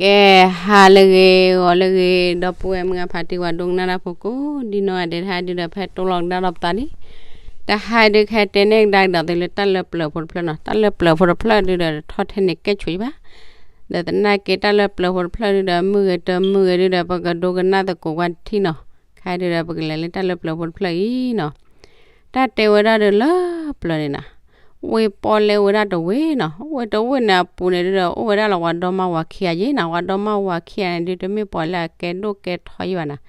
ကဲ, ဟါလၢအဂ့ၤ ဂီၤလၢအဂ့ၤ ဒီပုၢ်ဝဲၢ်မုၢ်အဖါတံၢ်ဝဲဒိကနၣ်တၢ်ဖိကိးဒ်နီၢ်ဂၤဒဲး တဟါဒုဒီး ဖဲတိၢ်လီၤကဒါဒီးပသးလံ. တဟါဒု ကဟဲတဲန့ၢ်ကဒါကဒီးသုလၢတၢ်လၢပျၢၤဖိတဖျၢၣ်နီၤ. တၢ်လၢပျၢၤဖိတဖျၢၣ်ဒုဒီး ထီၣ်ထဲန့ၣ်ကဲၣ်ဆိးယဘၣ်. ဒီးသနာ်က့တၢ်လၢပျၢၤဖိတဖျၢၣ်ဒုဒီး မုာ်ဂ့ၤတမုာ်ဂ့ၤဒုဒီး ပကဒိကနၣ်သကိးကွၢ်ထံၣ်နီၤ. ခဲဒုဒီး ပကလဲၤလၢတၢ်လၢပျၢၤဖိတဖျၢၣ်အံၤနီၤ. တၢ်တဲဝဲဒၣ်ဒီးလၢပျၢၤန့ၣ်နီၤ, ဝ့ၢ်ပီၣ်လဲၣ်ဝဲဒၣ်တဝ့ၢ်နီၤ. ဝ့ၢ်တဝ့ၢ်န့ၣ်အပူၤန့ၣ်ဒုဒီး အိၣ်ဝဲဒၣ်လီၤဝၤဒီမါဝၤခံဂၤယ့ၣ်နီၤ. ဝၤဒီမါဝၤခံဂၤန့ၣ်ဒု တမ့ၢ်ပှၤလၢအကဲဒိၣ်ကဲထီယ့ၣ်ဘၣ်နီၤ.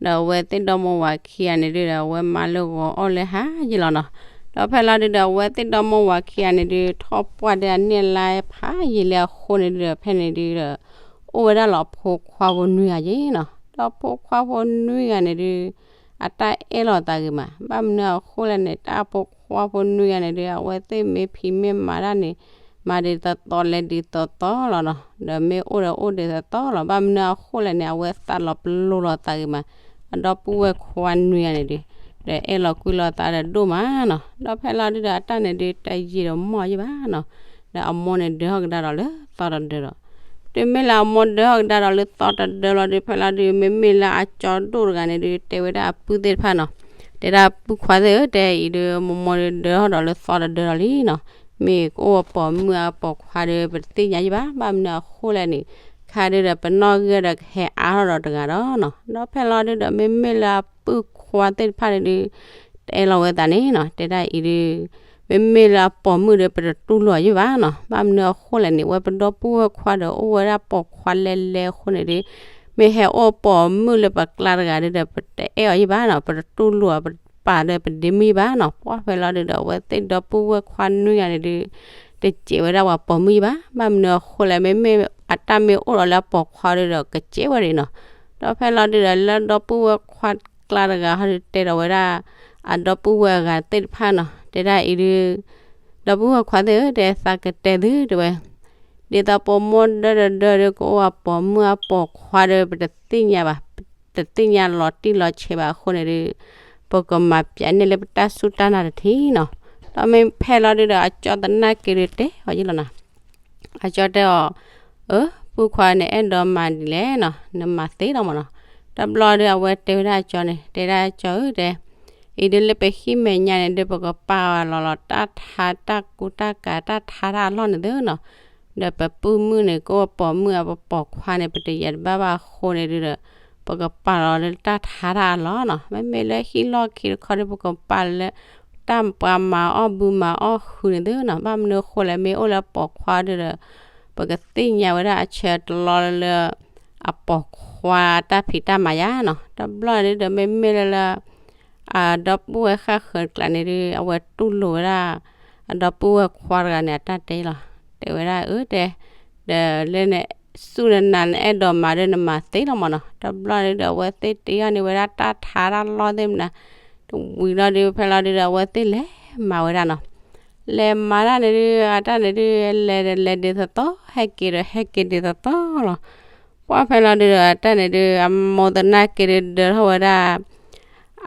ဒီးအဝဲသ့ၣ်ဒီမါဝၤခံဂၤန့ၣ်ဒုဒီး အဝဲမၤလၢဂီၤအီၣ်လၢဟါယ့ၣ်လီၤနီၤ. ဒီးဖဲလီၤဒုဒီး အဝဲသ့ၣ်ဒီမါဝၤခံဂၤန့ၣ်ဒု ထီၣ်ပှၢ်ဒီးအနံၣ်အလါဖးယံာ်လံအဃိန့ၣ်ဒုဒီး ဖဲန့ၣ်ဒုဒီး အိၣ်ဝဲဒၣ်လီၤအဖိခွါဖိနွံဂၤယ့ၣ်နီၤ. ဒီးဖိခွါဖိနွံဂၤန့ၣ်ဒု အတၢ်အဲၣ်လီၤသးဂ့ၤမး, ဘၣ်မနုၤအဃိလဲၣ်န့ၣ် တၢ်ဖိခွါဖိနွံဂၤန့ၣ်ဒု အဝဲသ့ၣ်မ့ၢ်ဖံးမ့ၢ်မၤတၢ်န့ၣ် မၤဒ်သိးသိးလဲၤဒ်သိးသိးလီၤနီၤ. ဒီးမ့ၢ်အိၣ်ဒီးအိၣ်ဒ်သိးသိးလီၤ. ဘၣ်မနုၤအဃိလဲၣ်န့ၣ် အဝဲသးလီၤပလိာ်လီၤသးဂ့ၤမး, အဒီပုၢ်ဝဲၢ်ခွါနွံဂၤန့ၣ်ဒု ဒီးအဲၣ်လီၤကွံလီၤသးဒီးဒိၣ်မးနီၤ. ဒီးဖဲလီၤဒုဒီး အတၢ်န့ၣ်ဒု တယံာ်ဒီးမီၢ်ယ့ၣ်ဘၣ်နီၤ. ဒီးအမိၢ်န့ၣ်ဒၢထီၣ်ကဒါဒီးလၢသီတဒၢလီၤ. တုၤမ့ၢ်လၢအမိၢ်ဒၢထီၣ်ကဒါဒီးလၢသီတဒၢလီၤဒု ဖဲလီၤဒု မ့မ့ၢ်လၢအကၠီဒိၣ်တဂၤန့ၣ်ဒု တဲဝဲဒၣ်အပုၢ်သ့ၣ်တဖၣ်နီၤ, တဲဒၣ်ပုၢ်ခွါသ့ၣ်ဧၢ, တဲအံၤဒု မိၢ်မိၢ်ဒုဒၢထီၣ်ဒီးလၢသီတဒၢလီၤလံနီၤ. မ့ၢ်ကအိၣ်အပိာ်မုၣ်အပိာ်ခွါဒု ပတသ့ၣ်ညါယ့ၣ်ဘၣ်. ဘၣ်မနုၤအဃိလဲၣ်န့ၣ် ခါဒုဒီး ပနီၢ်ဂံၢ်ဒီးကဟဲအါထီၣ်ဒီးတဂၤဒီးနီၤ. ဒီးဖဲလီၤဒုဒီး မ့မ့ၢ်လၢအပုၢ်ခွါသ့ၣ်တဖၣ်န့ၣ်ဒု တဲလီၤဝဲသးန့ၣ်နီၤ, တဲဒၣ်အံၤဒု မ့မ့ၢ်လၢအပိာ်မုၣ်ဒီး ပတတူၢ်လိာ်အီၤယ့ၣ်ဘၣ်နီၤ. ဘၣ်မနုၤအဃိလဲၣ်န့ၣ် ဝဲပဒီပုၢ်ဝဲၢ်ခွါဒီး အိၣ်ဝဲဒၣ်ပိာ်ခွါလဲလဲအဃိန့ၣ်ဒု မ့ၢ်ဟဲအိၣ်ပိာ်မုၣ်လၢပကျါတဂၤဒုဒီး ပတအဲၣ်အီၤယ့ၣ်ဘၣ်နီၤ, ပတတူၢ်လိာ်အီၤ ပတပာ်ဒီးပဒ့မုၣ်ယ့ၣ်ဘၣ်နီၤ. ပှၢ်ဖဲလီၤဒုဒီး အဝဲသ့ၣ်ဒီပုၢ်ဝဲၢ်ခွါနွံဂၤန့ၣ်ဒု တစဲးဝဲဒၣ်ပှၤပိာ်မုၣ်ယ့ၣ်ဘၣ်. ဘၣ်မနုၤအဃိလဲၣ် မ့မ့ၢ်အတၢ်မ့ၢ်အိၣ်ဒီးလၢအပိာ်ခွါဒုဒီး ကစဲးဝဲဒၣ်နီၤ. ဒီးဖဲလီၤဒုဒီး လၢဒီပုၢ်ဝဲၢ်ခွါကျါတဂၤဟီဒု တဲဒီးဝဲဒၣ် အဒီပုၢ်ဝဲၢ်အဂၤသ့ၣ်တဖၣ်နီၤ, တဲဒၣ်အံၤဒု ဒီပုၢ်ဝဲၢ်ခွါသ့ၣ်ဧၢ, တဲသးကတဲသုတဲဝဲ, ဒ်သိးပမိၢ်ဒၢတဒၢဒု ကအိၣ်အပိာ်မုၣ်အပိာ်ခွါဒီး ပတသ့ၣ်ညါဘၣ်, တသ့ၣ်ညါလီၤတံၢ်လီၤဆဲးဘၣ်အဃိန့ၣ်ဒု ပကမၤပျးန့ၢ်လၢပတၢ်စူၢ်တၢ်နာ်တထံၣ်နီၤ. ဒီးမ့ၢ်ဖဲလီၤဒုဒီး အကၠီသနာ်က့ဒုတဲအီၤယ့ၣ်လီၤနီၤ. အကၠီတဲအီၤ, အၢ ပုၢ်ခွါန့ၣ်အဲၣ်ဒိးမၤဒ်လဲၣ်နီၤ, နမၤသ့လီၤမးနီၤ. တဘျီဒု အဝဲတဲဝဲဒၣ်အကၠီန့ၣ်, တဲဒၣ်အကၠီဧၢတဲ, အံၤဒုလၢပဟံၣ်မဲာ်ညါန့ၣ်ဒု ပကပာ်အလီၤလီၤတၢ်ထါတၢ်ကူတၢ်ကၤ တၢ်ထါတၢ်အလီၢ်န့ၣ်သုနီၤ. ဒီးပပုၢ်မုၣ်န့ၣ် ကအိၣ်ပိာ်မုၣ်အပပိာ်ခွါန့ၣ် ပတယံာ်တဘၣ်ဘၣ်အဃိန့ၣ်ဒုဒီး ပကပာ်လီၤလၢတၢ်ထါတၢ်အလီၢ်နီၤ. မ့မ့ၢ်လၢဟံၣ်လီၢ်ခံတခီဒု ပကပာ်လၢ တၢ်ပှၤမၤအီၣ်ဘုမၤအီၣ်ဟုန့ၣ်သုနီၤ. ဘၣ်မနုၤအဃိလဲၣ် မ့ၢ်အိၣ်လၢပိာ်ခွါဒုဒီး ပကသ့ၣ်ညါဝဲဒၣ်အဆၢတလီၢ်လၢ အပိာ်ခွါတၢ်ဖံးတၢ်မၤယါနီၤ. တဘျီန့ၣ်ဒုဒီး မ့မ့ၢ်လၢလၢ အဒီပုၢ်ဝဲၢ်ဃၣ်ဃၢၤတကျါန့ၣ်ဒု အဝဲတူၢ်လိာ်ဝဲဒၣ် အဒီပုၢ်ဝဲၢ်ခွါတဂၤန့ၣ် အတၢ်တဲလီၤ. တဲဝဲဒၣ်အၢတဲ, ဒီးလၢနစူၢ်နနာ်နအဲၣ်ဒိးမၤဒီး နမၤသ့လီၤမးနီၤ. တဘျီန့ၣ်ဒု အဝဲသ့ၣ်တ့အီၣ်န့ၢ်ဝဲဒၣ်တၢ်ထါတၢ်လီၢ်သ့ၣ်မနၤ တဝံၤလီၤဒု ဖဲလီၤဒုဒီး အဝဲသ့ၣ်လဲၤမၤဝဲဒၣ်နီၤ. လဲၤမၤတၢ်န့ၣ်ဒု အတၢ်န့ၣ်ဒု လဲၤဒီးလဲၤဒ်သိးသိး ဟဲက့ၤဒီးဟဲက့ၤဒ်သိးသိးလီၤ. ပှၢ်ဖဲလီၤဒုဒီး အတၢ်န့ၣ်ဒု အမိၢ်သနာ်က့ဒု ဒၢထီၣ်ဝဲဒၣ်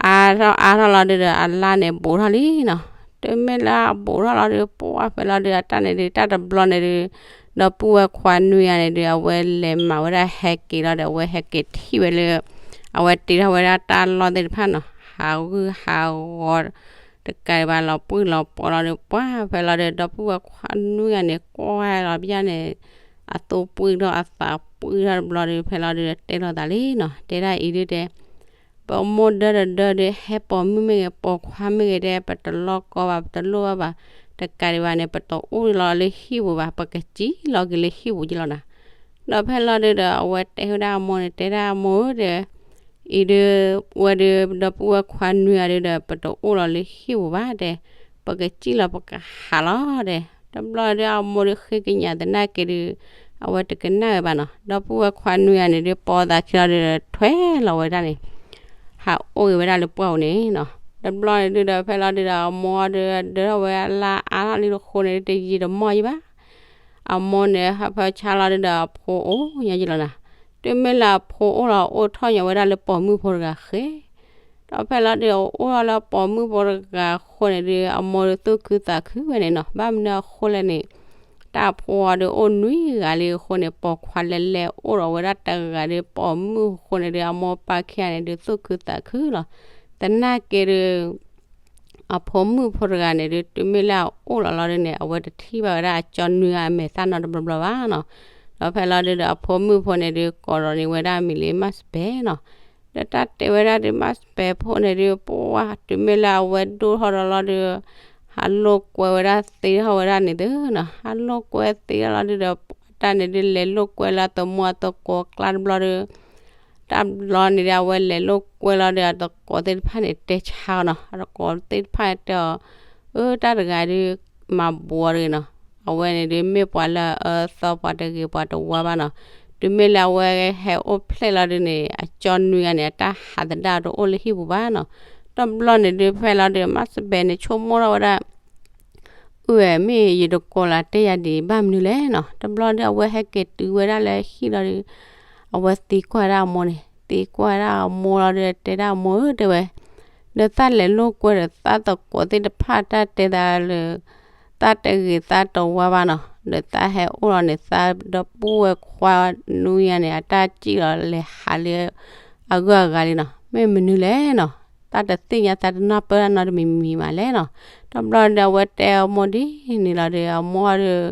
အါထီၣ်အါထီၣ်လီၤဒုဒီး အလါန့ၣ်ဘူးထီၣ်လံနီၤ. တုၤမ့ၢ်လၢအဘူးထီၣ်လီၤဒု ပှၢ်ဖဲလီၤဒု အတၢ်န့ၣ်ဒု တၢ်တဘျီန့ၣ်ဒု ဒီပုၢ်ဝဲၢ်ခွါနွံဂၤန့ၣ်ဒု အဝဲလဲၤမၤဝဲဒၣ်ဟဲက့ၤလီၤဒီး အဝဲဟဲက့ၤထံၣ်ဝဲလၢ အဝဲတ့ထီၣ်ဝဲဒၣ်တၢ်လီၢ်သ့ၣ်တဖၣ်နီၤ ဟးဂူာ်ဟးဂီၤ တကးဒံးဘၣ်လီၤပှံၢ်လီၤပီလီၤဒု ပှၢ်ဖဲလီၤဒု ဒီပုၢ်ဝဲၢ်ခွါနွံဂၤန့ၣ် ကွၢ်လီၤပယၣ်န့ၣ် အသိပှံၢ်ဒီးအသးပှံၢ်ထီၣ်တဘျီဒု ဖဲလီၤဒု တဲလိာ်သးလံနီၤ တဲဒၣ်အံၤဒုတဲ ပမိၢ်ဒၢတဒၢဒု ဟဲပိာ်မုၣ်မ့ၢ်ဂ့ၤ ပိာ်ခွါမ့ၢ်ဂ့ၤဒဲ ပတလိၣ်ကီဘၣ် ပတလိၣ်ဘၣ်ဘၣ် တကးဒံးဘၣ်န့ၣ် ပတအိၣ်လီၤလၢဟံၣ်ပူၤဘၣ် ပကစံၣ်လီၤက့ၤလၢဟံၣ်ပူၤက့ၤလီၤနီၤ. ဒီးဖဲလီၤဒုဒီး အဝဲတဲဝဲဒၣ်အမိၢ်န့ၣ် တဲဒၣ်အမိၢ်ဧၢတဲ အံၤဒု ဝဲဒု ဒီပုၢ်ဝဲၢ်ခွါနွံဂၤဒုဒီး ပတအိၣ်လီၤလၢဟံၣ်ပူၤဘၣ်တဲ ပကစံၣ်လီၤပကဟးလီၤတဲ တဘျီဒု အမိၢ်ဒုဃ့ကညးသနာ်က့ဒု အဝဲတကနၣ်ဝဲဘၣ်နီၤ ဒီပုၢ်ဝဲၢ်ခွါနွံဂၤန့ၣ်ဒု ပိာ်သးခံလီၤဒုဒီး ထွဲလီၤဝဲဒၣ်န့ၣ် ဟးအိၣ်ဂ့ၤဝဲဒၣ်လၢပှၢ်ပူၤန့ၣ်နီၤ. တဘျီန့ၣ်ဒုဒီး ဖဲလီၤဒုဒီး အမိၢ်ဒု ဒၢထီၣ်ဝဲအလါအါထီၣ်လံတဃိန့ၣ် တယံာ်တမီၢ်ယံၤဘၣ် အမိၢ်န့ၣ် ဟးဖဲဆါလီၤဒုဒီး အဖိအိၣ်ညါယံၤလီၤနီၤ. တုၤမ့ၢ်လၢအဖိအိၣ်လီၤ အိၣ်ထီၣ်ညီဝဲဒၣ်လၢပိာ်မုၣ်ဖိတဂၤဃဲ ဒီးဖဲလီၤဒု အိၣ်ထီၣ်လၢပိာ်မုၣ်ဖိတဂၤအဃိန့ၣ်ဒု အမိၢ်ဒုသူၣ်ခုသးခုဝဲန့ၣ်နီၤ. ဘၣ်မနုၤအဃိလဲၣ်န့ၣ် တၢ်ဖိအီၤဒုးအိၣ်နွံဂၤလံအဃိန့ၣ် ပိာ်ခွါလဲၤလဲၤအိၣ်ဒီးဝဲဒၣ်တဂၤဒီး ပိာ်မုၣ်အဃိန့ၣ်ဒုး အမိၢ်ပၢ်ခံဂၤန့ၣ်ဒုး သူၣ်ခုသးခုလီၤ. သနာ်က့ဒုး အဖိမုၣ်ဖိတဂၤန့ၣ်ဒုး တုၤမ့ၢ်လၢအအိၣ်လီၤလီၤဒုးန့ၣ် အဝဲတထံၣ်ဘၣ်ဝဲဒၣ်အကၠီနွံဂၤအမဲာ်သၣ်နီတဘျီဘျီဘၣ်နီၤ. ဒီးဖဲလီၤဒုးဒီး အဖိမုၣ်ဖိန့ၣ်ဒုး ကိးဒီးန့ၢ်ဝဲဒၣ်အမံၤလၢ မၢ်စပဲနီၤ. ဒီးတၢ်တဲဝဲဒၣ်ဒုး မၢ်စပဲဖိန့ၣ်ဒုး ပှၢ်တုၤမ့ၢ်လၢအဝဲဒိၣ်ထီၣ်ဒီးလီၤဒုး ဟးလိာ်ကွဲဝဲဒၣ်သ့ထီၣ်ဝဲဒၣ်န့ၣ်သုနီၤ. ဟးလိာ်ကွဲသ့ထီၣ်လီၤဒုးဒီး တၢ်န့ၣ်ဒုး လဲၤလိာ်ကွဲလၢအသမိၢ်အသကိးအကျါတဘျီဒုး တၢ်ဘျီန့ၣ်ဒုး အဝဲလဲၤလိာ်ကွဲလီၤဒီး အသကိးသ့ၣ်တဖၣ်န့ၣ် တဲဆါအီၤနီၤ. အသကိးသ့ၣ်တဖၣ်တဲအီၤ, အၢ တၢ်တဂၤဒုး မၤဘူးအီၤတဂ့ၤနီၤ. အဝဲန့ၣ်ဒုး မ့ၢ်ပှၤလၢအအၢသီ ပှၤတဂ့ၤပှၤတဝါဘၣ်နီၤ. တုၤမ့ၢ်လၢအဝဲဟဲအိၣ်ဖျဲၣ်လီၤဒုးန့ၣ် အကၠီနွံဂၤန့ၣ် အတၢ်ဟးသဒၣ်တအိၣ်လၢဟံၣ်ပူၤဘၣ်နီၤ. တဘျီန့ၣ်ဒုး ဖဲလီၤဒုး မၢ်စပဲန့ၣ် ဆိကမိၣ်ထီၣ်ဝဲဒၣ် အၢ မ့ၢ်ယတကိးလၢတဲယၤဒ်အံၤ ဘၣ်မနုၤလဲၣ်နီၤ. တဘျီဒုး အဝဲဟဲက့ၤတုၤဝဲဒၣ်လၢဟံၣ်လီၤဒုး အဝဲသံကွၢ်ဒၣ်အမိၢ်န့ၣ်, သံကွၢ်ဒၣ်အမိၢ်လီၤဒုး တဲဒၣ်အမိၢ်ဧၢ တဲဝဲ, ဒီးသးလဲၤလိာ်ကွဲဒီးသးသကိးသ့ၣ်တဖၣ် တၢ်တဲသးလၢ သးတဂ့ၤသးတဝါဘၣ်နီၤ. ဒီးသးဟဲအိၣ်လီၤန့ၣ် သးဒီပုၢ်ဝဲၢ်ခွါနွံဂၤန့ၣ် အတၢ်စံၣ်လီၤလဲၤဟးလၢအဂုၤအဂၤလံနီၤ. မ့ၢ်မနုၤလဲၣ်နီၤ. သးတသ့ၣ်ညါ သးတနၢ်ပၢၢ်တၢ်နီတမံၤမံၤမးလဲၣ်နီၤ. တဘျီဒုး အဝဲတဲအမိၢ်ဒ်န့ၣ်လီၤဒုး အမိၢ်ဒုး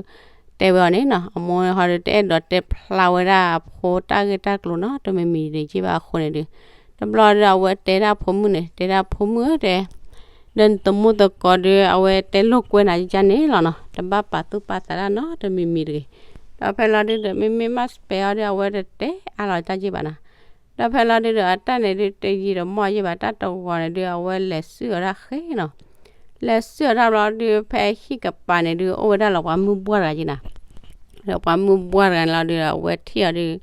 တဲဝဲအီၤန့ၣ်နီၤ. အမိၢ်ဟီဒုး တအဲၣ်ဒိးတဲဖျါဝဲဒၣ်အဖိတၢ်ဂ့ၢ်တၢ်ကျိၤနီတမံၤမံၤန့ၣ်က့ဘၣ်အဃိန့ၣ်ဒုး တဘျီဒုး အဝဲတဲဒၣ်ဖိမုၣ်န့ၣ်, တဲဒၣ်ဖိမုၣ်ဧၢ တဲ ဒီးနသမူသကိးဒုး အဝဲတဲလိာ်ကွဲနၤယကန့ၣ်လီၤနီၤ. တဘၣ်ပာ်သူၣ်ပာ်သးတၢ်နီတမံၤမံၤတဂ့ၤ. ဒီးဖဲလီၤဒုးဒီး မ့မ့ၢ်မၢ်စပဲအီၤဒုး အဝဲတတဲအါလီၤတၢ်ယ့ၢ်ဘၣ်နီၤ. ဒီးဖဲလီၤဒုးဒီး အတၢ်န့ၣ်ဒုး တယံာ်တမီၢ်ယ့ၢ်ဘၣ် တၢ်တဂီၤန့ၣ်ဒုး အဝဲလဲၤစုၣ်အီၤဒၣ်ဃဲနီၤ. လဲၤစုၣ်အီၤတၢ်ဘျီဒုး ဖဲဟံၣ်ကပၤန့ၣ်ဒုး အိၣ်ဝဲဒၣ်လီၤပှၤမုၢ်ဘှီၣ်တဂၤယ့ၢ်နီၤ. ဒီးပှၤမုၢ်ဘှီၣ်တဂၤန့ၣ်လီၤဒုးဒီး အဝဲထံၣ်အီၤဒုး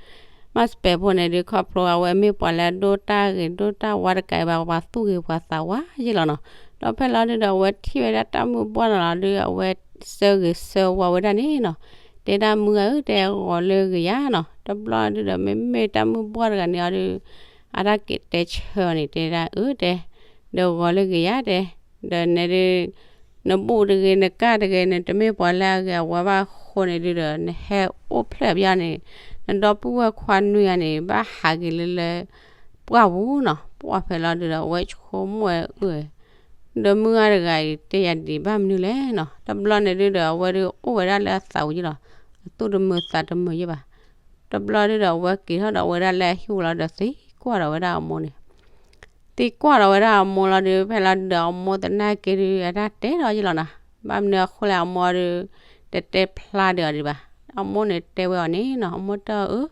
မၢ်စပဲဖိန့ၣ်ဒုး ခီဖျိအဝဲမ့ၢ်ပှၤလၢအဒိၣ်တၢ်ဂ့ၤဒိၣ်တၢ်ဝါတကးဘၣ် ပှၤသူၣ်ဂ့ၤပှၤသးဝါယ့ၢ်လီၤနီၤ. ဒီးဖဲလီၤဒုးဒီး အဝဲထံၣ်ဝဲဒၣ်တၢ်မုၢ်ဘှီၣ်န့ၣ်လီၤဒုး အဝဲဆၢဂ့ၤဆၢဝါဝဲဒၣ်န့ၣ်နီၤ. တဲဒၣ်မုၢ်ဂၤဧၢ တဲဂီၤလၢဂ့ၤယၤနီၤ. တဘျီဒုးဒီး မ့မ့ၢ်တၢ်မုၢ်ဘှီၣ်တဂၤန့ၣ်အီၤဒုး အတၢ်က့ၤတဲဆၢအီၤန့ၣ် တဲဒၣ်အၢ တဲ ဒီးဂီၤလၢဂ့ၤယၤ တဲ ဒီးနဲဒုး နဘူးတဂ့ၤ နကၢ်တဂ့ၤ နတမ့ၢ်ပှၤလၢအဂ့ၤအဝါဘၣ်အဃိန့ၣ်ဒုးဒီး နဟဲအိၣ်ဖျဲၣ်ဘၣ်န့ၣ် နဒီပုၢ်ဝဲၢ်ခွါနွံဂၤန့ၣ် ဘၣ်ဟးက့ၤလၢလၢပှၢ်ပူၤနီၤ. ပှၢ်ဖဲလီၤဒုးဒီး အဝဲဆိကမိၣ်ဝဲအၢ ဒီးမုၢ်ဂၤတဂၤအံၤ တဲယၤဒ်အံၤ ဘၣ်မနုၤလဲၣ်နီၤ. တဘျီန့ၣ်ဒုးဒီး အဝဲဒုးအိၣ်ဝဲဒၣ်လၢအသးဝံၤယ့ၢ်လီၤ. အသူၣ်တမုာ်သးတမုာ်ယ့ၢ်ဘၣ်. တဘျီဒုးဒီး အဝဲက့ၤထီၣ်ဒီးဝဲဒၣ်လၢအဟံၣ်ဝံၤလီၤဒီး သံကွၢ်ဒီးဝဲဒၣ်အမိၢ်န့ၣ် သံကွၢ်ဒီးဝဲဒၣ်အမိၢ်လီၤဒုး ဖဲလီၤဒုးဒီး အမိၢ်သနာ်က့ဒုး အတၢ်တဲဒီးယ့ၢ်လီၤနီၤ. ဘၣ်မနုၤအဃိလဲၣ် အမိၢ်ဒုး တတဲဖျါဒံးအီၤဒံးဘၣ်. အမိၢ်န့ၣ်တဲဝဲအီၤန့ၣ်နီၤ, အမိၢ်တဲအီၤ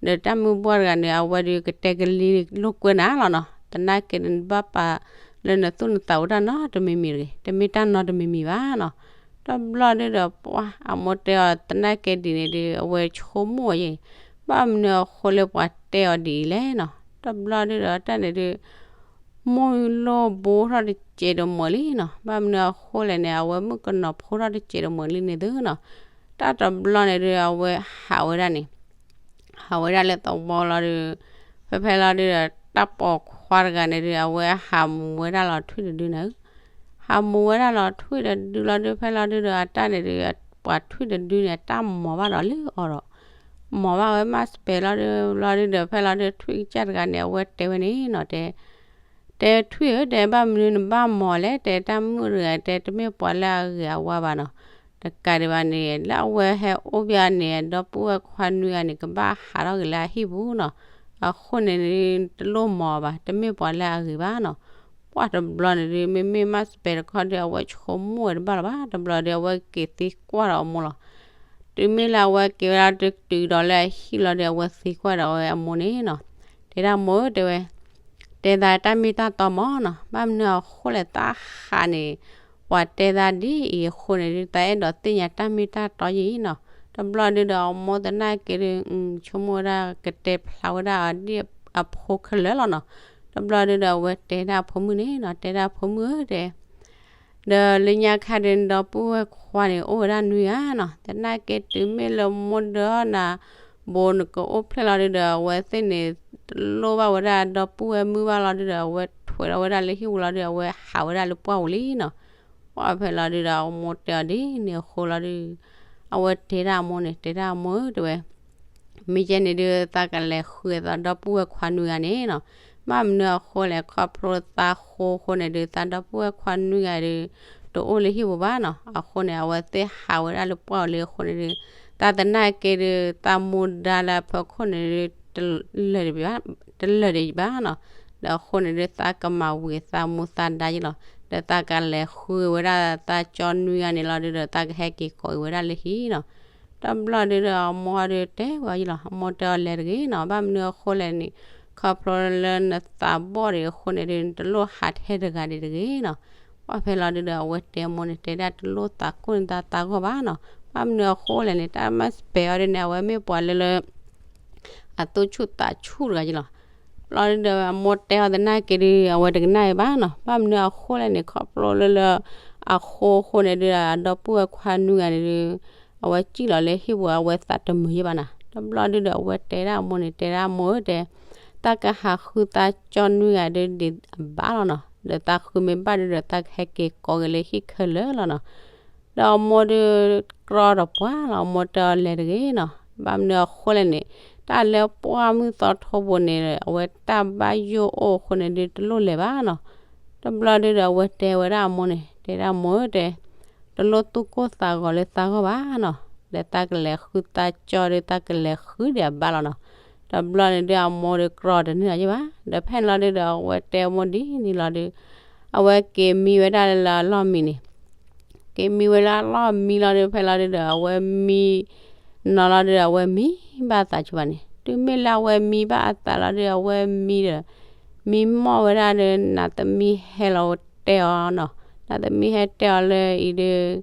အၢ ဒီးတၢ်မုၢ်ဘှီၣ်တဂၤန့ၣ် အဝဲဒုးကတဲကလံၤလိာ်ကွဲနၤလီၤနီၤ. သနာ်က့ဒုး နဘၣ်ပာ်လၢနသူၣ်နသးအိၣ်တၢ်နီတမံၤမံၤတဂ့ၤ, တမ့ၢ်တၢ်နီတမံၤမံၤဘၣ်နီၤ. တဘျီဒုးဒီး ပှၢ်အမိၢ်တဲအီၤသနာ်က့ဒ်န့ၣ်ဒုး အဝဲဆိကမိၣ်အီၤယဲၢ်, ဘၣ်မနုၤအဃိလၢပှၤတဲအီၤဒ်အံၤလဲၣ်နီၤ. တဘျီဒုးဒီး တၢ်န့ၣ်ဒုး မိၢ်လိၣ်ဘိထီၣ်တစဲးတမှဲၤလံနီၤ. ဘၣ်မနုၤအဃိလဲၣ်န့ၣ် အဝဲမုၣ်ကနီၤဖိထီၣ်တစဲးတမှဲၤလံန့ၣ်သုနီၤ. တၢ်တဘျီန့ၣ်ဒုး အဝဲဟးဝဲဒၣ်န့ၣ် ဟးဝဲဒၣ်လၢသဝီလီၤဒုး ဖဲဖဲလီၤဒုးဒီး တၢ်ပိာ်ခွါတဂၤန့ၣ်ဒုး အဝဲဟးမူဝဲဒၣ်လီၤထွံၣ်တဒုန့ၣ်ဧၢ, ဟးမူဝဲဒၣ်လီၤထွံၣ်တဒုလီၤဒုး ဖဲလီၤဒုးဒီး အတၢ်န့ၣ်ဒုး ပှၤထွံၣ်တဒုန့ၣ် တၢ်မီၤဘၣ်ဒီးလၢအီၤဒီး မီၤဘၣ်ဝဲမးစပဲးလီၤဒုး လီၤဒုးဒီး ဖဲလီၤဒုးထွံၣ်ကစၢ်တဂၤန့ၣ် အဝဲတဲဝဲန့ၣ်နီၤ တဲ တဲထွံၣ်ဧၢ တဲဘၣ်မနုၤနဘၣ်မီၤလဲၣ် တဲတၢ်မုၣ်တဂၤ တဲတမ့ၢ်ပှၤလၢအဂ့ၤအဝါဘၣ်နီၤ. တကးဒံးဘၣ်န့ၣ် လၢအဝဲဟဲအိၣ်ဘၣ်န့ၣ် ဒီပုၢ်ဝဲၢ်ခွါနွံဂၤန့ၣ် ကဘၣ်ဟးထီၣ်က့ၤလၢအဟံၣ်ပူၤနီၤ. အဃိန့ၣ် တလိၣ်မီၤဘၣ် တမ့ၢ်ပှၤလၢအဂ့ၤဘၣ်နီၤ. ပှၢ်တဘျီန့ၣ်ဒုး မ့မ့ၢ်မးစပဲးတခီဒုး အဝဲဆိကမိၣ်ဝဲတဘၣ်လၢၤဘၣ် တဘျီဒုး အဝဲက့ၤသံကွၢ်ဒီးအမိၢ်လီၤ. တုၤမ့ၢ်လၢအဝဲက့ၤဝဲဒၣ်တတုၤဒီးလၢအဟံၣ်လီၤဒုး အဝဲသံကွၢ်ဒီးအဝဲအမိၢ်န့ၣ်နီၤ တဲဒၣ်မိၢ်ဧၢ တဲဝဲ တဲသးတၢ်မ့ၢ်တၢ်တီမၢ်နီၤ. ဘၣ်မနုၤအဃိလဲၣ်သးဟးန့ၣ် ပှၤတဲသးဒ်အံၤအဃိန့ၣ်ဒုး သးအဲၣ်ဒိးသ့ၣ်ညါတၢ်မ့ၢ်တၢ်တီယံၤနီၤ. တဘျီဒုးဒီးအမိၢ်သနာ်က့ဒုး ဆိကမိၣ်ဝဲဒၣ်ကတဲဖျါဝဲဒၣ်အီၤဒ်အဖိခဲလၢာ်လီၤနီၤ. တဘျီဒုးဒီးအဝဲတဲဒၣ်အဖိမုၣ်န့ၣ်နီၤ တဲဒၣ်အဖိမုၣ်ဧၢ တဲ ဒီးလၢညါခါဒုး နဒီပုၢ်ဝဲၢ်ခွါန့ၣ် အိၣ်ဝဲဒၣ်နွံဂၤနီၤ. သနာ်က့တုၤမ့ၢ်လၢမိၢ်ဒၢနၤ ဘိးနကအိၣ်ဖျဲၣ်လီၤဒုးဒီး အဝဲသ့ၣ်န့ၣ် တလိၣ်ဘၣ်ဝဲဒၣ်ဒီပုၢ်ဝဲၢ်မုၣ်ဘၣ်လီၤဒုးဒီး အဝဲထွဲးလီၤဝဲဒၣ်လၢဟံၣ်ပူၤလီၤဒုး အဝဲဟးဝဲဒၣ်လၢပှၢ်ပူၤလံနီၤ. ပှၢ်ဖဲလီၤဒုးဒီး အမိၢ်တဲအီၤဒ်န့ၣ်အဃိလီၤဒုး အဝဲတဲဒၣ်အမိၢ်န့ၣ် တဲဒၣ်အမိၢ်ဧၢ တဲဝဲ မ့ၢ်ကဲန့ၣ်ဒုး သးကလဲၤဃုသးဒီပုၢ်ဝဲၢ်ခွါနွံဂၤန့ၣ်နီၤ. ဘၣ်မနုၤအဃိလဲၣ် ခီဖျိသးဃိအဃိန့ၣ်ဒုး သးဒီပုၢ်ဝဲၢ်ခွါနွံဂၤဒုး တအိၣ်လၢဟံၣ်ပူၤဘၣ်နီၤ. အဃိန့ၣ် အဝဲသ့ၣ်ဟးဝဲဒၣ်လၢပှၢ်အီၤလံအဃိန့ၣ်ဒုး သးသနာ်က့ဒုး သးမူဒါလၢအဖီခိၣ်န့ၣ်ဒုး တလၢာ်ဒံးဘၣ်, တလၢာ်ဒံးဘၣ်နီၤ. ဒီးအဃိန့ၣ်ဒုး သးကမၤဝံၤသးမူသးဒါယ့လီၤ. ဒီးသးကလဲၤဃုဝဲဒၣ်သးကၠီနွံဂၤန့ၣ်လီၤဒုးဒီး သးကဟဲက့ၤကိးက့ၤဝဲဒၣ်လၢဟံၣ်နီၤ. တဘျီဒုးဒီးအမိၢ်ဒုးတဲဝဲယ့လီၤ, အမိၢ်တဲအီၤလဲၤတဂ့ၤနီၤ, ဘၣ်မနုၤအဃိလဲၣ်န့ၣ် ခီဖျိလၢနသးဘီၣ်ဒံးအဃိန့ၣ်ဒုး နတလိၣ်ဟးထဲတဂၤဒံးတဂ့ၤနီၤ. ပှၢ်ဖဲလီၤဒုးဒီး အဝဲတဲအမိၢ်န့ၣ် တဲဒၣ်တလိၣ်သးကိၢ်န့ၢ်သးသးဂီၢ်ဘၣ်နီၤ. ဘၣ်မနုၤအဃိလဲၣ်န့ၣ် တၢ်မၤစပဲးအီၤဒ်န့ၣ် အဝဲမ့ၢ်ပှၤလၢလၢ အသူၣ်ဆူၣ်သးဆူၣ်တဂၤယ့လီၤ. ဘျီဒုးဒီးအမိၢ်တဲအီၤသနာ်က့ဒုး အဝဲတကနၣ်အံၤဘၣ်နီၤ. ဘၣ်မနုၤအဃိလဲၣ်န့ၣ် ခီဖျိလၢလၢ အဃိအဃိန့ၣ်ဒုး အဒီပုၢ်ဝဲၢ်ခွါနွံဂၤန့ၣ်ဒုး အဝဲစံၣ်လီၤလၢဟံၣ်ပူၤ အဝဲသးတမုာ်ယ့ဘၣ်နီၤ. တဘျီဒုးဒီးအဝဲတဲဒၣ်အမိၢ်န့ၣ် တဲဒၣ်အမိၢ်ဧၢ တဲ သးကဟးဃုသးကၠီနွံဂၤဒုးဒံးအဘၣ်လီၤနီၤ. ဒီးသးဃုမ့ၢ်ဘၣ်ဒုးဒီး သးကဟဲက့ၤကိးက့ၤလၢဟံၣ်ခဲလၢာ်လီၤနီၤ. ဒီးအမိၢ်ဒုး ကြီဒီးပှၢ်လီၤ, အမိၢ်တဲအီၤလဲၤတဂ့ၤနီၤ. ဘၣ်မနုၤအဃိလဲၣ်န့ၣ် တၢ်လၢပှၢ်မုၢ်သီထိပူၤန့ၣ် အဝဲတၢ်ဘၣ်ယိၣ်အိၣ်အဃိန့ၣ်ဒုး တလိၣ်လဲၤဘၣ်နီၤ. တဘျီဒုးဒီးအဝဲတဲဝဲဒၣ်အမိၢ်န့ၣ် တဲဒၣ်အမိၢ်ဧၢ တဲ တလိၣ်သူၣ်ကိၢ်သးဂီၤလၢသးဂီၢ်ဘၣ်နီၤ. ဒီးသးကလဲၤဃုသးကၠီဒုး သးကလဲၤဃုဒံးအဘၣ်လီၤနီၤ. တဘျီန့ၣ်ဒုးအမိၢ်ဒုးကြီတန့ၢ်လီၤယ့ဘၣ်. ဒီးဖဲန့ၣ်လီၤဒုးဒီးအဝဲတဲအမိၢ်ဒ်န့ၣ်လီၤဒုး အဝဲက့ၤမံဝဲဒၣ်လၢအလီၢ်မံန့ၣ် က့ၤမံဝဲလၢအလီၢ်မံလီၤဒုး ဖဲလီၤဒုးဒီး အဝဲမံနီၤလီၤဒုးဒီး အဝဲမံဘၣ်အသးဆိဘၣ်န့ၣ် တုၤမ့ၢ်လၢအဝဲမံဘၣ်အသးလီၤဒုး အဝဲမံဒီး မံမီၢ်ဝဲဒၣ်ဒီး နးသမံဟဲလီၤတဲအီၤနီၤ. နးသမံဟဲတဲအီၤလၢအံၤဒုး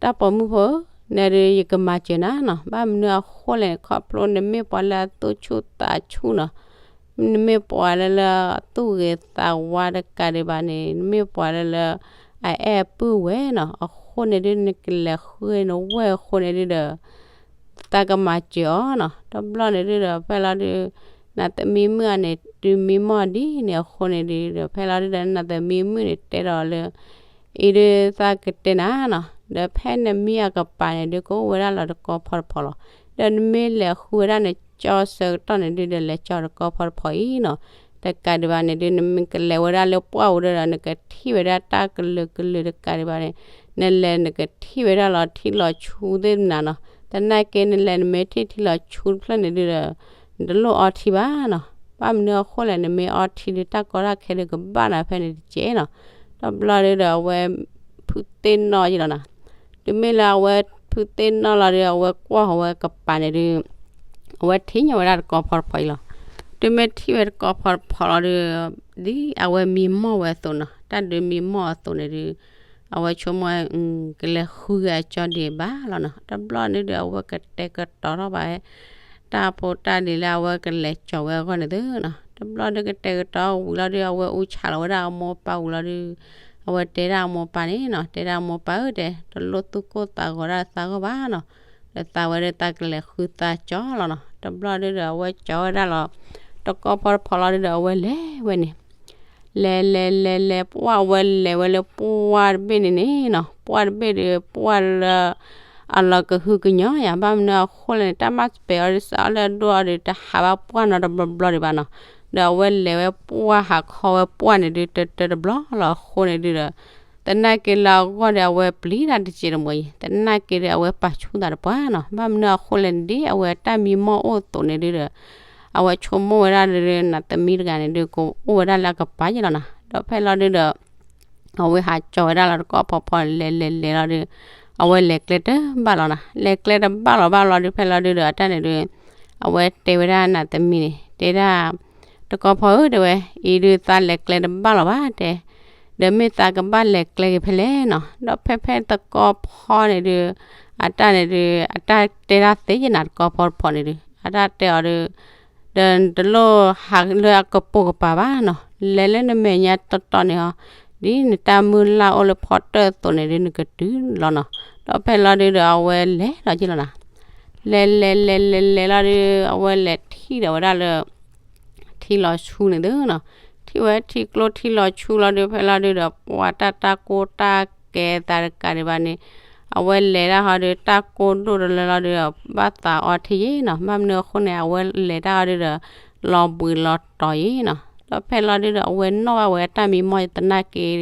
တၢ်ပိာ်မုၣ်ဖိဧၢ, နဲဒုးယကမၤစၢၤနၤနီၤ. ဘၣ်မနုၤအဃိလဲၣ်န့ၣ် ခီဖျိနမ့ၢ်ပှၤလၢအသူၣ်ဆူၣ်သးဆူၣ်နီၤ နမ့ၢ်ပှၤလၢလၢအသူၣ်ဂ့ၤသးဝါတကးဒံးဘၣ်န့ၣ် နမ့ၢ်ပှၤလၢလၢ အအဲၣ်အပုၢ်ဝဲၢ်နီၤ. အဃိန့ၣ်ဒုး နကလဲၤဃုနဝဲၢ်အဃိန့ၣ်ဒုးဒီး သးကမၤစၢၤအီၤနီၤ. တဘျီန့ၣ်ဒုးဒီး ဖဲလီၤဒုး နးသမံမုၣ်အန့ၣ် တုၤမံမီၢ်ဒ်န့ၣ်အဃိန့ၣ်ဒုးဒီး ဖဲလီၤဒုးဒီး နးသမံမုၣ်န့ၣ်တဲဒီးလၢ အံၤဒုးသးကတဲနၤနီၤ, ဒီးဖဲနမံအကပၤန့ၣ်ဒုး ကအိၣ်ဝဲဒၣ်လီၤတကီဖီတဖီလီၤ. ဒီးနမ့ၢ်လဲၤဃုဝဲဒၣ်နကၠီဆၢကတီၢ်န့ၣ်ဒုးဒီး လဲၤကၠီတကီဖီတဖီအံၤနီၤ. တကးဒံးဘၣ်န့ၣ်ဒုး နမ့ၢ်ကလဲၤဝဲဒၣ်လၢပှၢ်ပူၤဒီး နကထံၣ်ဝဲဒၣ်တၢ်ကလုာ်ကလုာ်တကးဒံးဘၣ်န့ၣ် နလဲၤနကထံၣ်ဝဲဒၣ်လီၤထံလီၤဆူသ့ၣ်မနၤနီၤ. သနာ်က့နလဲၤနမ့ၢ်ထံၣ်ထံလီၤဆူတဖျၢၣ်န့ၣ်ဒုးဒီး နတလိၣ်အီထံဘၣ်နီၤ. ဘၣ်မနုၤအဃိလဲၣ် နမ့ၢ်အီထံဒုး တၢ်ကီတၢ်ခဲဒုးကဘၣ်နၤဖဲန့ၣ်တက့ၢ်နီၤ. တဘျီဒုးဒီးအဝဲဖုသ့ၣ်နီၣ်ယ့ၢ်လီၤနီၤ. တုၤမ့ၢ်လၢအဝဲဖုသ့ၣ်နီၣ်လီၤဒုး အဝဲကွၢ်ဃီၤဝဲကပၤန့ၣ်ဒုး အဝဲထံၣ်ညီဝဲဒၣ်တကီဖီတဖီအံၤလီၤ. တုၤမ့ၢ်ထံၣ်ဝဲတကီဖီတဖီလီၤဒုး ဒ်အဝဲမံမီၢ်ဝဲအသိးနီၤ, တၢ်ဒုးမံမီၢ်အသိးန့ၣ်ဒုး အဝဲဆိကမိၣ် ကလဲၤဃုဂ့ၤအကၠီဒံးဘၣ်လီၤနီၤ. တဘျီန့ၣ်ဒုး အဝဲကတဲာ်ကတီၤထီၣ်ဘၣ်ဝဲ တၢ်ဖိတၢ်လံၤလၢအဝဲကလဲၤကၠီၤဝဲအဂီၢ်န့ၣ်သုနီၤ. တဘျီဒုးကတဲာ်ကတီၤဝံၤလီၤဒုး အဝဲအူဆးလီၤဝဲဒၣ်အမိၢ်ပၢ်ဝံၤလီၤဒုး အဝဲတဲဒၣ်အမိၢ်ပၢ်န့ၣ်နီၤ, တဲဒၣ်အမိၢ်ပၢ်ဧၢ တဲ တလိၣ်သူၣ်ကိၢ်သးဂီၤဒၣ်သးဂီၢ်ဘၣ်နီၤ. ဒီးသးဝဲဒၣ်သးကလဲၤဃုသးကၠီလီၤနီၤ. တဘျီဒုးဒီး အဝဲကၠီဝဲဒၣ်လီၤ တကီဖီတဖီလီၤဒုးဒီး အဝဲလဲၤဝဲန့ၣ် လဲၤလဲၤလဲၤလဲၤ ပှၢ်ဝဲလဲၤဝဲလၢပှၢ်တဘ့ၣ်န့ၣ်န့ၣ်နီၤ, ပှၢ်တဘ့ၣ်ဒီး ပှၢ်လၢ အလီၤကဟုကညီယၤ, ဘၣ်မနုၤအဃိလဲၣ်န့ၣ် တၢ်မၤစပဲးအီၤဒုး စးအီၤလၢအဒိၣ်အီၤဒီး တဟးဘၣ်ပှၢ်နီတဘျီဘျီဒံးဘၣ်နီၤ. ဒီးအဝဲလဲၤဝဲပှၢ်ဟးခီဝဲပှၢ်န့ၣ်ဒုး တတၢတဘျီလီၤအဃိန့ၣ်ဒုးဒီး သနာ်က့လၢအဂီၢ်ဒီး အဝဲပျံၤတၢ်တစဲးတမှဲၤအံၤ, သနာ်က့ဒီး အဝဲပာ်ဆူၣ်သးတပှၢ်နီၤ. ဘၣ်မနုၤအဃိလဲၣ်န့ၣ် ဒ်အဝဲတၢ်မံမီၢ်အိၣ်အသိးန့ၣ်ဒုးဒီး အဝဲဆိကမိၣ်ဝဲဒၣ်ဒီး နးသမံတဂၤန့ၣ်ဒုး ကအိၣ်ဝဲဒၣ်လၢအကပၤယ့ၢ်လီၤနီၤ. ဒီးဖဲလီၤဒုးဒီး အဝဲဟးကၠီဝဲဒၣ်လီၤတကီၢ်ဖီဖီ လဲၤလဲၤလဲၤလီၤဒီး အဝဲလဲၤကျဲတဘၣ်လီၤနီၤ. လဲၤကျဲတဘၣ်လီၤဘၣ်လီၤဒုး ဖဲလီၤဒုးဒီး အတၢ်န့ၣ်ဒုး အဝဲတဲဝဲဒၣ်နးသမံန့ၣ် တဲဒၣ် တကီၢ်ဖီဧၢ တဲဝဲ, အံၤဒုးသးလဲၤကျဲတဘၣ်လီၤဘၣ်တဲ, ဒီးမ့ၢ်သးကဘၣ်လဲၤကျဲက့ၤဖဲလဲၣ်နီၤ. ဒီးဖဲဖဲတကီၢ်ဖီန့ၣ်ဒုး အတၢ်န့ၣ်ဒုး အတၢ်တဲဒၣ်သ့ယနၤ တကီၢ်ဖီတဖီန့ၣ်ဒုး အတၢ်တဲအီၤဒုး ဒီးနတလိၣ်ဟးလၢအကပိာ်ကပၤဘၣ်နီၤ, လဲၤလၢနမဲာ်ညါတီတီန့ၣ်ဟီ, ဒ်နတၢ်မုၢ်လၢ်အိၣ်လၢဖီတၢၣ်အသိးန့ၣ်ဒုး နကတုၤလီၤနီၤ. ဒီးဖဲလီၤဒုးဒီး အဝဲလဲၤလီၤက့ၤလီၤနီၤ. လဲၤလဲၤလဲၤလဲၤလဲၤလီၤဒုး အဝဲလဲၤထံၣ်ဒီးဝဲဒၣ်လၢ ထံလီၤဆူန့ၣ်သုနီၤ. ထံၣ်ဝဲထံကျိထံလီၤဆူလီၤဒုး ဖဲလီၤဒုးဒီး ပှၤတၢ်တၢ်ကိၢ်တၢ်ကဲသးတကးဒံးဘၣ်န့ၣ် အဝဲလဲၤတၢ်ဟီဒီး တၢ်ကိၢ်ဒိၣ်တလၢလီၤဒုးဒီး ဘၣ်သးအီထံယံၤနီၤ. ဘၣ်မနုၤအဃိန့ၣ် အဝဲလဲၤတၢ်ဟီဒုးဒီး လီၤဘှံးလီၤတီၤယံၤနီၤ. ဒီးဖဲလီၤဒုးဒီး အဝဲနီၣ်ဘၣ်ဝဲတၢ်မံမီၢ်သနာ်က့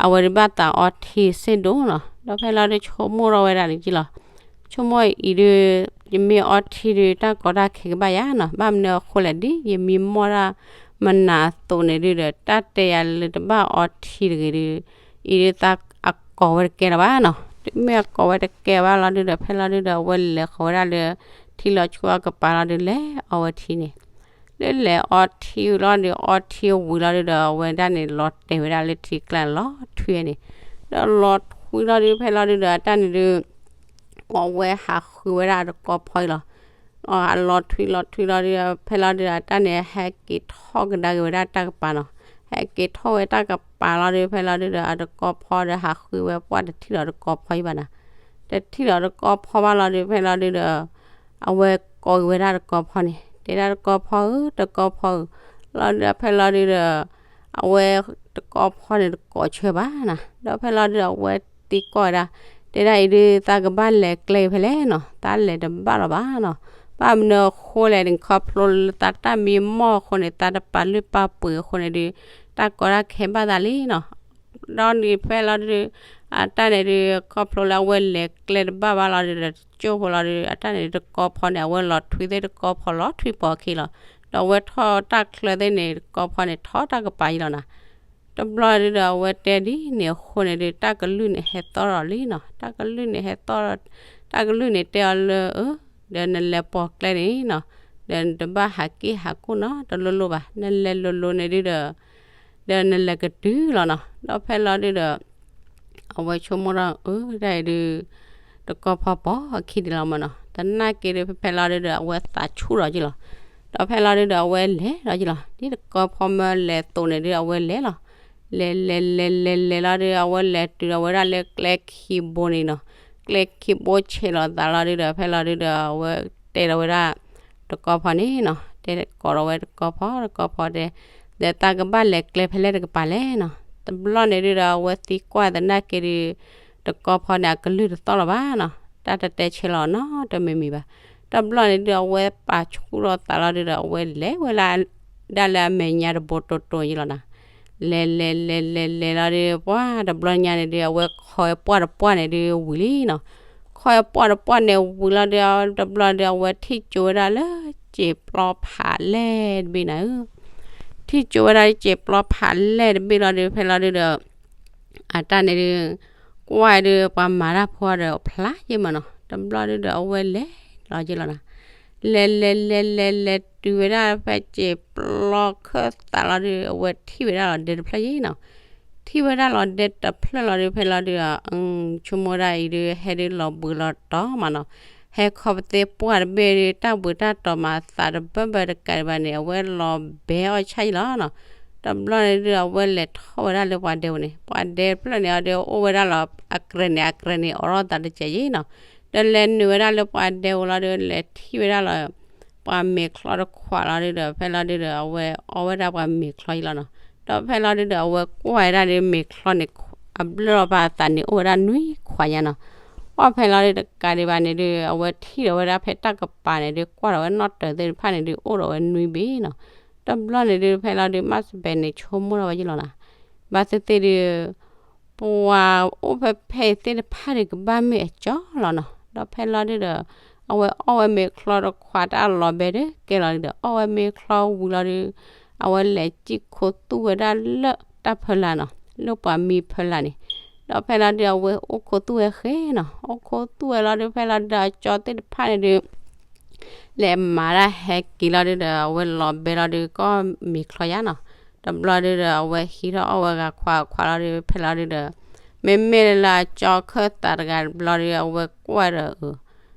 အဝဲဒုးဘၣ်သးအီထံစ့ၢ်ဒိၣ်နီၤ. ဒီးဖဲလီၤဒုး ဆိကမိၣ်ထီၣ်ဝဲဒၣ်န့ၣ်က့လီၤ. ဆိကမိၣ်အံၤဒုး ယမ့ၢ်အီထံဒုး တၢ်ကီတၢ်ခဲကဘၣ်ယၤနီၤ. ဘၣ်မနုၤအဃိလဲၣ် ဒ်ယမံမီၢ်တၢ်မနုၤအသိးန့ၣ်ဒုးဒီး တၢ်တဲယၤလၢတဘၣ်အီထံတဂ့ၤဒုး အံၤဒုးသးအကိးဝဲတကဲလၢၤဘၣ်နီၤ. မ့ၢ်အကိးဝဲတကဲဘၣ်လီၤဒုးဒီး ဖဲလီၤဒုးဒီး အဝဲလဲၤဃီၤဝဲဒၣ်လၢ ထံလီၤဆူအကပၤလီၤဒုး လဲၤအီဝဲထံန့ၣ် လၢလဲၤအီထံလီၤဒုး အီထံဝံၤလီၤဒုးဒီး အဝဲဒၣ်န့ၣ် လီၤတဲာ်ဝဲဒၣ်လၢထံကျါန့ၣ် လီၤထွံဝဲန့ၣ်. ဒီးလီၤထွံလီၤဒုး ဖဲလီၤဒုးဒီး အတၢ်န့ၣ်ဒုး အဝဲဟးဃုဝဲဒၣ်တကီၢ်ဖီအံၤလီၤ. အလီၤထွံလီၤထွံလီၤဒုး ဖဲလီၤဒုးဒီး အတၢ်န့ၣ် ဟဲက့ၤထီၣ်ကဒါက့ၤဝဲဒၣ်တၢ်ကပၤနီၤ. ဟဲက့ၤထီၣ်ဝဲတၢ်ကပၤလီၤဒုး ဖဲလီၤဒုးဒီး အတကီၢ်ဖီဒီး ဟးဃုဝဲပှၢ်တထံၣ်ဒီးတကီၢ်ဖီအံၤဘၣ်နီၤ. တထံၣ်ဒီးတကီၢ်ဖီဘၣ်လီၤဒုး ဖဲလီၤဒုးဒီး အဝဲကိးက့ၤဝဲဒၣ်တကီၢ်ဖီန့ၣ် တဲဒၣ်တကီၢ်ဖီဧၢ တကီၢ်ဖီဧၢ လီၤဒုး ဖဲလီၤဒုးဒီး အဝဲတကီၢ်ဖီန့ၣ် တကိးဆၢဘၣ်နီၤ. ဒီးဖဲလီၤဒုးဒီး အဝဲသံကွၢ်ဝဲဒၣ် တဲဒၣ်အံၤဒုး သးကဘၣ်လဲၤကျဲဖဲလဲၣ်နီၤ. သးလဲၤတဘၣ်လီၤဘၣ်နီၤ. ဘၣ်မနုၤအဃိလဲၣ်န့ၣ် ခီဖျိလၢသးတၢ်မံမီၢ်အဃိန့ၣ် သးတပာ်လုၢ်ပာ်ပှ့ၤအဃိန့ၣ်ဒုး တၢ်ကီတၢ်ခဲဘၣ်သးလံနီၤ. ဒီးဒုးဖဲလီၤဒုး အတၢ်န့ၣ်ဒုး ခီဖျိလၢအဝဲလဲၤကျဲတဘၣ်ဘၣ်လီၤဒုးဒီး တကၠိၢ်ဖိလီၤဒုး အတၢ်န့ၣ်ဒုး တကီၢ်ဖီန့ၣ် အဝဲလီၤထွံသ့ၣ်တကီၢ်ဖီလီၤထွံပိာ်ခံလီၤ. ဒီးအဝဲထီၣ်တၢ်ချၢသ့ၣ်န့ၣ် တကီၢ်ဖီန့ၣ် ထီၣ်တၢ်ကပၤယံၤလီၤနီၤ. တဘျီဒုးဒီး အဝဲတဲဒ်န့ၣ်အဃိန့ၣ်ဒုး တၢ်ကလုၢ်န့ၣ်ဟဲသီၣ်ဒီးလံနီၤ. တၢ်ကလုၢ်န့ၣ်ဟဲသီၣ်ဒီး တၢ်ကလုၢ်န့ၣ်တဲအီၤလၢ အၢ ဒီးနလဲၤပိာ်ကျဲန့ၣ်နီၤ ဒီးနတဘၣ်ဟးက့ၢ်ဟးကူၣ်နီတလိၣ်လိၣ်ဘၣ်. နလဲၤလိၤလိၤန့ၣ်ဒုးဒီး ဒီးနလဲၤကတုၤလီၤနီၤ. ဒီးဖဲလီၤဒုးဒီး အဝဲဆိကမိၣ်ထီၣ် အၢ တၢ်အံၤဒုး တကီၢ်ဖီပိာ်အခံဒံးလီၤမးနီၤ. သနာ်က့ဒုး ဖဲဖဲလီၤဒုးဒီး အဝဲသးဆူၣ်လီၤက့ၤလီၤ. ဒီးဖဲလီၤဒုးဒီး အဝဲလဲၤလီၤက့ၤလီၤ. ဒ်တကီၢ်ဖီမၢလဲၤသိးန့ၣ်ဒုး အဝဲလဲၤလီၤ. လဲၤလဲၤလဲၤလဲၤလဲၤလီၤဒုး အဝဲလဲၤတုၤဒီးဝဲဒၣ်လၢကျဲခံဘိန့ၣ်နီၤ. ကျဲခံဘိဆဲးလီၤသးလီၤဒုးဒီး ဖဲလီၤဒုးဒီး အဝဲတဲဒီးဝဲဒၣ် တကီၢ်ဖီန့ၣ်နီၤ, တဲကိးဒီးဝဲတကီၢ်ဖီ, တကီၢ်ဖီတဲ, ဒီးသးကဘၣ်လဲၤကျဲဖဲလဲၣ်တကပၤလဲၣ်နီၤ. တဘျီန့ၣ်ဒုးဒီး အဝဲသံကွၢ်သနာ်က့ဒုး တကီၢ်ဖီန့ၣ် အကလုၢ်တသီၣ်လီၤဘၣ်နီၤ, တၢ်တတဲဆဲးလီၤနီတမံၤမံၤဘၣ်. တဘျီန့ၣ်ဒုး အဝဲပာ်ဆူၣ်ထီၣ်သးလီၤဒုးဒီး အဝဲလဲၤဝဲလၢ ဒၣ်လၢအမဲာ်ညါတဘိတိၢ်တိၢ်ယံၤလီၤနီၤ. လဲၤလဲၤလဲၤလဲၤလဲၤလီၤဒုး ပှၢ်တဘျီညါန့ၣ်ဒုး အဝဲခီဝဲပှၢ်တပှၢ်န့ၣ်ဒုးဝံၤလံနီၤ. ခီဝဲပှၢ်တပှၢ်န့ၣ်ဝံၤလီၤဒုး တဘျီဒုး အဝဲထံၣ်ကၠိဝဲဒၣ်လၢစံာ်ပျီဖးလဲၢ်တဘ့ၣ်နၤဧၢ. ထံၣ်ကၠိဝဲဒၣ်လၢစံာ်ပျီဖးလဲၢ်တဘ့ၣ်လီၤဒုး ဖဲလီၤဒုးဒီး အတၢ်န့ၣ်ဒုး ကွၢ်ဒုး ပှၤမၤတၢ်ဖိဒီးဖျါယံၤမးနီၤ. တဘျီဒုးဒီး အဝဲလဲၤလီၤယံၤလီၤနီၤ. လဲၤလဲၤလဲၤလဲၤလဲၤတုၤဝဲဒၣ်ဖဲစံာ်ပျီခၢၣ်သးလီၤဒုး အဝဲထံၣ်ဝဲဒၣ်လီၤဒဲတဖျၢၣ်ယံၤနီၤ. ထံၣ်ဝဲဒၣ်လီၤဒဲတဖျၢၣ်လီၤဒုး ဖဲလီၤဒုး ဆိကမိၣ်ဒၣ်အံၤဒုး ဟဲဒုးလီၤဘှံးလီၤတီၤမးနီၤ. ဟဲခီပသ့ပှၢ်တဘ့ၣ်ဒုး တၢ်ဘှံးတၢ်တီၤမၤသးတဘၢဘၢတကးဒံးဘၣ်န့ၣ် အဝဲလီၤဘဲအီၣ်ဆၣ်ယံၤလီၤနီၤ. တဘျီန့ၣ်ဒုး အဝဲလဲၤထီၣ်ဝဲဒၣ်လၢပှၤဒဲပူၤန့ၣ် ပှၤဒဲတဖျၢၣ်န့ၣ် အီၤဒုးအိၣ်ဝဲဒၣ်လီၤ အကြဲးန့ၣ် အကြဲးန့ၣ် အိးထီၣ်သးတစဲးယံၤနီၤ. ဒီးလဲၤနုာ်ဝဲဒၣ်လၢပှၤဒဲပူၤလီၤဒုး လဲၤထံၣ်ဝဲဒၣ်လီၤ ပှၤမဲာ်ချီတခွးလီၤဒုးဒီး ဖဲလီၤဒုးဒီး အဝဲအီၣ်ဝဲဒၣ်ပှၤမဲာ်ချီယံၤလီၤနီၤ. ဒီးဖဲလီၤဒုးဒီး အဝဲကွၢ်ဝဲဒၣ်ဒုး မဲာ်ချီန့ၣ် အဘျၢၣ်လီၤပာ်အသးန့ၣ် အိၣ်ဝဲဒၣ်နွံခွးညါနီၤ. အီၣ်ဖဲလီၤဒုးတကးဒံးဘၣ်န့ၣ်ဒုး အဝဲထံၣ်ဒီးဝဲဒၣ်ဖဲတၢ်ကပၤန့ၣ်ဒုး ကွၢ်ဒီးဝဲနီၣ်တၢၤသ့ၣ်တဖၣ်န့ၣ်ဒုး အိၣ်ဒီးဝဲနွံဘ့ၣ်နီၤ. တဘျီန့ၣ်ဒုး ဖဲလီၤဒုး မၤစဘဲန့ၣ် ဆိကမိၣ်ထီၣ်ဝဲယံၤလီၤနီၤ. ဘၣ်သ့ၣ်သ့ၣ်ဒုး ပှၤအိၣ်ဖဲဖဲအံၤသ့ၣ်တဖၣ်ဒုးကဘၣ်မ့ၢ်အကၠီလီၤနီၤ. ဒီးဖဲလီၤဒုးဒီး အဝဲအီၣ်ဝဲမဲာ်ချီတခွးတၢ်လီၤဘဲဒုးကဲလီၤဒုးဒီး အီၣ်ဝဲမဲာ်ချီဝံၤလီၤဒုး အဝဲလဲၤစံၣ်ခိသူၣ်ဝဲဒၣ်လၢတၢ်ဖီလာ်နီၤ, လၢပှၤမံဖီလာ်န့ၣ်. ဒီးဖဲလီၤဒုး အဝဲအိၣ်ခိသူၣ်ဝဲဃဲနီၤ, အိၣ်ခိသူၣ်ဝဲလီၤဒုး ဖဲလီၤဒုး အကၠီသ့ၣ်တဖၣ်န့ၣ်ဒုး လဲၤမၤတၢ်ဟဲက့ၤလီၤဒုးဒီး အဝဲလီၤဘဲလီၤဒုး ကီၢ်မဲာ်ချီယါနီၤ. တဘျီဒုးဒီး အဝဲဟံးထီၣ်အီၣ်ဝဲဂၤခွးခွးလီၤဒုး ဖဲလီၤဒုးဒီး မ့မ့ၢ်လၢအကၠီခၢၣ်သးတဂၤတဘျီဒုး အဝဲကွၢ်ဒီး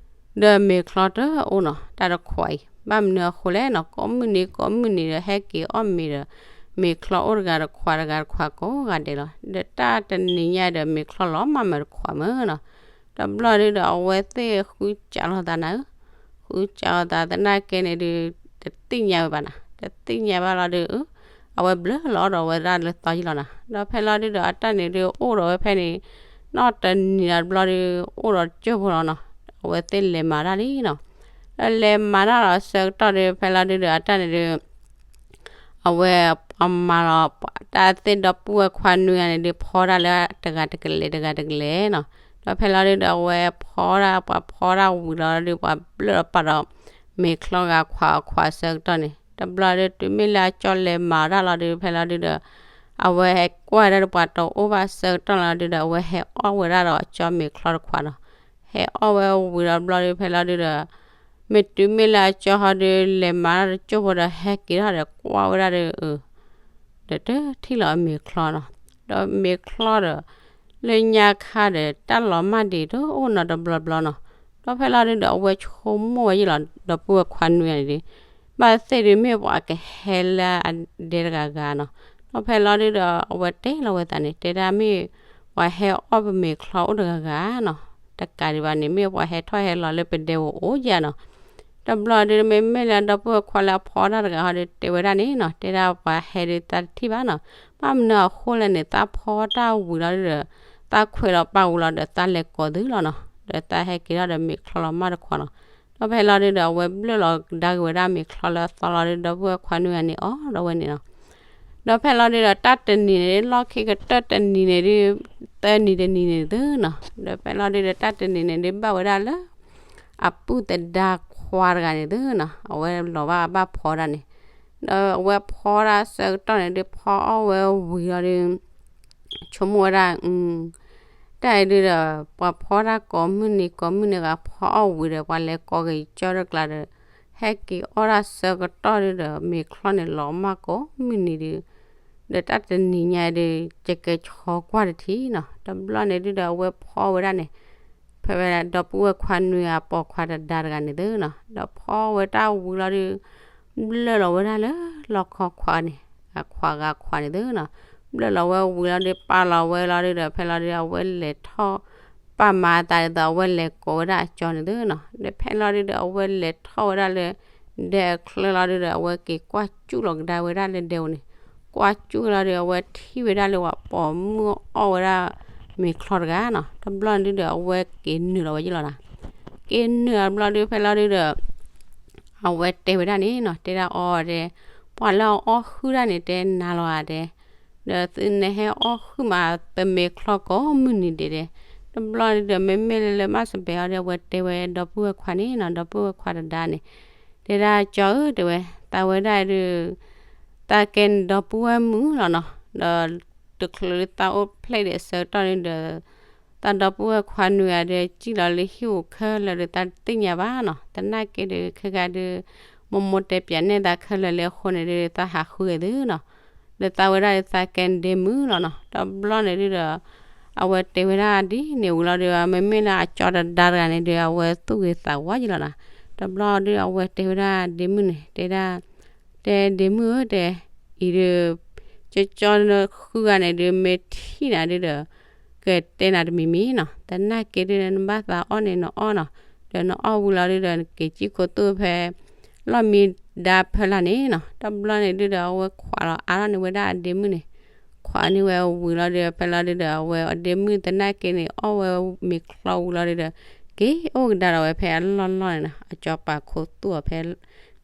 ဒီးမဲာ်ချီတအိၣ်နီၤ, တၢ်တခွးအံၤ ဘၣ်မနုၤအဃိလဲၣ်နီၤ, ကိးမုၢ်နံၤကိးမုၢ်နံၤဒီး ဟဲက့ၤအီၣ်မ့ၤဒီး မဲာ်ချီအိၣ်တဂၤတခွး တဂၤတခွးကိးဂၤဒဲးလီၤ. ဒီးတၢ်တနံၤညါဒီး မဲာ်ချီလီၤမၢ်မၢ်တခွးမၢ်နီၤ. တဘျီဒုးဒီး အဝဲသ့ၣ်ဃုစးလိာ်သးနၤဧၢ, ဃုစးလိာ်သးသနာ်က့န့ၣ်ဒုး တသ့ၣ်ညါဝဲဘၣ်နၤ, တသ့ၣ်ညါဘၣ်လီၤဒုး အဝဲဘျၢလီၤဒီးဝဲဒၣ်လၢသီယံၤလီၤနၤ. ဒီးဖဲလီၤဒုးဒီး အတၢ်န့ၣ်ဒုးအိၣ်ဒီးဝဲဖဲန့ၣ် နီၢ်တနံၤဒီးတဘျီဒီး အိၣ်ဒီးတကၠိၢ်ဖိလီၤနီၤ, အဝဲသ့ၣ်လဲၤမၤတၢ်လံနီၤ. ဒီးလဲၤမၤတၢ်ဒီးဆၢကတီၢ်ဒီး ဖဲလီၤဒုဒီး အတၢ်န့ၣ်ဒီး အဝဲပှၤမၤလီၤ တၢ်သ့ၣ်ဒီပုၢ်ဝဲၢ်ခွါနွံဂၤန့ၣ်ဒုး ဖီတၢ်လၢတဂၤတကလဲာ် တဂၤတကလဲာ်နီၤ. ဒီးဖဲလီၤဒုဒီး အဝဲဖီတၢ် ပှၤဖီတၢ်ဝံၤလီၤဒုး ပှၤဘျၢၣ်လီၤပာ်ဒီး မ့ၤချီဂၤခွးအခွးဆၢကတီၢ်န့ၣ် တဘျီဒုး တုၤမ့ၢ်လၢအကၠီလဲၤမၤတၢ်လီၤဒုး ဖဲလီၤဒုဒီး အဝဲဟဲကွၢ်ဝဲဒၣ်ဒီးပှၤတအိၣ်ဘၣ်ဆၢကတီၢ်လီၤဒုဒီး အဝဲဟဲအီၣ်ဝဲဒၣ်ဒီးအကၠီမ့ၤချီတခွးနီၤ. ဟဲအီၣ်ဝဲဝံၤလီၤတဘျီဒုး ဖဲလီၤဒုဒီး မ့ၢ်တုၤမ့ၢ်လၢအကၠီဟီဒုး လဲၤမၤတၢ်တကၠိၢ်ဖိဒီး ဟဲက့ၤထီၣ်ဒီးကွၢ်ဝဲဒၣ်ဒီး ဒီးတထံၣ်လီၤအမ့ၤချီနီၤ. ဒီးမ့ၤချီဒီး လၢညါခါဒီး တၢ်လီၤမၢ်ဒံးတအိၣ်နီတဘျီဘျီနီၤ. ဒီးဖဲလီၤဒုဒီး အဝဲဆိကမိၣ်ဝဲယံၤလီၤ ဒီပုၢ်ဝဲၢ်ခွါနွံဂၤန့ၣ်ဒုး ဘၣ်သ့ၣ်ဒုးမ့ၢ်ပှၤကဟဲလၢအဒဲတဂၤဂၤနီၤ. ဒီးဖဲလီၤဒုဒီး အဝဲတဲလီၤဝဲသးန့ၣ် တဲဒၣ်မ့ၢ်ပှၤဟဲအီၣ်ပမ့ၤချီအိၣ်တဂၤဂၤနီၤ. တကးဒံးဘၣ်န့ၣ် မ့ၢ်ပှၤဟဲထီၣ်ဟဲလီၤလၢပဒဲအိၣ်အိၣ်ယၤနီၤ. တဘျီဒုး မ့မ့ၢ်လၢဒီပုၢ်ဝဲၢ်ခွါလၢအဖီတၢ်တဂၤဟီဒုး တဲဝဲဒၣ်န့ၣ်နီၤ, တဲဒၣ်ပှၤဟဲဒုးသးတထံၣ်ဘၣ်နီၤ. ဘၣ်မနုၤအဃိလဲၣ်န့ၣ် သးဖီတၢ်ဝံၤလီၤဒုဒီး သးခွဲးလီၤပာ်ဝံၤလီၤဒီး သးလဲၤကိးသုလီၤနီၤ. ဒီးသးဟဲက့ၤထီၣ်ဒီးမ့ၤချီလီၤမၢ်တခွးနီၤ. ဒီးဖဲလီၤဒုဒီး အဝဲဘျၢၣ်လီၤကဒါက့ၤဝဲဒၣ်မ့ၤချီလၢအသီလီၤဒုး ဒီပုၢ်ဝဲၢ်ခွါနွံဂၤန့ၣ်အီၣ်ဒီးဝဲန့ၣ်နီၤ. ဒီးဖဲလီၤဒုဒီး တၢ်တနံၤန့ၣ် လီၢ်ခံကတၢၢ်တနံၤန့ၣ်ဒုး သၢနံၤတနံၤန့ၣ်သုနီၤ. ဒီးဖဲလီၤဒုဒီး တၢ်တနံၤန့ၣ်ဒုး ဘၣ်ဝဲဒၣ်လၢ အပုၢ်သဒါခွါတဂၤန့ၣ်သုနီၤ, အဝဲလီၤဘၣ်ဘၣ်ဖီဒၣ်န့ၣ်, ဒီးအဝဲဖီဒၣ်ဆၢကတီၢ်န့ၣ်ဒုး ဖီအီၣ်ဝဲဝံၤလီၤဒုး ဆိကမိၣ်ဝဲဒၣ် တၢ်အံၤဒုးဒီး ပှၤဖီဒၣ်ကိးမုၢ်နံၤကိးမုၢ်နံၤဂၤ ဖီအီၣ်ဝံၤဒီး ပှၤလဲၤကိးက့ၤကၠီတကျါဒီး ဟဲက့ၤအီၣ်ဒၣ်ဆၢကတီၢ်ဒုးဒီး မ့ၤချီန့ၣ်လီၤမၢ်ကိးမုၢ်နံၤဒုး ဒီးတၢ်တနံၤညါဒုး ကကဲဆီကွၢ်တထံၣ်နီၤ. တဘျီန့ၣ်ဒုးဒီး အဝဲဖီဝဲဒၣ်န့ၣ် ဖဲဝဲဒၣ်ဒီပုၢ်ဝဲၢ်ခွါနွံဂၤ ပိာ်ခွါတဒါတဂၤန့ၣ်သုနီၤ. ဒီးဖီဝဲတၢ်ဝံၤလီၤဒုး ဘျၢၣ်လီၤဝဲဒၣ်လၢ လီၢ်ခီခွါန့ၣ် အခွါဂၤခွါန့ၣ်သုနီၤ. ဘျၢၣ်လီၤဝဲဝံၤလီၤဒုး ပာ်လီၤဝဲလီၤဒုးဒီး ဖဲလီၤဒုး အဝဲလဲၤထီၣ် ပာ်မၤအသးဒ်သိး အဝဲလဲၤကိးဝဲဒၣ်အကၠီန့ၣ်သုနီၤ. ဒီးဖဲလီၤဒုးဒီး အဝဲလဲၤထီၣ်ဝဲဒၣ်လၢ ဒဲအချၢလီၤဒုးဒီး အဝဲက့ၤကွၢ်စူၣ်လီၤကဒါဝဲဒၣ်လၢဒဲဧိၤန့ၣ်, ကွၢ်စူၣ်လီၤဒုး အဝဲထံၣ်ဝဲဒၣ်လၢ ပှၤပိာ်မုၣ်အီၣ်ဝဲဒၣ်မ့ၤချီတဂၤနီၤ. တဘျီန့ၣ်ဒုးဒီး အဝဲက့ၤနုာ်လီၤဝဲယ့ၢ်လီၤနီၤ. က့ၤနုာ်အဘျီဒုး ဖဲလီၤဒုးဒီး အဝဲတဲဝဲဒၣ်န့ၣ်နီၤ, တဲဒၣ်အီၤတဲ, ပှၤလၢအအီၣ်ဟုၣ်တၢ်န့ၣ် တဲနၤလီၤဧါတဲ, ဒီးသုနဟဲအီၣ်ဟုၣ်မးပမ့ၤချီကိးမုၢ်နံၤဒဲးတဲ. တဘျီဒုးဒီး မ့မ့ၢ်လၢလၢမးစဘဲးအီၤဒီး အဝဲတဲဝဲဒီပုၢ်ဝဲၢ်ခွါန့ၣ်နီၤ, ဒီပုၢ်ဝဲၢ်ခွါတဒါန့ၣ်, တဲဒၣ်ကၠီဧၢ တဲဝဲ, သးဝဲဒၣ်ဒုး သးကဲနဒီပုၢ်ဝဲၢ်မုၣ်လီၤနီၤ. ဒီးတချုးလၢသးအိၣ်ဖျဲၣ်ဒံးအဆၢကတီၢ်န့ၣ်ဒီး သးဒီပုၢ်ဝဲၢ်ခွါနွံဂၤဒီး စံၣ်လီၤလၢဟံၣ်ပူၤခဲလၢာ်ဒီး သးတသ့ၣ်ညါဘၣ်နီၤ. သနာ်က့ဒီး ခဲဂၤဒီး မိၢ်မိၢ်တဲပၠးနဲၣ်သးခဲလၢာ်လံအဃိန့ၣ်ဒီး သးဟးဃုဂ့ၤသုနီၤ. ဒီးသးဝဲဒၣ်ဒီး သးကဲနဒ့မုၣ်လီၤနီၤ. တဘျီန့ၣ်ဒုးဒီး အဝဲတဲဝဲဒၣ်ဒ်န့ၣ်ဝံၤလီၤဒီး မ့မ့ၢ်လၢအကၠီတဒါတဂၤန့ၣ်ဒီး အဝဲသူၣ်ဂ့ၤသးဝါယ့ၢ်လီၤနီၤ. တဘျီဒုး အဝဲတဲဝဲဒၣ်ဒ့မုၣ်န့ၣ် တဲဒၣ် တဲဒ့မုၣ်ဧၢ တဲ, အံၤဒုး ကၠီကၠီဃုဂၤန့ၣ်ဒုး မ့ၢ်ထံၣ်နၤဒုးဒီး ကတဲနၤတမံၤမံၤနီၤ. သနာ်က့ဒုး နဘၣ်သးအီၣ်န့ၣ်နအီၣ်နီၤ. ဒီးနအီၣ်ဝံၤလီၤဒုးဒီး နက့ၤစံၣ်ခိၣ်သူၣ်ဖဲ လီၢ်မံဒါဖၢလာ်န့ၣ်နီၤ. တဘျီန့ၣ်ဒုးဒီး အဝဲခွးလီၤအါထီၣ်န့ၢ်ဝဲဒၣ်အဒ့မုၣ်န့ၣ်, ခွးန့ၢ်ဝဲဝံၤလီၤဒုး ဖဲလီၤဒုးဒီး အဝဲအဒ့မုၣ်သနာ်က့န့ၣ် အီၣ်ဝဲမ့ၤချီဝံၤလီၤဒုးဒီး က့ၤအိၣ်ကဒါဒီးဝဲဖဲအလီၢ်လီၢ်န့ၣ်နီၤ. အကၠီပာ်ခိၣ်သူၣ်အီၤဖဲ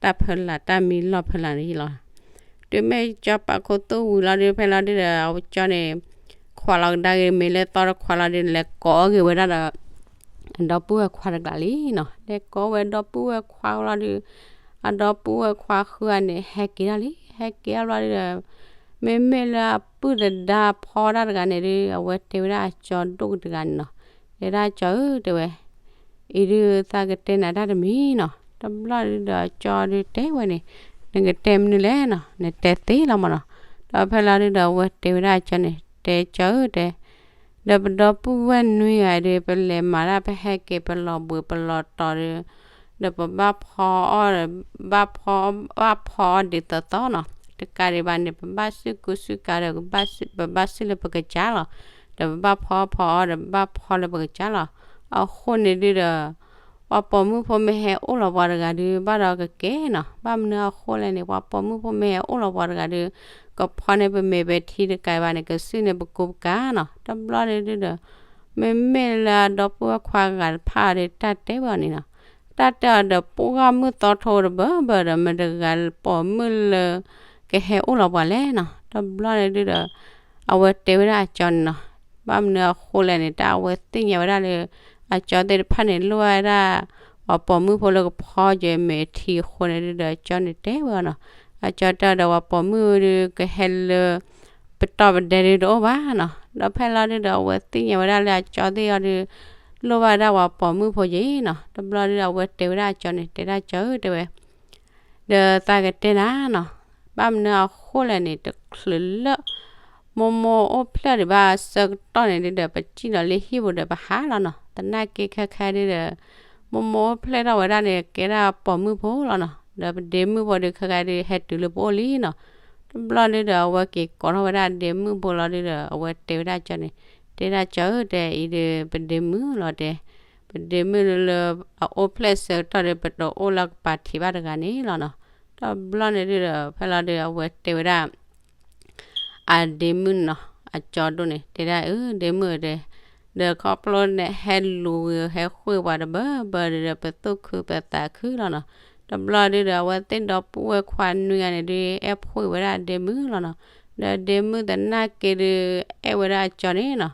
တၢ်ဖၢလာ်တၢ်မံလီၢ်ဖၢလာ်န့ၣ်လီၤ. တုၤမ့ၢ်ကၠီပာ်ခိၣ်သူၣ်ဝံၤလီၤဒုး ဖဲလီၤဒုးဒီး အကၠီန့ၣ် ခွးလီၤကဒါက့ၤမ့ၤလၢသီတခွးလီၤဒုး လဲၤကိးအီၣ်က့ၤဝဲဒၣ်ဒီး အဒီပုၢ်ဝဲၢ်ခွါတကျါလံနီၤ. လဲၤကိးဝဲဒီပုၢ်ဝဲၢ်ခွါလီၤဒုး အဒီပုၢ်ဝဲၢ်ခွါဃုဂၤန့ၣ် ဟဲက့ၤထီၣ်လံ. ဟဲက့ၤထီၣ်လီၤဒုးဒီး မ့မ့ၢ်လၢအပုၢ်သဒါဖီတၢ်တဂၤန့ၣ်ဒုး အဝဲတဲဝဲဒၣ်အကၠီဒိၣ်ကတဂၤန့ၣ်နီၤ. တဲဒၣ်ကၠီဧၢ တဲဝဲ အံၤဒုးသးကတဲနၤတၢ်တမံၤနီၤ. တဘျီဒုးဒီးကၠီဒုးတဲဝဲန့ၣ် နကတဲမနုၤလဲၣ်နီၤ, နတဲသ့လီၤမးနီၤ. ဒီးဖဲလီၤဒုးဒီး အဝဲတဲဝဲဒၣ်ကၠီန့ၣ် တဲကၠီဧၢ တဲ, ဒီးပဒီပုၢ်ဝဲၢ်နွံဂၤဒုး ပလဲၤမၤတၢ် ပဟဲက့ၤပလီၤဘှံးပလီၤတီၤဒုး ဒီးပဘၣ်ဖီအီၣ်ဒီး ဘၣ်ဖီ ဘၣ်ဖီအီၣ်ဒ်သိးသိးနီၤ. တကးဒံးဘၣ်န့ၣ် ပဘၣ်စံၣ်ကူစံၣ်ကၤဒီး ပဘၣ်စံၣ်လၢပကစၢ်လီၤ. ဒီးပဘၣ်ဖီဖီအီၣ်ဒီး ပဘၣ်ဖီလၢပကစၢ်လီၤ. အဃိန့ၣ်ဒုးဒီး ပှၤပိာ်မုၣ်ဖိမ့ၢ်ဟဲအိၣ်လီၤပှၤတဂၤဒုး ဘၣ်ဒီးကကဲနီၤ. ဘၣ်မနုၤအဃိလဲၣ်န့ၣ် ပှၤပိာ်မုၣ်ဖိမ့ၢ်ဟဲအိၣ်လီၤပှၤတဂၤဒုး ကဖီန့ၢ်ပမ့ၤပထံတကးဘၣ်န့ၣ် ကစံၣ်န့ၢ်ပကူပကၤနီၤ. တဘျီန့ၣ်ဒုးဒီး မ့မ့ၢ်လၢအဒီပုၢ်ဝဲၢ်ခွါဂၤတဖၣ်အီၤဒီး တၢ်တဲဝဲအီၤန့ၣ်နီၤ. တၢ်တဲအီၤဒီး ပှၢ်မုၢ်သီထိတဘၢဘၢဒီး မတၤတဂၤပိာ်မုၣ်လၢ ကဟဲအိၣ်လီၤပှၤလဲၣ်နီၤ. တဘျီန့ၣ်ဒုဒီး အဝဲတဲဝဲဒၣ်အကၠီန့ၣ်နီၤ. ဘၣ်မနုၤအဃိလဲၣ်န့ၣ် တၢ်အဝဲသ့ၣ်ညါဝဲဒၣ်လၢ အကၠီသ့ၣ်တဖၣ်န့ၣ် လိၣ်ဝဲဒၣ် ပှၤပိာ်မုၣ်ဖိလၢကဖီက့ၤမဲာ်ထံအဃိန့ၣ်ဒုဒီး အကၠီန့ၣ်တဲဝဲအီၤနီၤ. အကၠီတဲအီၤဒီး ပှၤပိာ်မုၣ်ဒုကဟဲလၢ ပတီၢ်ပဒဲဒုတအိၣ်ဘၣ်နီၤ. ဒီးဖဲလီၤဒုဒီး အဝဲသ့ၣ်ညါဝဲဒၣ်လၢအကၠီသ့ၣ်အီၤဒု လိၣ်ဘၣ်ဝဲဒၣ်ပှၤပိာ်မုၣ်ဖိက့ၤနီၤ. တဘျီဒုဒီး အဝဲတဲဝဲဒၣ်အကၠီန့ၣ် တဲဒၣ်ကၠီဧၢ တဲဝဲ ဒီးသးကတဲနၤနီၤ, ဘၣ်မနုၤအဃိလဲၣ်န့ၣ် တချုးလၢ မိၢ်မိၢ်အိၣ်ဖျဲၣ်ဒံးဘၣ်ဆၢကတီၢ်န့ၣ်ဒုဒီး ပစံၣ်လီၤလၢဟံၣ်ပူၤဒီးပဟးလီၤနီၤ. သနာ်က့ခဲခါဒုဒီး မိၢ်မိၢ်အိၣ်ဖျဲၣ်ထီၣ်ဝဲဒၣ်န့ၣ် ကဲဒၣ်ပိာ်မုၣ်ဖိလီၤနီၤ. ဒီးပဒ့မုၣ်ဖိဒုခဲခါဒု ဟဲတုၤလၢပအိၣ်လံနီၤ. တဘျီဒုဒီး အဝဲက့ၤကိးထီၣ်ဝဲဒၣ်ဒ့မုၣ်ဖိလီၤဒုဒီး အဝဲတဲဝဲဒၣ်ကၠီန့ၣ်, တဲဒၣ်ကၠီဧၢ တဲအံၤဒု ပဒ့မုၣ်လီၤတဲ, ပဒ့မုၣ်လၢ အအိၣ်ဖျဲၣ်ဆၢကတီၢ်ဒီး ပတအိၣ်လၢကပာ်ထံးဘၣ်တဂၤန့ၣ်လီၤနီၤ. တဘျီန့ၣ်ဒုဒီး ဖဲလီၤဒု အဝဲတဲဝဲဒၣ် အဒ့မုၣ်နီၤ, အကၠီဒိၣ်န့ၣ် တဲဒၣ်အၢ ဒ့မုၣ်ဧၢတဲ, ဒီးခီဖျိန့ၣ်ဟဲလူၤဂ့ၤဟဲဃ့ၢ်ပှၤတဘၢဘၢဒီး ပသူၣ်ခုပသးခုလီၤနီၤ. တဘျီဒုဒီး အဝဲသ့ၣ်ဒီပုၢ်ဝဲၢ်ခွါနွံဂၤန့ၣ်ဒု အဲၣ်ဖှ့ၣ်ဝဲဒၣ်ဒ့မုၣ်လီၤနီၤ. ဒီးဒ့မုၣ်သနာ်က့ဒု အဲၣ်ဝဲဒၣ်အကၠီန့ၣ်နီၤ,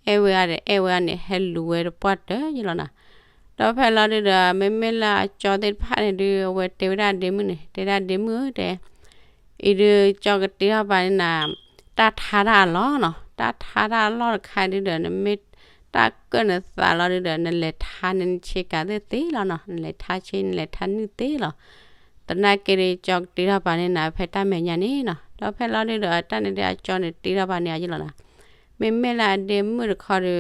အဲၣ်ဝဲအါဒီးအဲၣ်ဝဲအါန့ၣ် ဟဲလူၤဝဲတပှၢ်တၢၢ်ယလီၤနီၤ. ဒီးဖဲလီၤဒုဒီး မ့မ့ၢ်လၢအကၠီသ့ၣ်တဖၣ်န့ၣ်ဒု အဝဲတဲဝဲဒၣ်ဒ့မုၣ်န့ၣ် တဲဒၣ်ဒ့မုၣ်ဧၢတဲ အံၤဒု ကၠီကတ့ထီၣ်ပာ်န့ၢ်နၤ တၢ်ထါတၢ်အလီၢ်နီၤ, တၢ်ထါတၢ်အလီၢ်တခါဒုဒီး နမ့ၢ်တၢ်ကၢၣ်နသးလီၤဒုဒီး နလဲၤထါန့ၢ်နဆ့ကၤသ့ၣ်သ့လီၤနီၤ, နလဲၤထါဆ့ နလဲၤထါနုၢ်သ့လီၤ. သနာ်က့ဒု ကၠီကတ့ထီၣ်ပာ်န့ၢ်နၤဖဲတၢ်မဲာ်ညါန့ၣ်နီၤ. ဒီးဖဲလီၤဒုဒီး အတၢ်န့ၣ်ဒု အကၠီန့ၣ်တ့ထီၣ်ပာ်န့ၢ်အီၤယလီၤနီၤ. မ့မ့ၢ်လၢအဒ့မုၣ်တခီဒု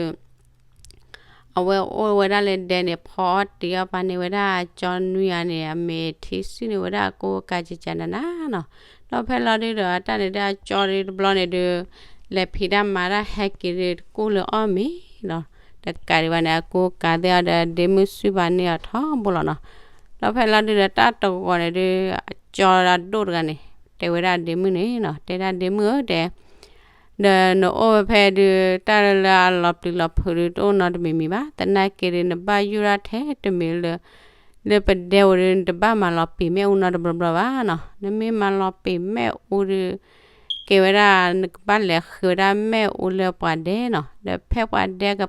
အဝဲအိၣ်ဝဲဒၣ်လၢဒဲန့ၣ် ဖီအီၣ်တ့အီၣ်ပာ်န့ၢ်ဝဲဒၣ်အကၠီနွံဂၤန့ၣ် အမဲာ်ထံစုၣ်န့ၢ်ဝဲဒၣ်အကိးကးကကနနနီၤ. ဒီးဖဲလီၤဒုဒီး အတၢ်န့ၣ်ဒု အကၠီဒုတဘျီန့ၣ်ဒု လဲၤဖံးတၢ်မၤတၢ်ဟဲက့ၤဒု တကူၣ်လၢအီၣ်မ့ၤလီၤ. တကးဒံးဘၣ်န့ၣ် အကိးကးသ့ၣ်အီၤဒီး ဒ့မုၣ်စုၣ်ပာ်န့ၢ်အီၤထီဘိလီၤနီၤ. ဒီးဖဲလီၤဒုဒီး တၢ်တဂီၤန့ၣ်ဒု အကၠီအဒိၣ်တဂၤန့ၣ် တဲဝဲဒၣ်ဒ့မုၣ်န့ၣ်နီၤ, တဲဒၣ်ဒ့မုၣ်ဧၢတဲ ဒီးနအိၣ်ဝဲဖဲဒု တၢ်လၢအလီၤပျံၤလီၤဖုးဒု တအိၣ်နီတမံၤမံၤဘၣ်. သနာ်က့ဒု နဘၣ်ယိၣ်ဒၣ်ထဲတမံၤလၢ လၢပဒဲဧိၤဒု နတဘၣ်မၤလီၤပံာ်မ့ၣ်အူနီတဘျီဘျီဘၣ်နီၤ. နမ့ၢ်မၤလီၤပံာ်မ့ၣ်အူဒု ကဲဝဲဒၣ် နကဘၣ်လဲၤဃ့ဝဲဒၣ်မ့ၣ်အူလၢပှၤဒဲနီၤ. ဒီးဖဲပှၤဒဲက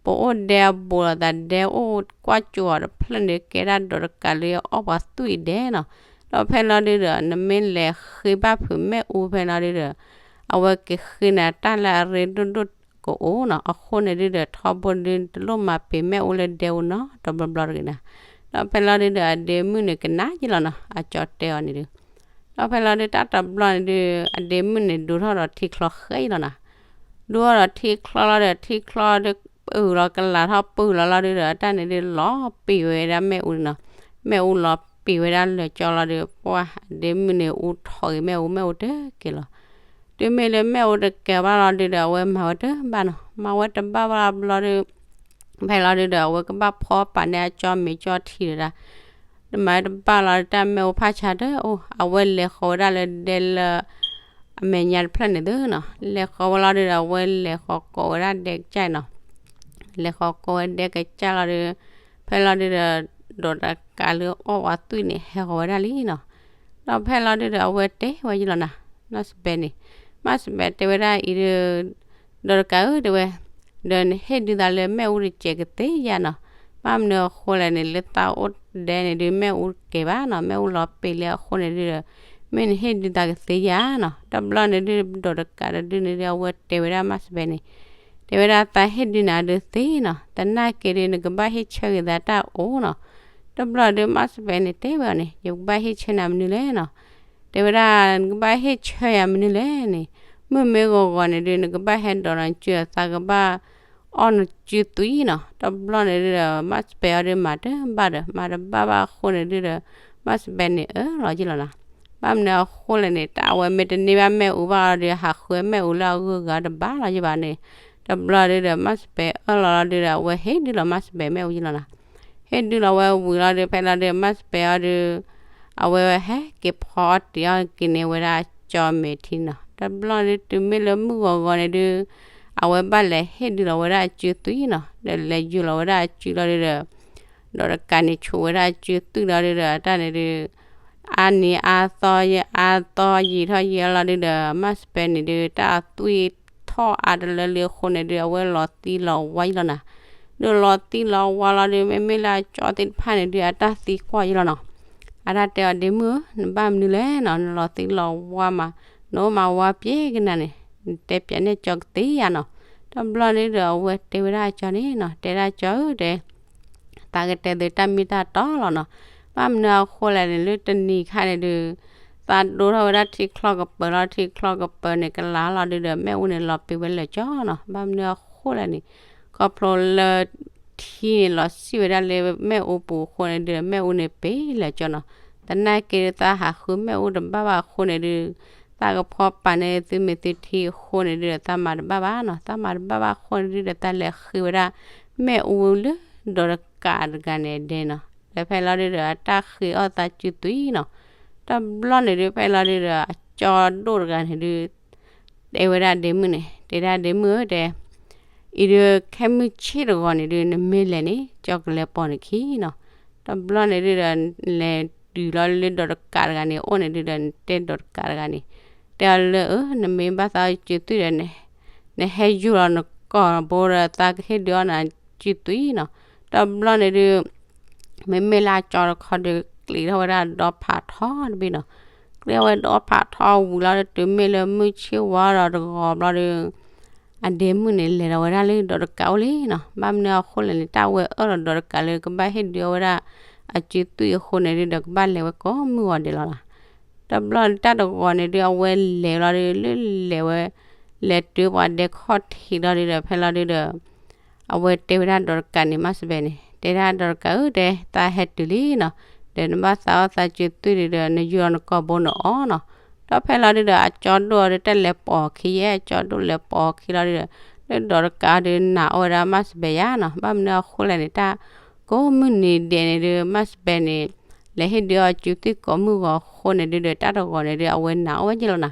ပအိၣ်ဒဲအဘူးလိာ်သး ဒဲအိၣ်ကွၢ်ကၠိအီၤတဖျၢၣ်န့ၣ် ကဲဒၣ်ဒိးတကးလၢအီၣ်ပှၤသွံၣ်ဒဲနီၤ. ဒီးဖဲလီၤဒုဒီး နမ့ၢ်လဲၤဃ့ဘၣ်ဖုးမ့ၣ်အူဖဲလီၤဒုဒီး အဝဲကဃ့နၤတၢ်လၢအရ့ဒိၣ်ဒိၣ်ကအိၣ်နီၤ. အဃိန့ၣ်ဒုဒီး ထီဘိဒု တလိၣ်မၤပံာ်မ့ၣ်အူလၢဒဲဧိၤနီတဘျီဘျီတဂ့ၤနီၤ. ဒီးဖဲလီၤဒုဒီး အဒ့မုၣ်န့ၣ်ကနၣ်ယလီၤနီၤ အကၠီတဲအီၤန့ၣ်ဒု ဒီးဖဲလီၤဒု တၢ်တဘျီန့ၣ်ဒု အဒ့မုၣ်န့ၣ် ဒိးထီၣ်ဒီးထံချီဃဲလီၤနီၤ. ဒိးထီၣ်ဒီးထံချီလီၤဒီး ထံချီဒု ပုၢ်လီၤကလးထီၣ်ပုၢ်လီၤလီၤဒုဒီး တၢ်န့ၣ်ဒု လီၤပံာ်ဝဲဒၣ်မ့ၣ်အူနီၤ. မ့ၣ်အူလီၤပံာ်ဝဲဒၣ်လၢာ်ကၠီလီၤဒု ပှၢ်အဒ့မုၣ်န့ၣ် အူထီၣ်ဂ့ၤမ့ၣ်အူ မ့ၣ်အူတကဲၤလီၤ. တုၤမ့ၢ်လၢမ့ၣ်အူတကဲၤဘၣ်လီၤဒုဒီး အဝဲမၤဝဲတဘၣ်နီၤ. မၤဝဲတဘၣ်ဘၣ်လီၤဘျီဒု ဖဲလီၤဒုဒီး အဝဲကဘၣ်ဖီပာ်န့ၢ်အကၠီမ့ၤကၠီထံဒီးဒၣ် တမၤတဘၣ်လီၤ တၢ်မ့ၣ်အူဖးဆါတအိၣ် အဝဲလဲၤဃီၤဝဲဒၣ်လၢဒဲလၢ အမဲာ်ညါတဖျၢၣ်န့ၣ်သုနီၤ. လဲၤဃီၤဝဲလီၤဒုဒီး အဝဲလဲၤဃီၤကိးဝဲဒၣ်ဒဲကစၢ်နီၤ. လဲၤဃီၤကိးဝဲဒဲကစၢ်လီၤဒု ဖဲလီၤဒုဒီး ဒိးတကးလၢအီၣ်ပှၤသွံၣ်န့ၣ် ဟဲဃီၤဝဲဒၣ်လံနီၤ. ဒီးဖဲလီၤဒုဒီး အဝဲတဲဝဲယလီၤနီၤ မၢ်စပဲန့ၣ်, မၢ်စပဲတဲဝဲဒၣ်အံၤဒု ဒိးတကးဧၢ တဲဝဲ, ဒီးနဟ့ၣ်ဒုးသးလၢမ့ၣ်အူတစဲးကသ့ဧါနီၤ. ဘၣ်မနုၤအဃိလဲၣ်န့ၣ် လၢသးအိၣ်ဒဲန့ၣ်ဒု မ့ၣ်အူတကဲၤဘၣ်နီၤ, မ့ၣ်အူလီၤပံာ်လံအဃိန့ၣ်ဒုဒီး မ့ၢ်နဟ့ၣ်ဒုးသးကသ့ဧါနီၤ. တဘျီန့ၣ်ဒု ဒိးတကးတဒုန့ၣ်ဒု အဝဲတဲဝဲဒၣ်မၢ်စပဲန့ၣ်, တဲဝဲဒၣ်သးဟ့ၣ်ဒုးနၤဒုသ့နီၤ, သနာ်က့ဒု နကဘၣ်ဟ့ၣ်ဆၢဂ့ၤသးတၢ်အိၣ်နီၤ. တဘျီဒု မၢ်စပဲန့ၣ်တဲဝဲအီၤန့ၣ်, ယကဘၣ်ဟ့ၣ်ဆၢနၤမနုၤလဲၣ်နီၤ. တဲဝဲဒၣ် နကဘၣ်ဟ့ၣ်ဆၢယၤမနုၤလဲၣ်န့ၣ်, မုၢ်မ့ၢ်ဂီၤဂီၤန့ၣ်ဒု နကဘၣ်ဟဲဒိးနစု သးကဘၣ်အီၣ်နစုသွံၣ်နီၤ. တဘျီန့ၣ်ဒုဒီး မၢ်စပဲအီၤဒု မၤတဘၣ်ဒီး မၤတဘၣ်ဘၣ်အဃိန့ၣ်ဒုဒီး မၢ်စပဲန့ၣ်အၢၣ်လီၤယလီၤနီၤ. ဘၣ်မနုၤအဃိလဲၣ်န့ၣ် တၢ်အဝဲမ့ၢ်တန့ၢ်ဘၣ်မ့ၣ်အူဘၣ်အီၤဒု ဟးဃုမ့ၣ်အူလၢအဂုၤအဂၤတဘၣ်လီၤယဘၣ်န့ၣ်, တဘျီဒုဒီး မၢ်စပဲအၢၣ်လီၤလီၤဒုဒီး အဝဲဟ့ၣ်ဒုးလီၤမၢ်စပဲမ့ၣ်အူယလီၤနီၤ. ဟ့ၣ်ဒုးလီၤဝဲဝံၤလီၤဒု ဖဲလီၤဒု မၢ်စပဲအီၤဒု အဝဲဟဲက့ၤဖီအီၣ်တ့ၤအီၣ်က့ၤန့ၢ်ဝဲဒၣ်ကၠီမဲာ်ထံနီၤ. တဘျီဒု တုၤမ့ၢ်လၢမုၢ်ဂီၤဂီၤန့ၣ်ဒု အဝဲဘၣ်လဲၤဟ့ၣ်ဒုးလီၤဝဲဒၣ်အစုသွံၣ်နီၤ, ဒီးလဲၤယူၤလီၤဝဲဒၣ်အစုလီၤဒုးဒီး ဒီးတကးန့ၣ် ဆူးဝဲဒၣ်အစုသွံၣ်လီၤဒုးဒီး အတၢ်န့ၣ်ဒုး အါနံၤအါသီယံာ်အါသီယံာ်ထီၣ်ယံာ်လီၤဒုးဒီး မၢ်စပဲန့ၣ်ဒုး တၢ်အသွံၣ်ထီၣ်အါတလၢလံအဃိန့ၣ်ဒုး အဝဲလီၤသံလီၤဝါယံာ်လီၤနၤ. ဒုးလီၤသံလီၤဝါလီၤဒုး မ့မ့ၢ်လၢအကၠီသ့ၣ်တဖၣ်န့ၣ်ဒုး အတၢ်သံကွၢ်ယံာ်လီၤနီၤ. အတၢ်တဲအီၤ ဒ့မုၣ်ဧၢ, နဘၣ်မနုၤလဲၣ်နီၤ, နလီၤသံလီၤဝါမး, နအိၣ်မးဝါပျဲကနၤန့ၣ်, နတဲပၠးန့ၢ်ကၠီကသ့ဧါနီၤ. တဘျီန့ၣ်ဒီး အဝဲတဲဝဲဒၣ်အကၠီန့ၣ်နီၤ, တဲဒၣ်ကၠီဧၢတဲ သးကတဲသုတၢ်မ့ၢ်တၢ်တီလီၤနီၤ. ဘၣ်မနုၤအဃိလဲၣ်န့ၣ် လၢတနံၤခါန့ၣ်ဒုး သးဒိထီၣ်ဝဲဒၣ်ထံချီကပၤလီၤ, ထံချီကပၤန့ၣ် ကလၤလီၤဒုးဒီး မ့ၣ်အူန့ၣ်လီၤပ့ၤဝဲလၢာ်ကၠီနီၤ. ဘၣ်မနုၤအဃိလဲၣ်န့ၣ် ခီဖျိလၢ ထံန့ၣ်လီၤဆံၣ်ဝဲဒၣ်လၢမ့ၣ်အူပူၤအဃိန့ၣ်ဒုး မ့ၣ်အူန့ၣ်ပ့ၤလၢာ်ကၠီနီၤ. သနာ်က့ဒုး သးဟးဃုမ့ၣ်အူတဘၣ်ဘၣ်အဃိန့ၣ်ဒုး သးကဖီပာ်န့ၢ်သုမ့ၢ်သုထံအဃိန့ၣ်ဒုး သးမၤတဘၣ်ဘၣ်နီၤ. သးမၤတဘၣ်ဘၣ်အဃိန့ၣ်ဒုးဒီး သးလဲၤဃ့ဝဲဒၣ် မ့ၣ်အူလၢဒီးတကးတဂၤန့ၣ်ဒဲးနီၤ. ဒီးဖဲလီၤဒုးဒီး အတၢ်ဃ့အီၣ်သးစုသွံၣ်နီၤ. တဘျီန့ၣ်ဒုး ဖဲလီၤဒုးဒီး အကၠီဒိၣ်တဂၤန့ၣ်ဒုး တဲဝဲဒၣ်ဒ့မုၣ်န့ၣ်, တဲဒၣ်ဒ့မုၣ်ဧၢတဲ အံၤဒုး ခဲမုၢ်ဆ့ၣ်တဂီၤန့ၣ်ဒုး နမ့ၢ်လဲၤန့ၣ် ကၠီကလဲၤပိာ်နခံနီၤ. တဘျီန့ၣ်ဒုးဒီး လဲၤတုၤလီၤလၢဒီးတကးတဂၤန့ၣ် အိၣ်န့ၣ်ဒုးဒီး နတဲဒီးတကးတဂၤန့ၣ် တဲအီၤလၢ အၢ နမ့ၢ်ဘၣ်သးစုသွံၣ်ဒီး နဟဲယူၤလီၤနကိာ်ဘိဒီး သးကဟ့ၣ်ဒုးအီၣ်နၤစုသွံၣ်နီၤ. တဘျီန့ၣ်ဒုး မ့မ့ၢ်လၢအကၠီတခီဒုး ကျံးထီၣ်ဝဲဒၣ်ဒီဖးထီတဘ့ၣ်နီၤ. ကျံးထီၣ်ဝဲဒီဖးထီဝံၤလီၤဒုး တုၤမ့ၢ်လၢမုၢ်ဆ့ၣ်ဝါဒီးတဂီၤဘျီဒုး အဒ့မုၣ်န့ၣ် လဲၤဒီးဝဲဒၣ်လၢဒီးတကးအိၣ်လံနီၤ. ဘၣ်မနုၤအဃိလဲၣ်န့ၣ် တၢ်ဝဲအၢၣ်လီၤဒီးတကးလၢကဘၣ်ဟ့ၣ်ဒုးအီၣ်ဝဲဒၣ် အစုသွံၣ်အဃိန့ၣ်ဒုးဒီး ကဘၣ်လဲၤဝဲကိးမုၢ်ဂီၤဒဲးလီၤနီၤ. တဘျီတၢ်တဂီၤန့ၣ်ဒုး အဝဲလဲၤလီၤဒုး လၢလဲၤဝဲ လဲၤတုၤပှၤဒဲခီၣ်ထံးလီၤဒုးဒီး ဖဲလီၤဒုးဒီး အဝဲတဲဝဲဒၣ်ဒီးတကးန့ၣ် မၢ်စပဲန့ၣ် တဲဒၣ်ဒီးတကးဧၢတဲ သးဟဲတုၤလံနီၤ. ဒီးနဘၣ်သးအီၣ်သးစုသွံၣ်ဒုးဒီး နယူၤလီၤနကိာ်ဘိန့ၣ်အီၤနီၤ. ဒီးဖဲလီၤဒုးဒီး အကၠီဒိၣ်အီၤဒုး တၢ်လဲၤပိာ်အခံယဲ အကၠီဒိၣ်လဲၤပိာ်အခံလီၤဒုးဒီး လၢဒီးတကးဒုးနာ်အီၣ်ဝဲဒၣ်မၢ်စပဲယါနီၤ. ဘၣ်မနုၤအဃိလဲၣ်န့ၣ် တၢ်ကိးမုၢ်နံၤဒဲးန့ၣ်ဒုး မၢ်စပဲန့ၣ် လဲၤဟ့ၣ်ဒုးအီၣ်စုသွံၣ်ကိးမုၢ်ဂီၤအဃိန့ၣ်ဒုးဒီး တၢ်တဂီၤန့ၣ်ဒုး အဝဲနာ်အီၣ်ဝဲယဲလီၤနီၤ.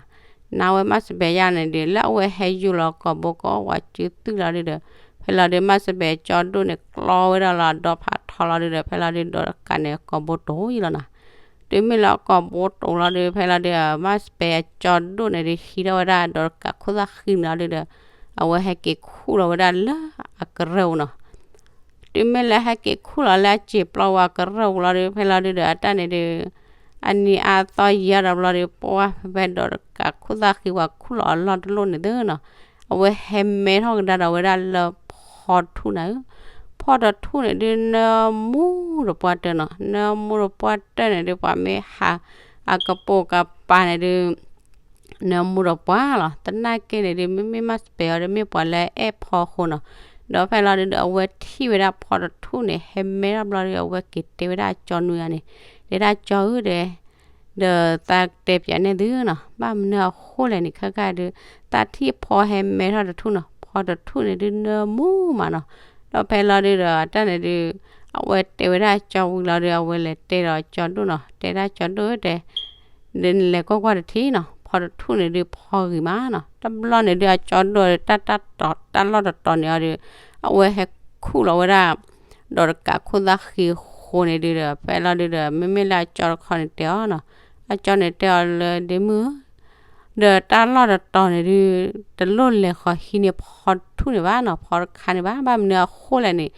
နာ်ဝဲမၢ်စပဲယါန့ၣ်ဒုး လၢအဝဲဟဲယူၤလီၤကိာ်ဘိကိးဝဲစုသွံၣ်လီၤဒုးဒီး ဖဲလီၤဒုး မၢ်စပဲကၠီဒိၣ်န့ၣ် ကျီဝဲဒၣ်လီၤဒီဖးထီလီၤဒုးဒီး ဖဲလီၤဒုးဒီးတကးန့ၣ် ကိာ်ဘိတိၤယဲလီၤနီၤ. တုၤမ့ၢ်လၢကိာ်ဘိတိၤလီၤဒုး ဖဲလီၤဒုး မၢ်စပဲအကၠီဒိၣ်န့ၣ်ဒုး ဟံးထီၣ်ဝဲဒၣ်ဒီးတကးခိၣ်သၣ်ဃံန့ၣ်လီၤဒုးဒီး အဝဲဟဲက့ၤခူၣ်လီၤဝဲဒၣ်လၢအကရၢၢ်ပူၤနီၤ. တုၤမ့ၢ်လၢဟဲက့ၤခူၣ်လီၤလၢအစံာ်ပျီဝဲကရၢၢ်ပူၤလီၤဒုး ဖဲလီၤဒုးဒီး အတၢ်န့ၣ်ဒုး အနံၤအါသီယံာ်ဒီးဘျီဒုး ပှၢ်ဖဲဖဲဒီးတကးခိၣ်သၣ်ဃံဝဲခူၣ်လီၤအလီၢ်တလိၣ်န့ၣ်သ့နီၤ. အဝဲဟဲမဲထီၣ်ကဒါဒီးဝဲဒၣ်လၢဖီတထူၣ်န့ၣ်ဧၢ. ဖီတထူၣ်န့ၣ်ဒုး နၢမူဒီးပှၢ်တၢၢ်နီၤ. နၢမူဒီးပှၢ်တၢၢ်န့ၣ်ဒုး ပှၤမ့ၢ်ဟး အကပိာ်ကပၤန့ၣ်ဒုး နၢမူဒီးပှၢ်လီၤ. သနာ်က့န့ၣ်ဒုး မ့မ့ၢ်မၢ်စပဲအီၤဒုး မ့ၢ်ပှၤလၢအအဲၣ်ဖီအဃိနီၤ. ဒီးဖဲလီၤဒုးဒီး အဝဲထံၣ်ဝဲဒၣ်ဖီတထူၣ်န့ၣ် ဟဲမဲထီၣ်ဘျီဒုး အဝဲက့ၤတဲဝဲဒၣ်အကၠီနွံဂၤန့ၣ်, တဲဒၣ်ကၠီဧၢဒီး ဒီးသးတဲပၠးန့ၢ်သုနီၤ, ဘၣ်မနုၤအဃိလဲၣ်န့ၣ် ခဲကၢ်ဒုး သးထံၣ်ဖီဟဲမဲထီၣ်တထူၣ်နီၤ, ဖီတထူၣ်န့ၣ်ဒုးနၢမူမးနီၤ. ဒီးဖဲလီၤဒုးဒီး အတၢ်န့ၣ်ဒုး အဝဲတဲဝဲဒၣ်ကၠီဝံၤလီၤဒုး အဝဲလဲၤတဲဒီးကၠီဒိၣ်နီၤ, တဲဒၣ်ကၠီဒိၣ်ဧၢတဲ ဒီးနလဲၤကွၢ်ကွၢ်တထံၣ်နီၤ, ဖီတထူၣ်န့ၣ်ဒုးဖီဂ့ၤမးနီၤ. တဘျီန့ၣ်ဒုး အကၠီဒိၣ်တၢ်တၢ်တီၤ တၢ်လီၢ်တတီၤန့ၣ်အီၤဒုး အဝဲဟဲခူၣ်လီၤဝဲဒၣ် ဒီးတကးခိၣ်သၣ်ဃံအဃိန့ၣ်ဒုးဒီး ဖဲလီၤဒုးဒီး မ့မ့ၢ်လၢအကၠီတခီန့ၣ်တဲအီၤနီၤ, အကၠီန့ၣ်တဲအီၤလၢဒ့မုၣ်ဧၢ ဒီးတၢ်လီၢ်တတီၤန့ၣ်ဒုး တလိၣ်လဲၤဃီၤဟံးန့ၢ်ဖီတထူၣ်န့ၣ်ဘၣ်နီၤ, ဖီတခါန့ၣ်ဘၣ်. ဘၣ်မနုၤအဃိလဲၣ်န့ၣ်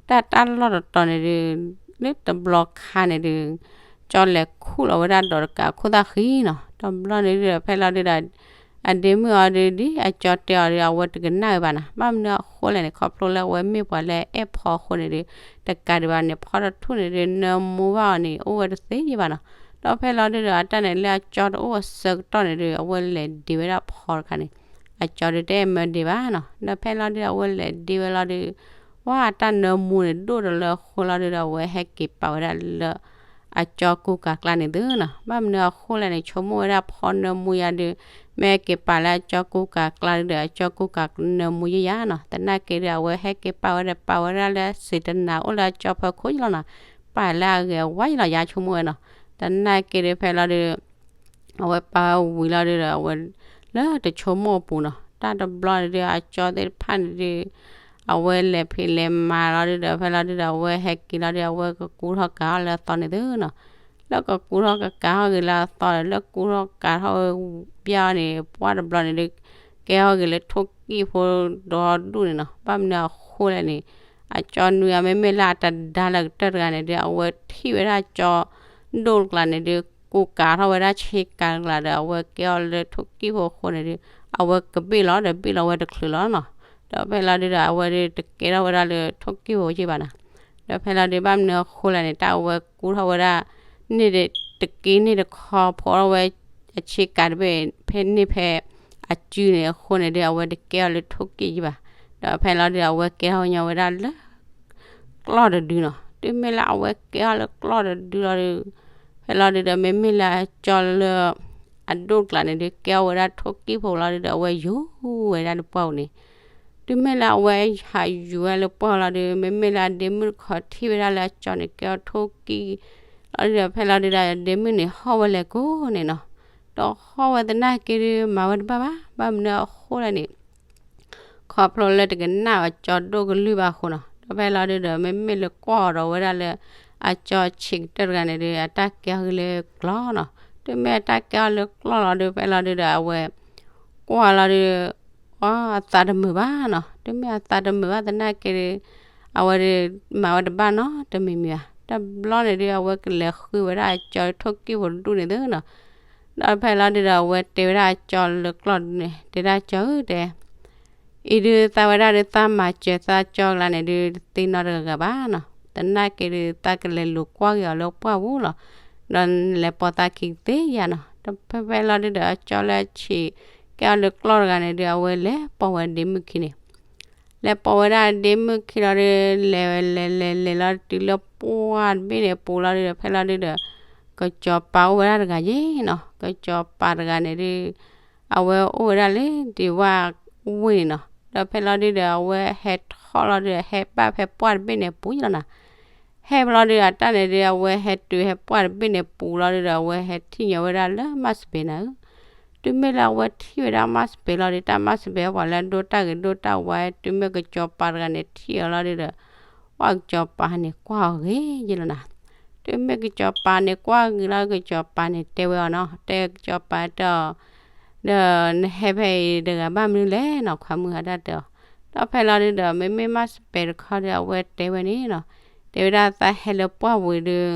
တၢ်တၢ်လီၢ်တတီၤန့ၣ်ဒုး လၢတဘျီခါန့ၣ်ဒုး ကၠီလဲၤခူၣ်လီၤဝဲဒၣ်ဒီးတကးခိၣ်သၣ်ဃံနီၤ. တဘျီန့ၣ်ဒုးဒီး ဖဲလီၤဒုးဒီး အဒ့မုၣ်အီၤဒုး ဒ်အကၠီတဲအီၤဒုး အဝဲတကနၣ်ဝဲဘၣ်နီၤ. ဘၣ်မနုၤအဃိလဲၣ်န့ၣ် ခီဖျိလၢအဝဲမ့ၢ်ပှၤလၢအအဲၣ်ဖီအဃိန့ၣ်ဒုး တကးဒံးဘၣ်န့ၣ် ဖီတထူၣ်န့ၣ်ဒုး နၢမူဘၣ်အီၤန့ၣ် အိၣ်ဝဲတသ့ယဲဘၣ်နီၤ. ဒီးဖဲလီၤဒုးဒီး အတၢ်န့ၣ်လၢအကၠီတအိၣ်အဆၢကတီၢ်န့ၣ်ဒုး အဝဲလဲၤဒ့ဝဲဒၣ်ဖီတခါန့ၣ် အကၠီဒုးတအဲၣ်မၢဒ့ဘၣ်နီၤ. ဒီးဖဲလီၤဒုးဒီး အဝဲလဲၤဒ့ဝဲလီၤဒုး ဝဲအတၢ်နၢမူန့ၣ် ဒိၣ်တလၢအဃိလီၤဒုးဒီး အဝဲဟဲက့ၤပာ်ဝဲဒၣ်လၢ အကၠီကူကၤကျါန့ၣ်သုနီၤ. ဘၣ်မနုၤအဃိလဲၣ်န့ၣ် ဆိကမိၣ်ဝဲဒၣ်ဖီနၢမူယၤဒုး မ့ၢ်ဟဲက့ၤပာ်လၢအကၠီကူကၤကျါဒုးဒီး အကၠီကူကၤနၢမူယဲယၤနီၤ. သနာ်က့ဒုး အဝဲဟဲက့ၤပာ်ဝဲဒီး ပာ်ဝဲဒၣ်လၢစံးတနာ်အိၣ်လၢအကၠီဖီခိၣ်ယလီၤနီၤ. ပာ်လၢအဂဲၤဝါယလီၤ ယဆိကမိၣ်ဝဲနီၤ. သနာ်က့ဒုး ဖဲလီၤဒုး အဝဲပာ်ဝဲဝံၤလီၤဒုးဒီး အဝဲ လၢတဆိကမိၣ်အပူၤနီၤ, တၢ်တဘျီန့ၣ်ဒုး အကၠီသ့ၣ်တဖၣ်န့ၣ်ဒုး အဝဲလဲၤဖံးလဲၤမၤလီၤဒုးဒီး ဖဲလီၤဒုးဒီး အဝဲဟဲက့ၤလီၤဒုး အဝဲကကူထီၣ်ကၤထီၣ်လၢအသီန့ၣ်သုနီၤ. လၢကကူထီၣ်ကကၤထီၣ်က့ၤလၢအသီဒီး လၢကူထီၣ်ကၤထီၣ်ဝဲဘၣ်န့ၣ် ပှၢ်တဘျီန့ၣ်ဒုး ကဲထီၣ်က့ၤလၢထိၣ်ကံၣ်ဖိဒီဒူၣ်န့ၣ်နီၤ. ဘၣ်မနုၤအဃိလဲၣ်န့ၣ် အကၠီနွံအမ့မ့ၢ်လၢအတဒါလၢအကတၢၢ်တဂၤန့ၣ်ဒုး အဝဲထံၣ်ဝဲဒၣ်ကၠီဒိၣ်တကျါန့ၣ်ဒုး ကူကၤထီၣ်ဝဲဒၣ်ဆ့ကၤတကျါဒီး အဝဲကဲအီၤလၢထိၣ်ကံၣ်ဖိအဃိန့ၣ်ဒုး အဝဲကဘ့ၣ်လီၤဒီးဘ့ၣ်လီၤဝဲတချုးလီၤနီၤ. ဒီးဖဲလီၤဒုးဒီး အဝဲဒုးတကဲထီၣ်ဝဲဒၣ်လၢထိၣ်ကံၣ်ဖိက့ဘၣ်နီၤ. ဒီးဖဲလီၤဒုး ဘၣ်မနုၤအဃိလဲၣ်န့ၣ် တၢ်အဝဲကူထီၣ်ဝဲဒၣ် န့ၢ်ဒံး တက့န့ၢ်တခီ ဖိးထီၣ်ဝဲအဆ့ကၤတဘ့ၣ် ဖဲန့ၢ်ဖဲအစုန့ၣ်အဃိန့ၣ်ဒုး အဝဲတကဲအီၤလၢထိၣ်ကံၣ်က့ဘၣ်. ဒီးဖဲလီၤဒုးဒီး အဝဲကဲထီၣ်ညီဝဲဒၣ်လၢ ကျီၢ်တဒုနီၤ. တုၤမ့ၢ်လၢအဝဲကဲထီၣ်လၢကျီၢ်တဒုလီၤဒုး ဖဲလီၤဒုးဒီး မ့မ့ၢ်လၢအကၠီလၢ အဒိၣ်တကျါန့ၣ်ဒုး ကဲထီၣ်ဝဲဒၣ်ထိၣ်ကံၣ်ဖိလီၤဒုးဒီး အဝဲယူၤဝဲဒၣ်လၢပှၢ်ပူၤန့ၣ်. တုၤမ့ၢ်လၢအဝဲဟးယူၤဝဲလၢပှၢ်ပူၤလီၤဒုး မ့မ့ၢ်လၢအဒ့မုၣ်တခီထံၣ်ဝဲဒၣ်လၢအကၠီန့ၣ် ကဲထီၣ်ထိၣ်ကံၣ်လီၤဒုးဒီး ဖဲလီၤဒုးဒီး အဒ့မုၣ်န့ၣ်ဟီၣ်ဝဲလဲၤကိးန့ၣ်နီၤ. ဒီးဟီၣ်ဝဲသနာ်က့ဒုး မၤဝဲတဘၣ်ဘၣ်. ဘၣ်မနုၤအဃိလဲၣ်န့ၣ် ခီဖျိလၢတကနၣ်အကၠီဒိၣ်ကလုၢ်ဘၣ်အဃိနီၤ. ဒီးဖဲလီၤဒုးဒီး မ့မ့ၢ်လၢကွၢ်အီၤဒီးဝဲဒၣ်လၢ အကၠီဆံးကတၢၢ်တဂၤန့ၣ်ဒုး အတၢ်ကဲထီၣ်က့ၤလၢကျီၢ်နီၤ. တုၤမ့ၢ်အတၢ်ကဲထီၣ်လၢကျီၢ်လီၤဒုး ဖဲလီၤဒုးဒီး အဝဲ ကွၢ်လီၤဒုး အသးတမုာ်ဘၣ်နီၤ. တုၤမ့ၢ်အသးတမုာ်ဘၣ်သနာ်က့ဒုး အဝဲဒုး မၤဝဲတဘၣ်နီတမံၤမံၤဘၣ်. တဘျီန့ၣ်ဒုး အဝဲကလဲၤဃုဝဲဒၣ်အကၠီထိၣ်ကံၣ်ဖိတဒူၣ်န့ၣ်သုနီၤ. ဒီးဖဲလီၤဒုးဒီး အဝဲတဲဝဲဒၣ်အကၠီလၢကျီၢ်န့ၣ် တဲဒၣ်ကၠီဧၢတဲ အံၤဒုးသးဝဲဒၣ်ဒုး သးမၤစၢၤသးကၠီကျါန့ၣ်ဒုး တသ့နီတဂၤဂၤဘၣ်နီၤ. သနာ်က့ဒုး သးကလဲၤလူၤကွၢ်က့ၤအီၤလၢပှၢ်ပူၤလီၤ. ဒီးလဲၤပိာ်သးခံကသ့ဧါနီၤ. ဒီးဖဲဖဲလီၤဒုးဒီး အကၠီလၢအဆံး ကဲထီၣ်လၢကျီၢ်တဂၤန့ၣ်ဒုး အဝဲလဲၤပိာ်ဝဲဒ့မုၣ်ခံန့ၣ် လဲၤပိာ်ဝဲဒၣ်ဒ့မုၣ်ခံလီၤဒုး လဲၤဝဲလဲၤလဲၤလဲၤလီၤတုၤလၢပှၢ်တဘ့ၣ်န့ၣ်ပူၤလီၤဒုးဒီး ဖဲလီၤဒုးဒီး ကစီၤပၤအိၣ်ဝဲဒၣ်တဂၤယ့ၣ်နီၤ. ကစီၤပၤတဂၤန့ၣ်ဒုး အဝဲအိၣ်ဝဲဒၣ်လၢဒံးဝၣ်ဝ့ၢ်န့ၣ်နီၤ. ဒီးဖဲလီၤဒုးဒီး အဝဲဟဲထီၣ်လီၤဒုးဒီး ဟဲဘၣ်ဖဲပှၢ်တဘ့ၣ်န့ၣ်ပူၤယ့ၣ်လီၤနၤ. ဟဲဘျီဒုး အတၢ်န့ၣ်ဒုး အဝဲဟဲတုၤဟဲပှၢ်တဘ့ၣ်န့ၣ်ပူၤလီၤဒုးဒီး အဝဲဟဲထံၣ်ညီဝဲဒၣ်လၢမၢ်စပဲၤနၤဧၢ. တုၤမ့ၢ်လၢအဝဲထံၣ်ဝဲဒၣ်မၢ်စပဲၤလီၤဒုး တၢ်မၢ်စပဲၤပှၤလၢအဒိတၢ်ဂ့ၤဒိတၢ်ဝါ တုၤမ့ၢ်ကစီၤပၤတဂၤန့ၣ်ထံၣ်အီၤလီၤဒုးဒီး ပှၢ်ကစီၤပၤန့ၣ်ကွၢ်အီၤဂ့ၤယ့ၣ်လီၤနၤ. တုၤမ့ၢ်ကစီၤပၤန့ၣ်ကွၢ်ဂ့ၤလီၤ ကစီၤပၤန့ၣ်တဲဝဲအီၤနီၤ တဲကစီၤပၤတဲအီၤ ဒီးနဟဲဖဲအံၤတဂၤဘၣ်မနုၤလဲၣ်နီၤ ခွါမုၣ်ဟးဒၣ်တဲအီၤ. ဒီးဖဲလီၤဒုးဒီး မ့မ့ၢ်မၢ်စပဲၤတခီဒီး အဝဲတဲဝဲန့ၣ်နီၤ တဲဝဲဒၣ်သးဟဲလၢပှၢ်ဝံၤဒုး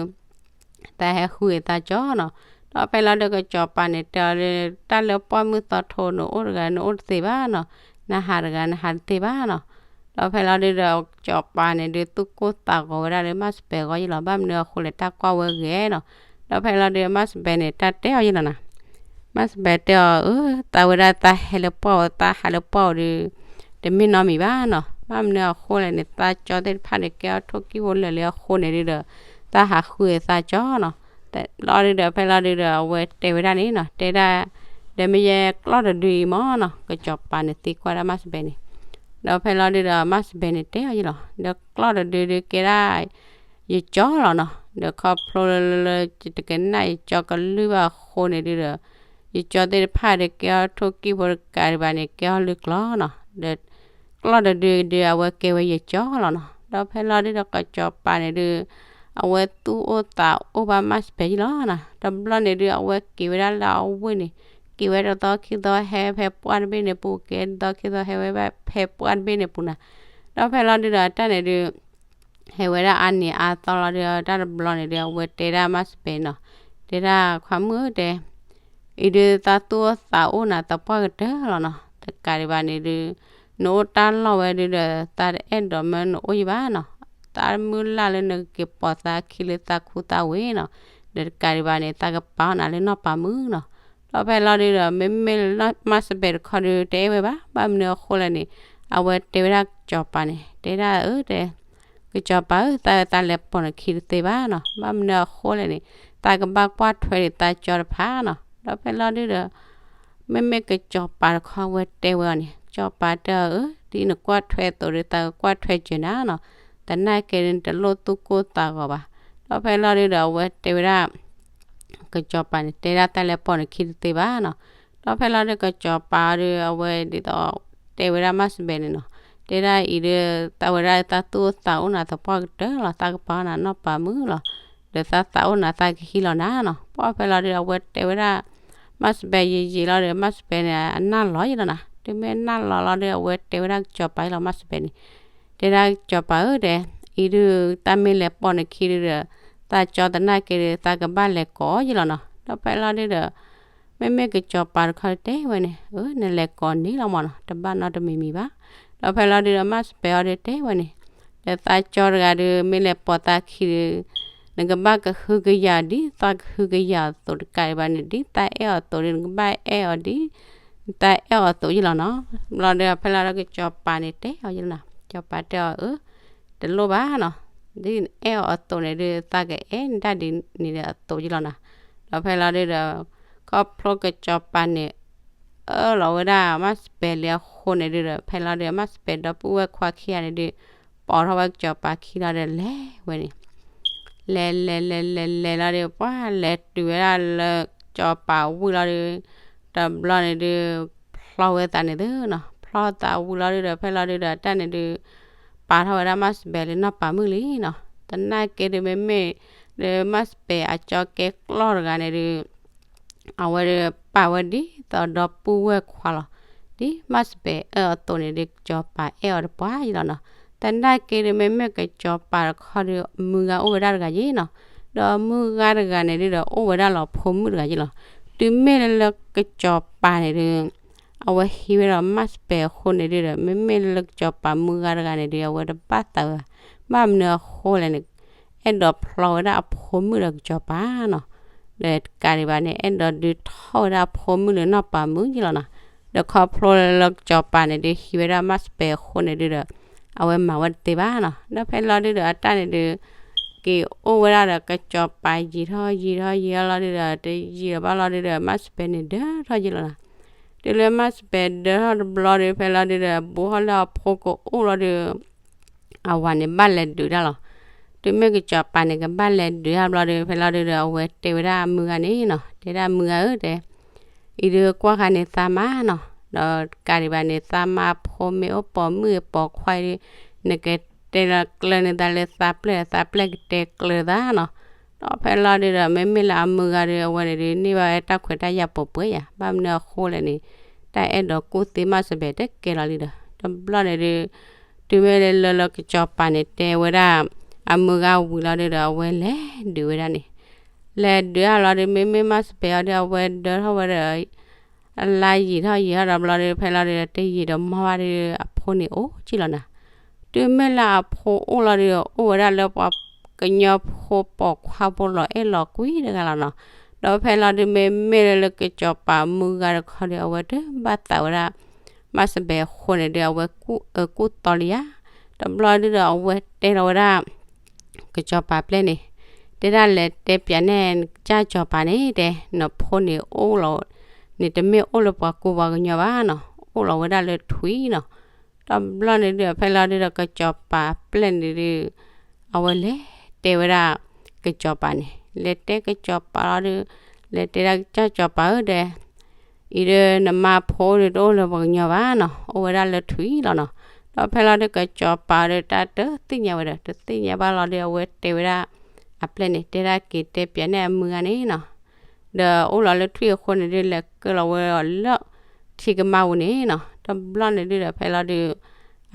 သးဟဲဃုအသးကၠီနီၤ. ဒီးဖဲလီၤဒုးကစီၤပၤန့ၣ်တဲအီၤလၢ တၢ်လၢပှၢ်မုၢ်သီထိ နအိၣ်တဂၤ နအိၣ်တသ့ဘၣ်နီၤ, နဟးတဂၤ နဟးတသ့ဘၣ်နီၤ. ဒီးဖဲလီၤဒုးဒီး ကစီၤပၤန့ၣ်ဒုး သူၣ်ကိၢ်သးဂီၤဝဲဒၣ်လၢမၢ်စပဲၤအဂီၢ်ယ့ၣ်လီၤ, ဘၣ်မနုၤအဃိလဲၣ် တၢ်ကွၢ်ဝဲဂ့ၤနီၤ. ဒီးဖဲလီၤဒုးမၢ်စပဲၤန့ၣ် တၢ်တဲအီၤယ့ၣ်လီၤနၤ. မၢ်စပဲၤတဲအီၤ အၢ သးဝဲဒၣ်သးဟဲလၢပှၢ်ဝံၤ သးဟးလၢပှၢ်ဝံၤဒီး တမ့ၢ်နီတမံၤဘၣ်နီၤ. ဘၣ်မနုၤအဃိလဲၣ်န့ၣ် သးကၠီသ့ၣ်တဖၣ်န့ၣ် ကဲအီၤထိၣ်ကံၢ်ဖိလၢာ်လံအဃိန့ၣ်ဒုးဒီး သးဟးဃုအသးကၠီနီၤ. လီၤဒုးဒီး ဖဲလီၤဒုးဒီး အဝဲတဲဝဲဒၣ်န့ၣ်နီၤ, တဲဒၣ် ဒီးမ့ၢ်ယဲကျီၢ်တဒုအံၤမ့ၢ်နီၤ, ကစီၤပၤန့ၣ်သံကွၢ်ဒၣ်မၢ်စပဲၤန့ၣ်. ဒီးဖဲလီၤဒုးဒီး မၢ်စပဲၤန့ၣ်တဲအီၤယ့ၣ်လီၤ, ဒီးကျီၢ်တဒုဒုးကဲဒၣ် ယကၠီလီၤနီၤ. ဒီးခီဖျိလၢ ယတကနၣ်ယကၠီကလုၢ်ဘၣ်အဃိန့ၣ်ဒုးဒီး ယကၠီသ့ၣ်တဖၣ်ဒီးကဲအီၤထိၣ်ကံၢ်ဖိတကးဒံးဘၣ်န့ၣ် ကဲအီၤလၢကျီၢ်နီၤ. ဒီးကျီၢ်တဒုဒုး အဝဲကဲဝဲယကၠီလီၤနီၤ. ဒီးဖဲလီၤဒုးဒီး ကစီၤပၤန့ၣ်ဒုး အဝဲသူၣ်အိၣ်သးအိၣ်ဘၣ်မၢ်စပဲၤယ့ၣ်လီၤနီၤ. တဘျီန့ၣ်ဒုး အဝဲက့ၤဝဲဒၣ်လၢအဝ့ၢ်န့ၣ် က့ၤဝဲတသီခံသီ ဟဲဖဲပှၢ်တဘ့ၣ်န့ၣ်ပူၤ က့ၤတသီခံသီ ဟဲဝဲဘၣ်ဖဲပှၢ်တဘ့ၣ်န့ၣ်ပူၤနီၤ. ဒီးဖဲလီၤဒုးဒီး အတၢ်န့ၣ်ဒုး ဟဲဝဲဒၣ်အါနံၤအါသီလီၤဒုး တၢ်တဘျီန့ၣ်ဒုး အဝဲတဲဒၣ်မၢ်စပဲၤနီၤ, တဲဒၣ်ခွါမုၣ်ဧၢတဲ အံၤဒုးသးသူၣ်အိၣ်သးအိၣ်နၤသပှၢ်ကတၢၢ်လီၤနီၤ. တကးဒံးဘၣ်န့ၣ်ဒုး နအိၣ်တၢ်လီၢ်ဝဲဒုးဒီး သးတအဲၣ်ဒိးမၢနအိၣ်ယံၤဘၣ်နီၤ. သးမုၢ်လၢ်လၢနကက့ၤပိာ်သးခံလၢသးခူသးဝ့ၤနီၤ. ဒီးတကးဒံးဘၣ်န့ၣ် သးကပာ်အီၣ်နၤလၢနီၢ်ပၤမုၢ်နီၤ. ဒီးဖဲလီၤဒုးဒီး မ့မ့ၢ်လၢမၢ်စပဲၤတခီဒုး တအဲၣ်ဝဲဘၣ်. ဘၣ်မနုၤအဃိလဲၣ်န့ၣ် အဝဲတဲဝဲဒၣ်ကစီၤပၤန့ၣ် တဲဒၣ်အၢတဲ ကစီၤပၤဧၢ သးဝဲသးလဲၤပိာ်နခံတသ့ဘၣ်နီၤ. ဘၣ်မနုၤအဃိလဲၣ်န့ၣ် သးကဘၣ်ကွၢ်ထွဲဒံးသးကၠီတဖၣ်နီၤ. ဒီးဖဲလီၤဒုးဒီး မ့မ့ၢ်ကစီၤပၤတခီဝဲတဲဝဲအီၤန့ၣ် ကစီၤပၤတဲအီၤအၢ ဒ်နကွၢ်ထွဲအသိးဒီး သးကကွၢ်ထွဲစၢၤနၤနီၤ. သနာ်က့ဒုး နတလိၣ်သူၣ်ကိၢ်သးဂီၤဘၣ်. ဒီးဖဲလီၤဒုးဒီး အဝဲတဲဝဲဒၣ် ကစီၤပၤန့ၣ် တဲဒၣ်သးလဲၤပိာ်နခံတသ့ဘၣ်နီၤ. ဒီးဖဲလီၤဒုးကစီၤပၤအီၤဒုး အဝဲဒ်သိးတဲဝဲဒၣ်မၣ်စဘဲန့ၣ်နီၤ, တဲဒၣ်အံၤဒုး သးဝဲဒၣ်သးသူၣ်အိၣ်သးအိၣ်နၤသပှၢ်ကတၢၢ်လီၤ, သးကပၤနၤနီၢ်ပၤမုၣ်လီၤ, ဒီးသးသးအိၣ်နၤသးကဟံးလီၤနၤနီၤ. ပှၢ်ဖဲလီၤဒုး အဝဲတဲဝဲဒၣ် မၣ်စဘဲယံာ်ယံာ်လီၤဒီး မၣ်စဘဲန့ၣ် အနၢ်လီၤယလီၤနၤ. တုၤမ့ၢ်နၢ်လီၤလီၤဒီး အဝဲတဲဝဲဒၣ်ကစီၤပၤယလီၤ မၣ်စဘဲန့ၣ်, တဲဒၣ်ကစီၤပၤဧၢတဲ, အံၤဒုး တၢ်မ့ၢ်လဲၤပိာ်နခံဒုးဒီး သးကၠီသနာ်က့ဒုး သးကဘၣ်လဲၤကိးယလီၤနီၤ. ဒီးဖဲလီၤဒုးဒီး မ့မ့ၢ်ကစီၤပၤတခီတဲဝဲန့ၣ်, အၢ နလဲၤကိးန့ၣ်လီၤမၢ်နီၤ, တဘၣ်နီတမံၤမံၤဘၣ်. ဒီးဖဲလီၤဒုးဒီး မၣ်စဘဲအီၤဒုးတဲဝဲန့ၣ်, ဒီးသးကၠီတဂၤဒုး မ့ၢ်လဲၤပိာ်သးခံဒုး နကဘၣ်ကဟုကယာ်ဒ်သးကဟုကယာ်အသိးတကးဒံးဘၣ်န့ၣ်, ဒ်သးအဲၣ်အီၤအသိးဒုး နကဘၣ်အဲၣ်အီၤဒ် နတၢ်အဲၣ်အီၤအသိးယလီၤနီၤ. ဘျီဒီး ဖဲလီၤဒီးကစီၤပၤန့ၣ်တဲအီၤယလီၤနၤ, ကစီၤပၤတဲအီၤအၢ, တလိၣ်ဘၣ်နီၤ, ဒ်နအဲၣ်အီၤအသိးန့ၣ်ဒုး သးကအဲၣ်နတၢ်ဒ်န့ၣ်ဒီးအသိးယလီၤနၤ. ဒီးဖဲလီၤဒုးဒီး ခီဖျိကစီၤပၤန့ၣ် အၢၣ်လီၤဝဲဒၣ်မၣ်စဘဲလံအဃိန့ၣ်ဒုးဒီး ဖဲလီၤဒုး မၣ်စဘဲဒီပုၢ်ဝဲၢ်ခွါခံဂၤန့ၣ်ဒုး ပိာ်ထီၣ်ဝဲကစီၤပၤခံလီၤဒီး လဲၤဝဲန့ၣ် လဲၤလဲၤလဲၤလဲၤလဲၤလီၤဒီး ပှၢ်လဲၤတုၤဝဲဒၣ်လၢကစီၤပၤဝံၤလီၤဒီး တဘျီန့ၣ်ဒုး ဖျီဝဲသးန့ၣ်သ့နီၤ, ဖျီသးဝံၤလီၤဒုးဒီး ဖဲလီၤဒုးဒီး အတၢ်န့ၣ်ဒုး ပာ်ထီၣ်ဝဲဒၣ်မၣ်စဘဲလၢနီၢ်ပၤမုၣ်လံနီၤ. သနာ်က့ဒုး မ့မ့ၢ်ဒုး မၣ်စဘဲအကၠီကဲကျီၢ်တဂၤန့ၣ်ဒုး အဝဲဒုးပာ်ဝဲဒ်သိးဒီပုၢ်ဝဲၢ်ခွါလီၤ. ဒ်မၣ်စဘဲအၢၣ်အီၤအသိးန့ၣ်ဒုး ကစီၤပၤအဲၣ်အီၤတပှၢ်ယလီၤနီၤ. သနာ်က့ဒုး မ့မ့ၢ်ကစီၤပၤတခီဒုး မုၢ်ဂၤအိၣ်ဝဲဒၣ်တဂၤယလီၤနီၤ. ဒီးမုၢ်ဂၤတဂၤန့ၣ်ဒုးဒီး အိၣ်ဝဲဒၣ်လၢအဖိမုၣ်တဂၤယလီၤ. တုၤမ့ၢ်လၢလၢကစီၤပၤန့ၣ်ဒုး အဝဲဟံးဝဲဒီးမၣ်စဘဲအဃိန့ၣ်ဒုးဒီး မ့မ့ၢ်လၢကစီၤပၤမုၢ်ဂၤတဂၤန့ၣ်ဒုး အဝဲတဘၣ်သးဝဲ, ဘၣ်မနုၤအဃိလဲၣ်န့ၣ် အဲၣ်ဒိးဖျီဝဲဒၣ်အဖိမုၣ်ဒီးကစီၤပၤနီၤ. ဒီးတကးဒံးဘၣ်န့ၣ် အဲၣ်ဒိးဒုးထီၣ်ဝဲဒၣ်အဖိမုၣ်လၢနီၢ်ပၤမုၣ်ယလီၤနီၤ. ဒီးခီဖျိလၢကစီၤပၤန့ၣ်ဒုး ဟံးဝဲဒၣ်မၣ်စဘဲအဃိန့ၣ်ဒုးဒီး အဝဲမၤဝဲတသ့ဘၣ်နီၤ. ဒီးဖဲလီၤဒုးဒီး အတၢ်န့ၣ်ဒုး က့ၤအိၣ်ဝဲဒၣ်ဒီးကစီၤပၤယံာ်ထီၣ်ယံာ်ထီၣ်ယံာ်ထီၣ်လီၤဒုးဒီး တယံာ်ဒီးဘၣ်လီၤဒုးဒီး မၣ်စဘဲန့ၣ်ဒၢထီၣ်ယလီၤနီၤ. တုၤလၢမၣ်စဘဲဒၢထီၣ်တဘျီဒီး ဖဲလီၤဒုးဒီး ဘူးထီၣ်လၢအဖိကအိၣ်လီၤဒုး အဝၤန့ၣ်ဘၣ်လဲၤဒုးတၢ်လီၤ. တုၤမ့ၢ်ကစီၤပၤန့ၣ် ကဘၣ်လဲၤဒုးတၢ်ဘျီဒီး ဖဲလီၤဒုးဒီး အဝဲတဲဝဲဒၣ်အမုၢ်ဂၤန့ၣ်နီၤ, တဲဒၣ်မုၢ်ဂၤဧၢတဲ, အံၤဒုးကွၢ်ဃာ်န့ၣ်သးမါနီၤ, ဒီးတကးဒံးဘၣ်န့ၣ် သးမါဖိမ့ၢ်အိၣ်ပိာ်မုၣ်ပိာ်ခွါအံၤဒုး နကတဲလၢကျၢၤန့ၢ်သးလၢသးပျဲၢ်ဒီး သးပျဲၢ်ကတဲကျၢၤသးနီၤ. ဒီးဖဲလီၤဒုးဒီး မ့မ့ၢ်လၢအမုၢ်ဂၤဒုး အဝဲန့ၣ်ဒုး န့ၢ်ဘၣ်ဝဲတၢ်ခွဲးတၢ်ယာ်ပှဲၤပှဲၤယၤ, ဘၣ်မနုၤအဃိလဲၣ်န့ၣ် တၢ်အဲၣ်ဒိးကူၣ်သ့မၣ်စဘဲတကဲလီၤလံဒီး တဘျီန့ၣ်ဒုး တုၤမ့ၢ်လၢလၢကစီၤပၤန့ၣ် တဲဝဲဒၣ် အမုၢ်ဂၤဝံၤလီၤဒုးဒီး အဝဲလဲၤဒုးဝဲဒၣ်န့ၣ်, လဲၤဒုးအလီၤဒုး မ့မ့ၢ်မၣ်စဘဲအီၤဒုး အဝဲဒၢထီၣ်ဝဲဒီး အလါယံာ်ထီၣ်ယံာ်ထီၣ်ဒီးဘျီဒီး ဖဲလီၤဒုးဒီး တယံာ်ဒီးမီၢ်ဘၣ်ဒုး အဖိန့ၣ်အိၣ်ကံၣ်လီၤနၤ. တုၤမ့ၢ်လၢအဖိအိၣ်လီၤဒုး အိၣ်ဝဲဒၣ်လၢပှၤကညီဖိပိာ်ခွါဖိလီၤအဲၣ်လီၤကွံတဂၤလီၤနီၤ. ဒီးဖဲလီၤဒုး မ့မ့ၢ်လၢလၢကစီၤပၤမုၢ်ဂၤတခီဒုး အဝဲတဘၣ်သးဝဲဒၣ် မၣ်စဘဲအဃိန့ၣ်ဒုး အဝဲကူၣ်အၢကူၣ်သီလံဧါ. တဘျီဒုးဒီး အဝဲတဲလီၤဝဲဒၣ် ကစီၤပၤပျဲၢ်န့ၣ်, တဲဒၣ်လဲၤတဲပၠးနဲၣ်ကစၢ်စီၤပၤန့ၣ် တဲ နဖိန့ၣ်အိၣ်လီၤ န့ၣ်တမ့ၢ်အိၣ်လၢပှၤကူပှၤကညီဘၣ်နီၤ, အိၣ်လီၤဝဲဒၣ်လၢထွံၣ်နီၤ. တဘျီန့ၣ်ဒုး ဖဲလီၤဒုးဒီး ကစီၤပၤပျဲၢ်န့ၣ်ဒုး အဝဲလဲၤတဲဝဲဒၣ် ကစီၤပၤန့ၣ်, လဲၤတဲကစီၤပၤလီၤဒုး လဲၤတဲဒၣ်ကစၢ်စီၤပၤဧၢ တဲ အံၤဒုးနမါဖိဒုးတအိၣ်လၢပှၤကညီဘၣ်နီၤ, အိၣ်ဝဲဒၣ်လၢထွံၣ်လီၤနီၤ. ဒီးဖဲလီၤဒုး ကစီၤပၤဒီး တၢ်တသ့ၣ်ညါဝဲဒီး တသ့ၣ်ညါဘၣ်လီၤဒုး အဝဲတဲဝဲဒၣ် အပျဲၢ်န့ၣ် တဲဒၣ်က့ၤတဲပၠးနဲၣ်အမုၢ်ဂၤန့ၣ်နီၤ, ဒီးအိၣ်လီၤလၢထွံၣ်အဃိန့ၣ်ဒုး လဲၤကၢလီၤဝဲအီၤလၢထံကမၢ်ပူၤန့ၣ်နီၤ. တဘျီန့ၣ်ဒုးဒီး ဖဲလီၤဒုး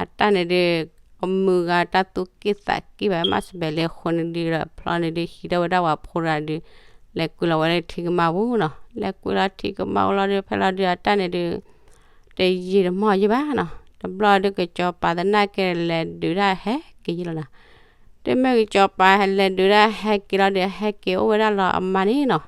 အတၢ်န့ၣ်ဒုး အမုၢ်ဂၤတၢ်သူၣ်က့ၣ်သးက့ၣ်ဘၣ် မၣ်စဘဲလံအဃိန့ၣ်ဒုးဒီး ဖဲလီၤန့ၣ်ဒုး ဟံးထီၣ်ဝဲဒၣ်ပှၤဖိတဂၤဒုး လဲၤကွံာ်လီၤဝဲလၢထံကမၢ်ပူၤနီၤ. လဲၤကွံာ်လီၤထံကမၢ်ပူၤလီၤဒုး ဖဲလီၤဒုး အတၢ်န့ၣ်ဒုး တယံာ်တမီၢ်ယံာ်ဘၣ်နီၤ. တဘျီဒုး ကစီၤပၤသနာ်က့ လဲၤဒုးတၢ်ဟဲက့ၤယံာ်လီၤနီၤ. တုၤမ့ၢ်ကစီၤပၤလဲၤဒုးတၢ်ဟဲက့ၤလီၤဒုး ဟဲက့ၤအိၣ်ဝဲဒၣ်လီၤအမါန့ၣ်နီၤ.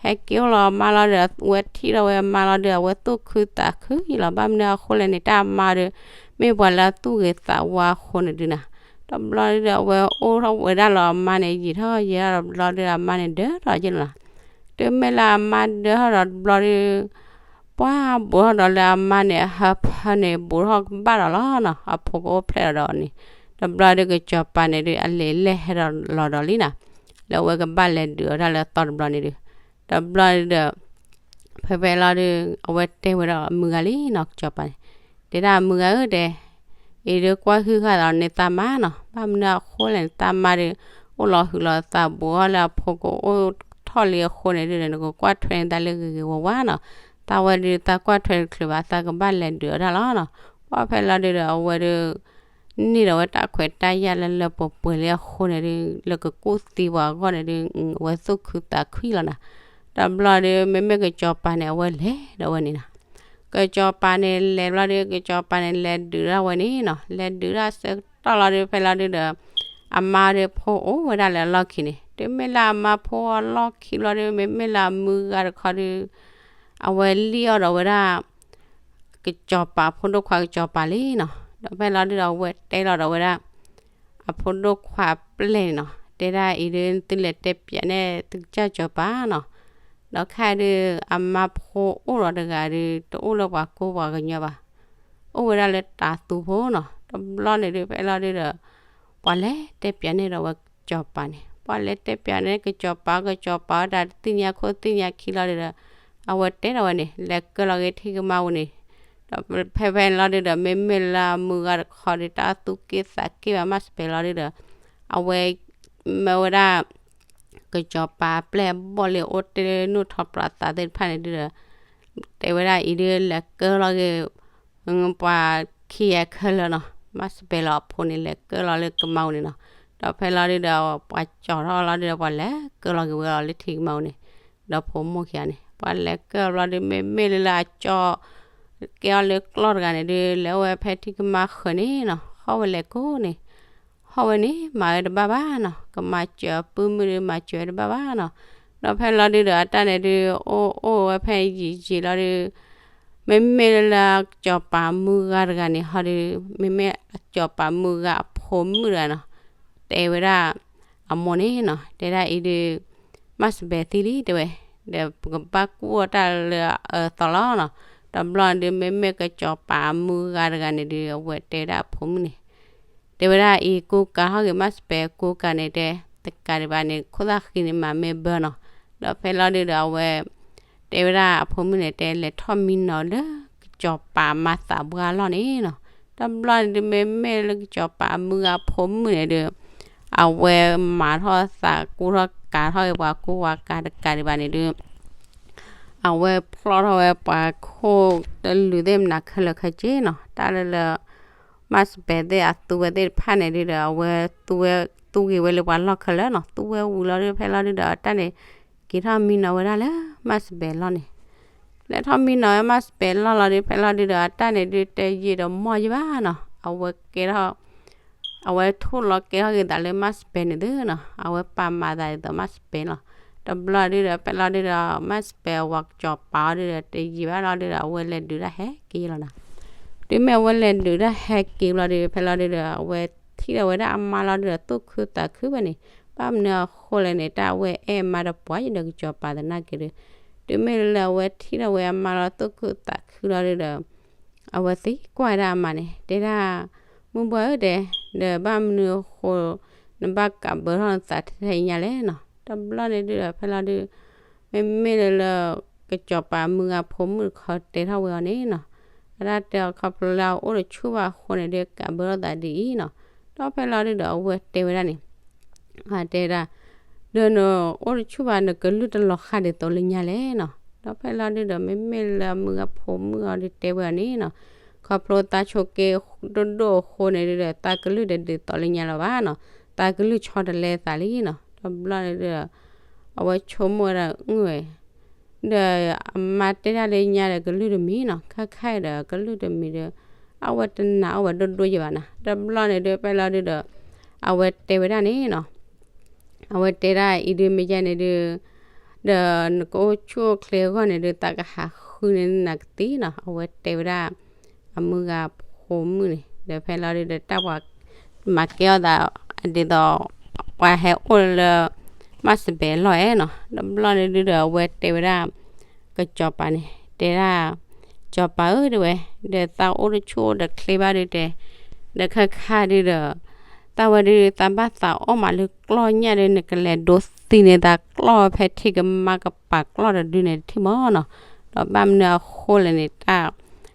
ဟဲက့ၤအိၣ်လီၤအမါလီၤဒီး အဝဲထံၣ်ထီၣ်ဝဲအမါလီၤဒုး အဝဲသူၣ်ခုသးခုယံာ်လီၤ. ဘၣ်မနုၤအဃိလဲၣ်န့ၣ် တၢ်အမါဒီး မ့ၢ်ပှၤလၢအသူၣ်ဂ့ၤသးဝါအဃိန့ၣ်ဒုးနီၤ. တဘျီဒုး အဝဲအိၣ်ထီၣ်ဝဲဒၣ်လီၤအမါန့ၣ် ယံာ်ထီၣ်ယံာ်ထီၣ်တဘျီဒုး အမါန့ၣ်ဒၢထီၣ်ယံာ်လီၤနီၤ. တုၤမ့ၢ်လၢအမါဒၢထီၣ်ဒီးတဘျီဒုး ပှၤဘူးထီၣ်ဒီးလၢအမါန့ၣ် အဟၢဖၢန့ၣ် ဘူးထီၣ်ကဘၣ်ဒီးလီၤနီၤ. အဖိကအိၣ်ဖျဲၣ်ဒီးန့ၣ် တဘျီဒုး ကစီၤပၤန့ၣ်ဒုး အလံာ်လဲၢ်ဟဲဒီးလီၤဒီးလံနီၤ. လၢအဝဲကဘၣ်လဲၤဒုးအီၤတၢ်လၢအသီတဘျီန့ၣ်ဒုး တဘျီဒုး ဖဲဖဲလီၤဒုး အဝဲတဲဝဲဒီးအမုၢ်ဂၤလံနီၤ ကစီၤပၤန့ၣ်, တဲဒၣ်အမုၢ်ဂၤဧၢ တဲ, အံၤဒုးကွၢ်ဟုၣ်ဃာ်သးန့ၣ် သးမါနီၤ, ဘၣ်မနုၤအဃိလဲၣ်န့ၣ် သးမါဒုး အိၣ်လီၤဟုးလီၤသးဘူးထီၣ်လၢအဖိကအိၣ်ထီၣ်လံအဃိန့ၣ်ဒုး နကကွၢ်ထွဲန့ၢ်သးလၢဂ့ၤဂ့ၤဝါဝါနီၤ, သးဝဲဒုးသးကွၢ်ထွဲတချုးဘၣ် သးကဘၣ်လဲၤဒုးအီၤဒၣ်လီၤနီၤ, ပှၢ်ဖဲလီၤဒုးဒီး အဝဲဒုး န့ၢ်ဒီးဝဲတၢ်ခွဲးတၢ်ယာ်လၢလၢပှဲၤပှဲၤလံအဃိန့ၣ်ဒုး လၢကကူၣ်သံပှၤအဂီၢ်န့ၣ်ဒုး အဝဲသူၣ်ခုသးခုလီၤနီၤ, တဘျီဒုး မ့မ့ၢ်ကစီၤပၤန့ၣ် အဝဲလဲၤဒီးဝဲန့ၣ်နီၤ, ကစီၤပၤန့ၣ်လဲၤဘျီဒုး ကစီၤပၤန့ၣ်လဲၤဒုးဒၣ်ဝဲန့ၣ်နီၤ, လဲၤဒုးဒၣ်ဆၢကတီၢ်လီၤဒုး ဖဲလီၤဒုးဒီး အမါဒီးဖိအိၣ်ဝဲဒၣ်လၢအလီၢ်ခံန့ၣ်, တုၤမ့ၢ်လၢအမါဖိအလီၢ်ခံဘျီဒုး မ့မ့ၢ်လၢအမုၢ်ဂၤတခီဒုး အဝဲလံၣ်အီၣ်ဒီးဝဲဒၣ် ကစီၤပၤ အဖိဒိၣ်ခွါကစီၤပၤလံနီၤ, ဒီးဖဲလီၤဒုးဒီး အဝဲတဲလီၤဒီးဝဲဒၣ် အဖိဒိၣ်ခွါအပျဲၢ်န့ၣ်နီၤ, တဲဒၣ်အံၤဒုး သုလဲၤတဲပၠးန့ၢ်သုကစၢ်စီၤပၤနီၤ, ဒီးခဲအံၤဒုး အမါဖိအိၣ်ဒီးတဂၤဒုး တအိၣ်လၢပှၤကိပှၤကညီဘၣ်, အိၣ်ဝဲဒၣ်လၢတၤသူဖိနီၤ, တဘျီန့ၣ်ဒုး ဖဲလီၤဒုးဒီး ပှၤလဲၤတဲပၠးန့ၢ်ဒီးဝဲကစီၤပၤန့ၣ်, ပှၤလဲၤတဲပၠးန့ၢ်ကစီၤပၤ ကစီၤပၤဝဲဒၣ်တသ့ၣ်ညါခိၣ်သ့ၣ်ညါခံလီၤဒုးဒီး အဝဲတဲဒီးဝဲန့ၣ် လဲၤကၢလီၤက့ၤထံကမါပူၤန့ၣ်, ဒီးဖဲဖဲန့ၣ်လီၤဒုးဒီး မ့မ့ၢ်လၢအမုၢ်ဂၤတခီဒုး တၢ်သူၣ်က့ၣ်သးက့ၣ်ဘၣ် မၢ်စပဲးလီၤဒုးဒီး အဝဲ မၢဝဲဒၣ် ကစီၤပၤအပျဲၢ်အဘီၣ်လၢအိၣ်တ့ၢ်လၢ နူၢ်ထီၣ်ပြးသးသ့ၣ်တဖၣ်န့ၣ်ဒုးဒီး တဲဝဲဒၣ်အံၤဒုး လဲၤကၢလီၤက့ၤ ပှၤခံဂၤခဲလၢာ်နီၤ, မၢ်စပဲးလီၤအဖိန့ၣ် လဲၤကၢလီၤလၢကမါပူၤန့ၣ်နီၤ, ဒီးဖဲလီၤဒုးဒီး ပှၤကၠီထီၣ်လီၤဒုးဒီး ပှၤလဲၤကၢလီၤက့ၤဝဲအီၤလၢထံကမါပူၤန့ၣ်, ဒီးဖိမိၢ်ခံဂၤန့ၣ် ပှၤလဲၤကၢအီၤဘျီဒုး မ့မ့ၢ်လၢလၢအကၠီ ကဲအီၤလၢကျီၢ်တဂၤန့ၣ်ဒုး လဲၤအိၣ်ဝဲဖဲထံကမါဃၢၤန့ၣ်နီၤ, ဟီၣ်ဝဲလဲၤကိးန့ၣ် ဟီၣ်ဝဲန့ၣ် မၤဝဲတဘၣ်ဘၣ်နီၤ, ကမၤစၢၤအပုၢ်မုၣ်ဒုး မၤစၢၤဝဲတဘၣ်ဘၣ်နီၤ, ဒီးဖဲလီၤဒုးဒီး အတၢ်န့ၣ်ဒုး အိၣ်အိၣ်ဝဲဖဲယံာ်ယံာ်လီၤဒုး မ့မ့ၢ်လၢလၢကစီၤပၤမုၢ်ဂၤတဂၤန့ၣ်ဟီဒုး မ့မ့ၢ်ကစီၤပၤမုၢ်ဂၤအဖိမုၣ်တဂၤနီၤ, တဲဝဲဒၣ် အမိၢ်န့ၣ်နီၤ, တဲဒၣ်အံၤဒုး မၢ်စပဲးသံလံတဲဝဲ, ဒီးပကဘၣ်ကူၣ်အီၤတၢ်လၢအအၢအသီလီၤနီၤ, တဘျီန့ၣ်ဒုး မ့မ့ၢ်ကစီၤပၤမုၢ်ဂၤတဂၤန့ၣ်ဒုး အဝဲတဲဝဲဒၣ်အဖိမုၣ်န့ၣ် တဲဝဲဒၣ်အံၤ ကူကၤထီၣ်က့ၤ မၢ်စပဲး ကူကၤန့ၣ်တဲ တကးဒံးဘၣ်န့ၣ် ခိၣ်သၣ်ဃံန့ၣ် မၤမ့ၢ်ဘၢနီၤ, ဒီးဖဲလီၤဒုးဒီးအဝဲ တဲဝဲဒၣ်အဖိမုၣ်န့ၣ် တဲလဲၤထီၣ်မံနီၤလၢ ကစီၤပၤမၤသးပှၢ်အလီၢ်န့ၣ်နီၤ, တဘျီန့ၣ်ဒုး မ့မ့ၢ်လၢကစီၤပၤအမုၢ်ဂၤဖိမုၣ်န့ၣ်ဒုး အဝဲမၤထီၣ်သးကူထီၣ်ကၤထီၣ်က့ၤပှၤကူပှၤကၤတကးဒံးဘၣ်န့ၣ်ဒုး အဝဲဖျီၣ်ထီၣ်ဝဲပှၤခိၣ်တလုာ်သ့ၣ်မနၤခဲလၢာ်ခဲဆ့နီၤ, တၢ်လၢလၢ မၢ်စပဲးသ့ၣ်အသူဝဲသ့ၣ်တဖၣ်န့ၣ်ဒုးဒီး အဝဲသူဝဲ သူက့ၤဝဲလၢပှၤလီၢ်ခဲလၢာ်နီၤ, သူဝဲဝံၤလီၤဒုး ဖဲလီၤဒုးဒီး အတၢ်န့ၣ် က့ၤထီၣ်မံနီၤဝဲဒၣ်လၢ မၢ်စပဲးလီၢ်န့ၣ်, လဲၤထီၣ်မံနီၤဝဲမၢ်စပဲးလီၢ်လီၤဒုး ဖဲလီၤဒုးဒီး အတၢ်န့ၣ်ဒုး တယံာ်ဒီးမီၢ်ယံာ်ဘၣ်နီၤ, အဝဲကဲထီၣ် အဝဲထိၣ်လီၤကဲထီၣ်က့ၤသးလၢမၢ်စပဲးန့ၣ်သုနီၤ, အဝဲပာ်မၤသးဒ်သိးမၢ်စပဲးလီၤ, တဘျီဒုးဒီး ဖဲလီၤဒုးဒီး မၢ်စပဲးအဝၤကစီၤပၤအီၤဒုးဒီး တယံာ်ဘၣ်လီၤဒုးဒီး အဝဲလဲၤဒုးတၢ်ဟဲက့ၤလီၤနီၤ, တုၤမ့ၢ်အဝဲလဲၤဒုးတၢ်ဟဲက့ၤဘျီဒုး ဖဲလီၤဒုးဒီး အဝဲထံၣ်ဒီးဝဲဒၣ်အမါလီၤဒုးဒီး သူၣ်ခုသးခုဘၣ်န့ၣ်, ဘၣ်မနုၤအဃိလဲၣ်န့ၣ် တၢ်အဝဲအဲၣ်အမါဒီးပှၤယံၤဒီးကစီၤပၤသနာ်က့ဒုး, တုၤမ့ၢ်လၢအဝဲထံၣ်ဒီးဝဲအမါလီၤ သူၣ်ခုသးခုလီၤဒုးဒီး အဝဲသံကွၢ်ဝဲဒၣ်အမါန့ၣ် တဲဒၣ်, မုၢ်ဘှီၣ်ဧၢ တဲ, ဒီးဘၣ်မနုၤအဃိ နဘၣ်ကးဘၢထီၣ်နသးထဲညါလဲၣ်နီၤ, တဘျီန့ၣ်ဒုးဒီး ဖဲလီၤဒုး မ့မ့ၢ်လၢလၢ ကစီၤပၤမုၢ်ဂၤဖိမုၣ်တခီတဲထီၣ်ဝဲအီၤန့ၣ်နီၤ, အတၢ်တဲအီၤခီဖျိလၢအအိၣ်တဆူၣ်ဘၣ်အဃိန့ၣ်ဒုး ကးဘၢထီၣ်သးဒ်အံၤနီၤ, ဒီးဖဲလီၤဒုးဒီး အဝဲတဲဝဲဒၣ်န့ၣ် အတဲဒၣ်, ဒီးနအိၣ်တဆူၣ်ဘၣ် နကလုၢ်တလီၤဃာ်ဒ်သိးလၢညါလဲၣ်နီၤ, ဒီးဖဲလီၤဒုးဒီး မ့မ့ၢ်လၢအမုၢ်ဂၤဖိမုၣ်အီၤဒုးတဲဝဲအီၤန့ၣ်နီၤ, ခီဖျိသးဆိးက့ဒိၣ်ဒိၣ်အဃိန့ၣ်ဒုးဒီး သးကလုၢ်တဒ်သိးလၢညါလၢၤဘၣ်နီၤ, သးကလုၢ်ဆီတလဲသးလံနီၤ, တဘျီန့ၣ်ဒုးဒီး အဝဲဆိကမိၣ်ဝဲဒၣ်အၢဝဲ ဒီးအမါတဲဒၣ်လၢညါဒီးကလုၢ်တမံၤနီၤ, ခဲခါအံၤဒီးကလုၢ်တမံၤဒီး အဝဲတနာ်အီၣ်ဝဲဒိၣ်ဒိၣ်ယံၤဘၣ်နီၤ, တဘျီန့ၣ်ဒုး ဖဲလီၤဒုးဒီး အဝဲတဲဝဲဒၣ်န့ၣ်နီၤ, အဝဲတဲဒၣ်အံၤဒုး မ့ၢ်ယဲန့ၣ်ဒုး ဒီးနကအိၣ်ဆူၣ်အိၣ်ချ့အဂီၢ်န့ၣ်ဒုး သးကဟးဃုန့ၢ်နၤကသံနီၤ, အဝဲတဲဝဲဒၣ် အမုၢ်ဂၤဖိမုၣ်န့ၣ် ဒီးဖဲလီၤဒုးဒီး တၢ်ပှၤမၤကဲအီၣ်သး ဒ်သိး ပှၤဟဲအိၣ်လၢ မၢ်စဘဲးလီၢ်ဧဲနီၤ, တဘျီန့ၣ်ဒုးဒီး အဝဲတဲဝဲဒၣ် ကစီၤပၤန့ၣ် တဲဒၣ် စီၤပၤဧၢ တဲဝဲ, ဒီးသးအိၣ်တဆူၣ်အိၣ်တချ့ဘၣ်ဒုးတဲ, ဒီးခဲခါဒုးဒီး သးဝဲဒုး သးဘၣ်သးအီၣ်မးလၢကျီၢ်ညၣ်ဒုး နကလဲၤဒိးသံန့ၢ်သးကျီၢ်ဖဲထံကမါကပၤကျီၢ်တဒုန့ၣ်တထံၣ်မးနီၤ, ဒီးဘၣ်မနုၤအဃိလဲၣ်န့ၣ် တၢ်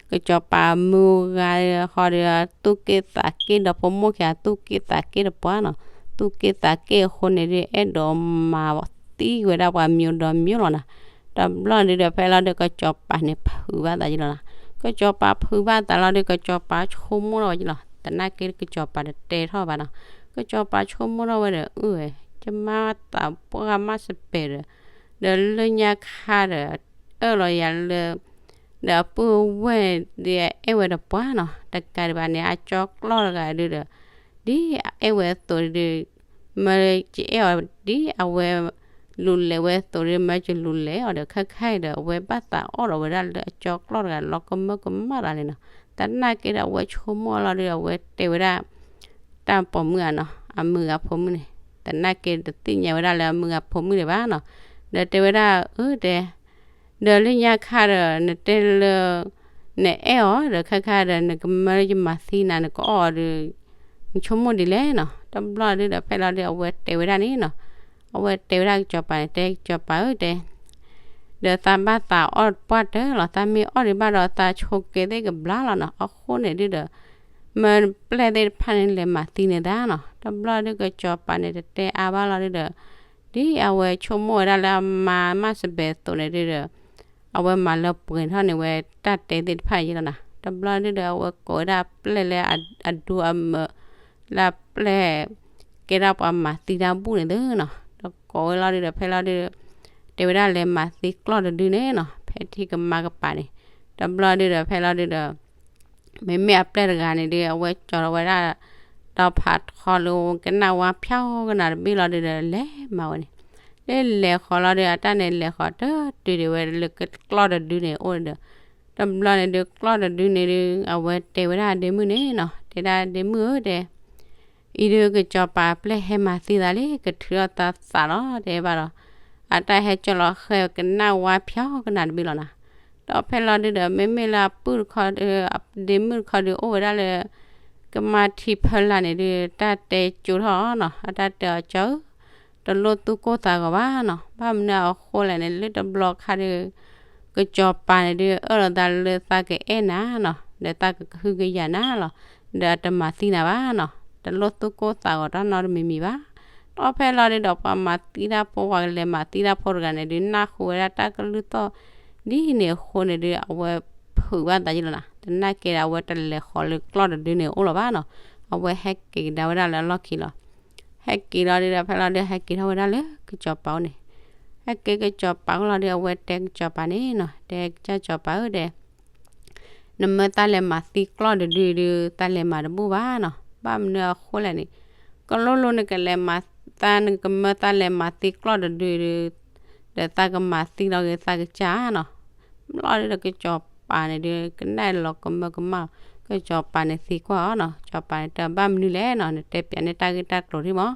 ကစီၤပၤမုၢ်ဂၤဃီဒီး သူၣ်က့ၣ်သးက့ၣ်ဒီးဖိမိၢ်ခံဂၤ သူၣ်က့ၣ်သးက့ၣ်တပှၢ်နီၤ, သူၣ်က့ၣ်သးက့ၣ်အဃိန့ၣ်ဒုး အဲၣ်ဒိးမၤသံဝဲဒၣ်ပှၤမံၤဒီးမံၤလီၤနီၤ. တဘျီဒုးဒီး ဖဲလီၤဒုး ကစီၤပၤန့ၣ် ဖုးဘၣ်သးယလီၤနီၤ. ကစီၤပၤဖုးဘၣ်သးလီၤဒုး ကစီၤပၤဆိကမိၣ်ထီၣ်ဝဲယလီၤ. သနာ်က့ ကစီၤပၤတတဲထီၣ်ဘၣ်နီၤ. ကစီၤပၤဆိကမိၣ်ထီၣ်ဝဲဒီး အုဝဲ ယမါသးပှၢ်မးစပဲးဒီး ဒီးလၢညါခါဒီး အၢၣ်လီၤယၤလၢ ဒီးအပုၢ်ဝဲၢ်ဒီးအဲၣ်ဝဲတပှၢ်နီၤ, တကးဒံးဘၣ်န့ၣ် အကၠီကျီၢ်တဂၤဒုးဒီး ဒ်အအဲၣ်ဝဲအသိးဒုး မၢကအဲၣ်အီၤ ဒ်အဝဲလူၤလဲၤဝဲအသိးဒုး မၢကလူၤလဲၤအီၤဒီး ခဲခါအံၤဒီး အဝဲဘၣ်သးအီၣ်ဒီးဝဲဒၣ်လၢအကၠီကျီၢ်တဂၤ လီၤကမၢကမၣ်တၢ်လံနီၤ. သနာ်က့ဒီး အဝဲဆိကမိၣ်လီၤဒုး အဝဲတဲဝဲဒၣ် တၢ်ပိာ်မုၣ်ဧါနီၤ, အမုၢ်ဂၤဖိမုၣ်န့ၣ် သနာ်က့တသ့ၣ်ညါဝဲဒၣ်လၢအမုၢ်ဂၤဖိမုၣ်ဒံးဘၣ်နီၤ. ဒီးတဲဝဲဒၣ် အၢ တဲ ဒီးလၢညါခါဒီး နတဲလၢ နအဲၣ်အီၤဒီး ခဲခါဒီး နကမၢလၢယမၤသံနၤ နကအီၣ်အီၤဒီး နဆိကမိၣ်ဒ်လဲၣ်နီၤ. တဘျီဒုးဒီး ဖဲလီၤဒုး အဝဲတဲဝဲဒၣ်န့ၣ်နီၤ, အဝဲတဲဝဲဒၣ်ကစီၤပၤန့ၣ် တဲကစီၤပၤဧၢ တဲ ဒီးသးဘၣ်သးအီၣ်ပှၢ်တၢၢ်လီၤ, သးမ့ၢ်အီၣ်ဒံးဘၣ်ဒီး သးဆိကဲသ့ၣ်ကဘျါလီၤနီၤ. အဃိန့ၣ်ဒုးဒီး မၢပျဲၢ်သ့ၣ်တဖၣ်န့ၣ် လဲၤမၤသံန့ၢ်သးနီၤ. တဘျီဒုး ကစီၤပၤန့ၣ် တတဲအါဘၣ်လီၤဒုးဒီး ဒ်အဝဲဆိကမိၣ်ဝဲဒၣ်လၢအမါမးစပဲးအသိးန့ၣ်ဒုးဒီး အဝဲမၤလၢပှဲၤထီၣ်န့ၢ်ဝဲတၢ်တဲသ့ၣ်တဖၣ်ယလီၤနီၤ. တဘျီဒုးဒီး အဝဲကိးဝဲဒၣ်ပျဲၢ်လၢအဒိအမုၢ် လၢပျဲၢ် ကဲဒၣ်ပှၤမၤသံတၢ်ဘူၣ်န့ၣ်သုနီၤ. ဒီးကိးဝဲလီၤဒုးဒီး ဖဲလီၤဒုး တဲဝဲဒၣ်လဲၤမၤသံကျီၢ်တဒုန့ၣ်နီၤ, ဖဲထံကမါကပၤန့ၣ်. တဘျီဒုးဒီး ဖဲလီၤဒုးဒီး မ့မ့ၢ်အပျဲၢ်တဂၤန့ၣ်ဒုး အဝဲကၠီထီၣ်ဝဲဒၣ် ဒီးဖးထီလၢကနၣ်ဝါဖျီကနၣ်တဘ့ၣ်လီၤဒုးဒီး လဲၤမၤဝဲန့ၣ်. လၢလဲၤဃီၤလီၤဒုး အတၢ်န့ၣ်လဲၤဃီၤတတုၤဒံးဝဲလၢ ကျီၢ်တဒုန့ၣ်အိၣ်ဒီး တဘျီန့ၣ်ဒုး ကျီၢ်တဒုန့ၣ်ဒုး အဝဲတဲဝဲဒၣ်အဒ့မုၣ်န့ၣ်နီၤ, တဲဒၣ်အဒ့မုၣ်ဧၢ တဲ အံၤဒုးကစီၤပၤအပျဲၢ်ဟဲမၤသံသးလံ, ကထုးထီၣ်သးသးလီၤ တဲဘၣ်ဒီး အတၢ်ဟဲကၠီလီၤဃဲကနၣ်ဝါဖျီကနၣ်တဘ့ၣ်လီၤနီၤ. ဒီးဖဲလီၤဒုးဒီး မ့မ့ၢ်လၢအပုၢ်တခီဒီး အဒ့မုၣ်တခီဒုး အိၣ်ဝဲဒၣ်လၢ ကမါထံဖၢလာ်န့ၣ်ဒုး တၢ်တဲကၠိထီၣ်အီၤနီၤ, အတၢ်တဲအီၤ ကၠီဧၢ တလိၣ်သူၣ်ကိၢ်သးဂီၤဘၣ်နီၤ. ဘၣ်မနုၤအဃိလဲၣ်န့ၣ် လၢတဘျီခါဒီး ကစီၤပၤန့ၣ်ဒုး အၢၣ်လီၤသးလၢသးကအဲၣ်နၤနီၤ, ဒီးသးကဟုကယာ်နၤလီၤ, ဒီးအတမၤသံနၤဘၣ်နီၤ, တလိၣ်သူၣ်ကိၢ်သးဂီၤတၢ်နီတမံၤမံၤဘၣ်. ဒီးဖဲလီၤဒုးဒီး ပှၤမၤသံတၢ်ဖိ ပှၤကလဲၤမၤသံတၢ်ဖိတဂၤန့ၣ်ဒုး နၢ်ဟူဝဲဒၣ်တၢ်ကလုၢ်သီၣ် ဒ်န့ၣ်အဃိန့ၣ်ဒုး အဝဲဖုးဘၣ်သးယလီၤနီၤ. သနာ်က့ဒီး အဝဲတလဲၤဃီၤလၢကျီၢ်တဒုန့ၣ်အိၣ်လၢၤဘၣ်နီၤ, အဝဲဟဲက့ၤကဒါဝဲဒၣ်လၢအလီၢ်ခံလီၤ. ဟဲက့ၤလီၤဒုးဒီး ဖဲလီၤဒုး ဟဲက့ၤထီၣ်ဝဲဒၣ်လၢကစီၤပၤအိၣ်န့ၣ်, ဟဲက့ၤကစီၤပၤအိၣ်လီၤဒုး အဝဲတဲကစီၤပၤန့ၣ်နီၤ, တဲကစီၤပၤဧၢ တဲ နမၢသးလဲၤမၤသံကျီၢ်တဒုဒုး သးလဲၤမၤတဘူၣ်ဘၣ်နီၤ. ဘၣ်မနုၤအဃိလဲၣ်န့ၣ် ကလိလိၤနကလဲၤမၤသး နကမၢသးလဲၤမၤသံကျီၢ်တဒုဒုး ဒီးသးကမၤသံလီၤဂ့ၤသးကစၢ်နီၤ. ဘျီဒုးဒီး ကစီၤပၤန့ၣ်ဒုး ကနၣ်လီၤကမၢကမၣ်, ကစီၤပၤန့ၣ်သံကွၢ်အီၤနီၤ, ကစီၤပၤန့ၣ်တဲဘၣ်မနုၤလဲၣ်နီၤ, နတဲပၠးန့ၢ်တၢ်ဂ့ၢ်တၢ်ကျိၤထံမး.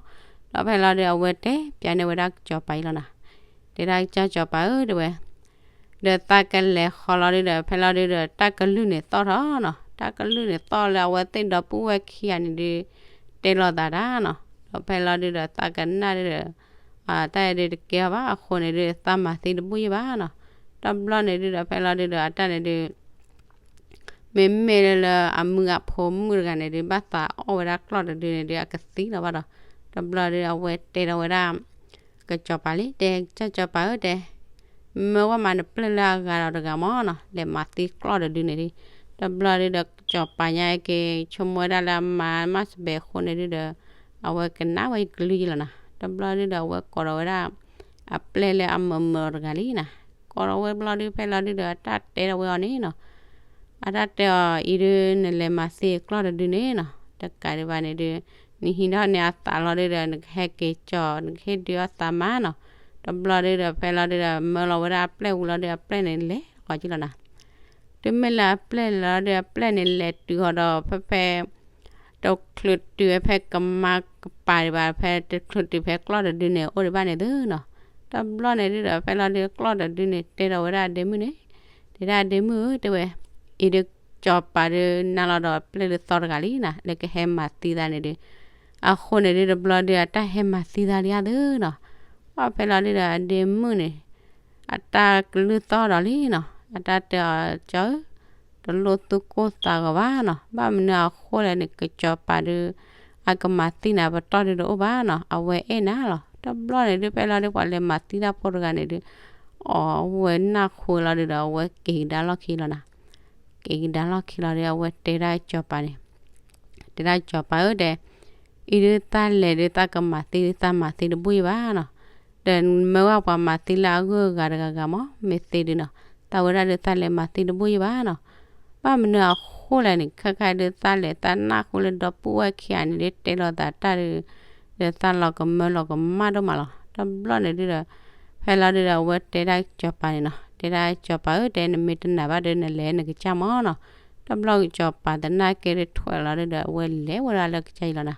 ဒီးဖဲလီၤဒုး အဝဲတဲပၠးန့ၢ်ဝဲဒၣ်ကစီၤပၤအံၤလီၤနီၤ, တဲဒၣ်ကစၢ်ကစီၤပၤဧၢ တဲဝဲ ဒီးသးကလဲၤဃီၤလီၤဒုးဒီး ဖဲလီၤဒုးဒီး တၢ်ကလုၢ်န့ၣ်သီၣ်ထီၣ်နီၤ, တၢ်ကလုၢ်န့ၣ်သီၣ်လၢအဝဲသ့ၣ်ဒီပုၢ်ဝဲၢ်ခံဂၤန့ၣ်ဒုး တဲလိာ်သးတၢ်နီၤ. ဒီးဖဲလီၤဒုးဒီး သးကနၣ်ဒုးဒီး တၢ်အံၤဒုးတကဲအီၤဘၣ်အဃိန့ၣ်ဒုး သးမၤသံတဘူၣ်ယံၣ်ဘၣ်နီၤ. တဘျီန့ၣ်ဒုးဒီး ဖဲလီၤဒုးဒီး အတၢ်န့ၣ်ဒုး မ့မ့ၢ်လၢအမုၢ်ဂၤဖိမုၣ်တဂၤန့ၣ်ဒုး ဘၣ်သးအီၣ်ဝဲဒၣ်ကျီၢ်တဒုန့ၣ်ဒုး အကသံလီၤဘၣ်ဒီး တဘျီဒုး အဝဲတဲဒီးဝဲဒၣ် ကစီၤပၤလံ တဲကစီၤပၤဧၢ တဲ မၢဝဲမးနပျဲၢ်လၢအဂၤဒီးတဂၤမးနီၤ လဲၤမၤသံကျီၢ်တဒုန့ၣ်ဒုး. တဘျီဒုးဒီး ကစီၤပၤညါက့ၤ ဆိကမိၣ်ဝဲဒၣ်လၢအမါမးစပဲးအဃိန့ၣ်ဒုးဒီး အဝဲကနၣ်ဝဲကလုၢ်ယံၣ်လီၤနီၤ. တဘျီဒုးဒီး အဝဲကိးဒီးဝဲဒၣ် အပျဲၢ်လၢအမၢမၢအီၤတဂၤလံနီၤ. ကိးဒီးဝဲဘျီဒုး ဖဲလီၤဒုးဒီး အတၢ်တဲဒီးဝဲအီၤန့ၣ်နီၤ အတၢ်တဲအီၤ အံၤဒုး နလဲၤမၤသံကျီၢ်တဒုန့ၣ်နီၤ တကးဒံးဘၣ်န့ၣ်ဒုး နဟံးထီၣ်န့ၢ်အသးလီၤဒုးဒီး နကဟဲက့ၤကၠီ နကဟ့ၣ်ဒုးအီၣ်သးမးနီၤ. တဘျီဒုးဒီး ဖဲလီၤဒုးဒီး မၢလီၤဝဲဒၣ်အပျဲၢ်ဝံၤလီၤဒုး အပျဲၢ်န့ၣ်လဲၤဃီၤကံလီၤနီၤ. တုၤမ့ၢ်လၢအပျဲၢ်လီၤဒုး အပျဲၢ်န့ၣ်လဲၤတုၤဃီၤဒီး ဖဲဖဲ တချုးတုၤဖဲကမါကပၤဒံးဘၣ် ဖဲတချုးတုၤဖဲကျီၢ်တဒုန့ၣ် အိၣ်ဒံးဘၣ်န့ၣ်သုနီၤ. တဘျီန့ၣ်ဒုးဒီး ဖဲလီၤဒုးကျီၢ်တဒုန့ၣ် တဲဒီးဝဲဒၣ်အဒ့မုၣ်န့ၣ် တဲဒၣ်အဒ့မုၣ်ဧၢ တဲဝဲ အံၤဒုးကစီၤပၤဒုး နၤလီၤဒီးအပျဲၢ်ဒုးသီတဂၤလံနီၤ လၢကဟဲမၤသံသးန့ၣ်ဒုး အဃိန့ၣ်ဒုး တဘျီဒုး အတၢ်ဟဲမၤသံသးလံဧါသုနီၤ. ဘၣ်ဖဲလီၤဒုးဒီး အဒ့မုၣ်န့ၣ် အတၢ်ကလုၢ်သီၣ်ဒီးလံနီၤ. အတၢ်တဲအီၤ ကၠီဧၢ, တလိၣ်သူၣ်ကိၢ်သးဂီၤဘၣ်နီၤ, ဘၣ်မနုၤအဃိလဲၣ်န့ၣ် ကစီၤပၤဒုး အကမၤသံနၤပတီၢ်ဒုးတအိၣ်ဘၣ်နီၤ, အဝဲအဲၣ်နၤလီၤ. တဘျီန့ၣ်ဒုး ဖဲလီၤဒုး ပှၤလဲၤမၤသံတၢ်ဖိတဂၤန့ၣ်ဒုး အီၣ်ဝဲနၢ်ဃိလီၤဒုးဒီး အဝဲက့ၤကဒါလီၢ်ခံလီၤနၤ. က့ၤကဒါလီၢ်ခံလီၤဒီး အဝဲတဲဒၣ်ကစီၤပၤန့ၣ်, တဲဒၣ်ကစီၤပၤဧၢတဲ, အံၤဒုးသးလဲၤဒုး သးကမၤသံဒုး သးမၤသံတဘူၣ်ယဘၣ်နီၤ, ဒီးမၢဝဲပှၤမၤသံလၢအဂုၤအဂၤတဂၤဂၤမး မ့ၢ်သ့ဒုးနီၤ, သးဝဲဒၣ်ဒုး သးလဲၤမၤသံတဘူၣ်ယဘၣ်နီၤ. ဘၣ်မနုၤအဃိလဲၣ်န့ၣ် ခဲခါဒုး သးလဲၤသးနၢ်ဃိလၢဒီပုၢ်ဝဲၢ်ခံဂၤန့ၣ်ဒုး တဲလိာ်သးတၢ်ဒုး ဒီးသးလီၤကမၢလီၤကမၣ်ဒိၣ်မးလီၤ. တဘျီန့ၣ်ဒုးဒီး ဖဲလီၤဒုးဒီး အဝဲတဲဒၣ်ကစီၤပၤန့ၣ်နီၤ, တဲဒၣ်ကစီၤပၤဧၢတဲ, နမ့ၢ်တနာ်ဘၣ်ဒီး နလဲၤနကစၢ်မးနီၤ. တဘျီကစီၤပၤသနာ်က့ဒုးထွဲလီၤဒုးဒီး အဝဲလဲၤဝဲဒၣ်လၢကစၢ်အံၤလီၤနၤ.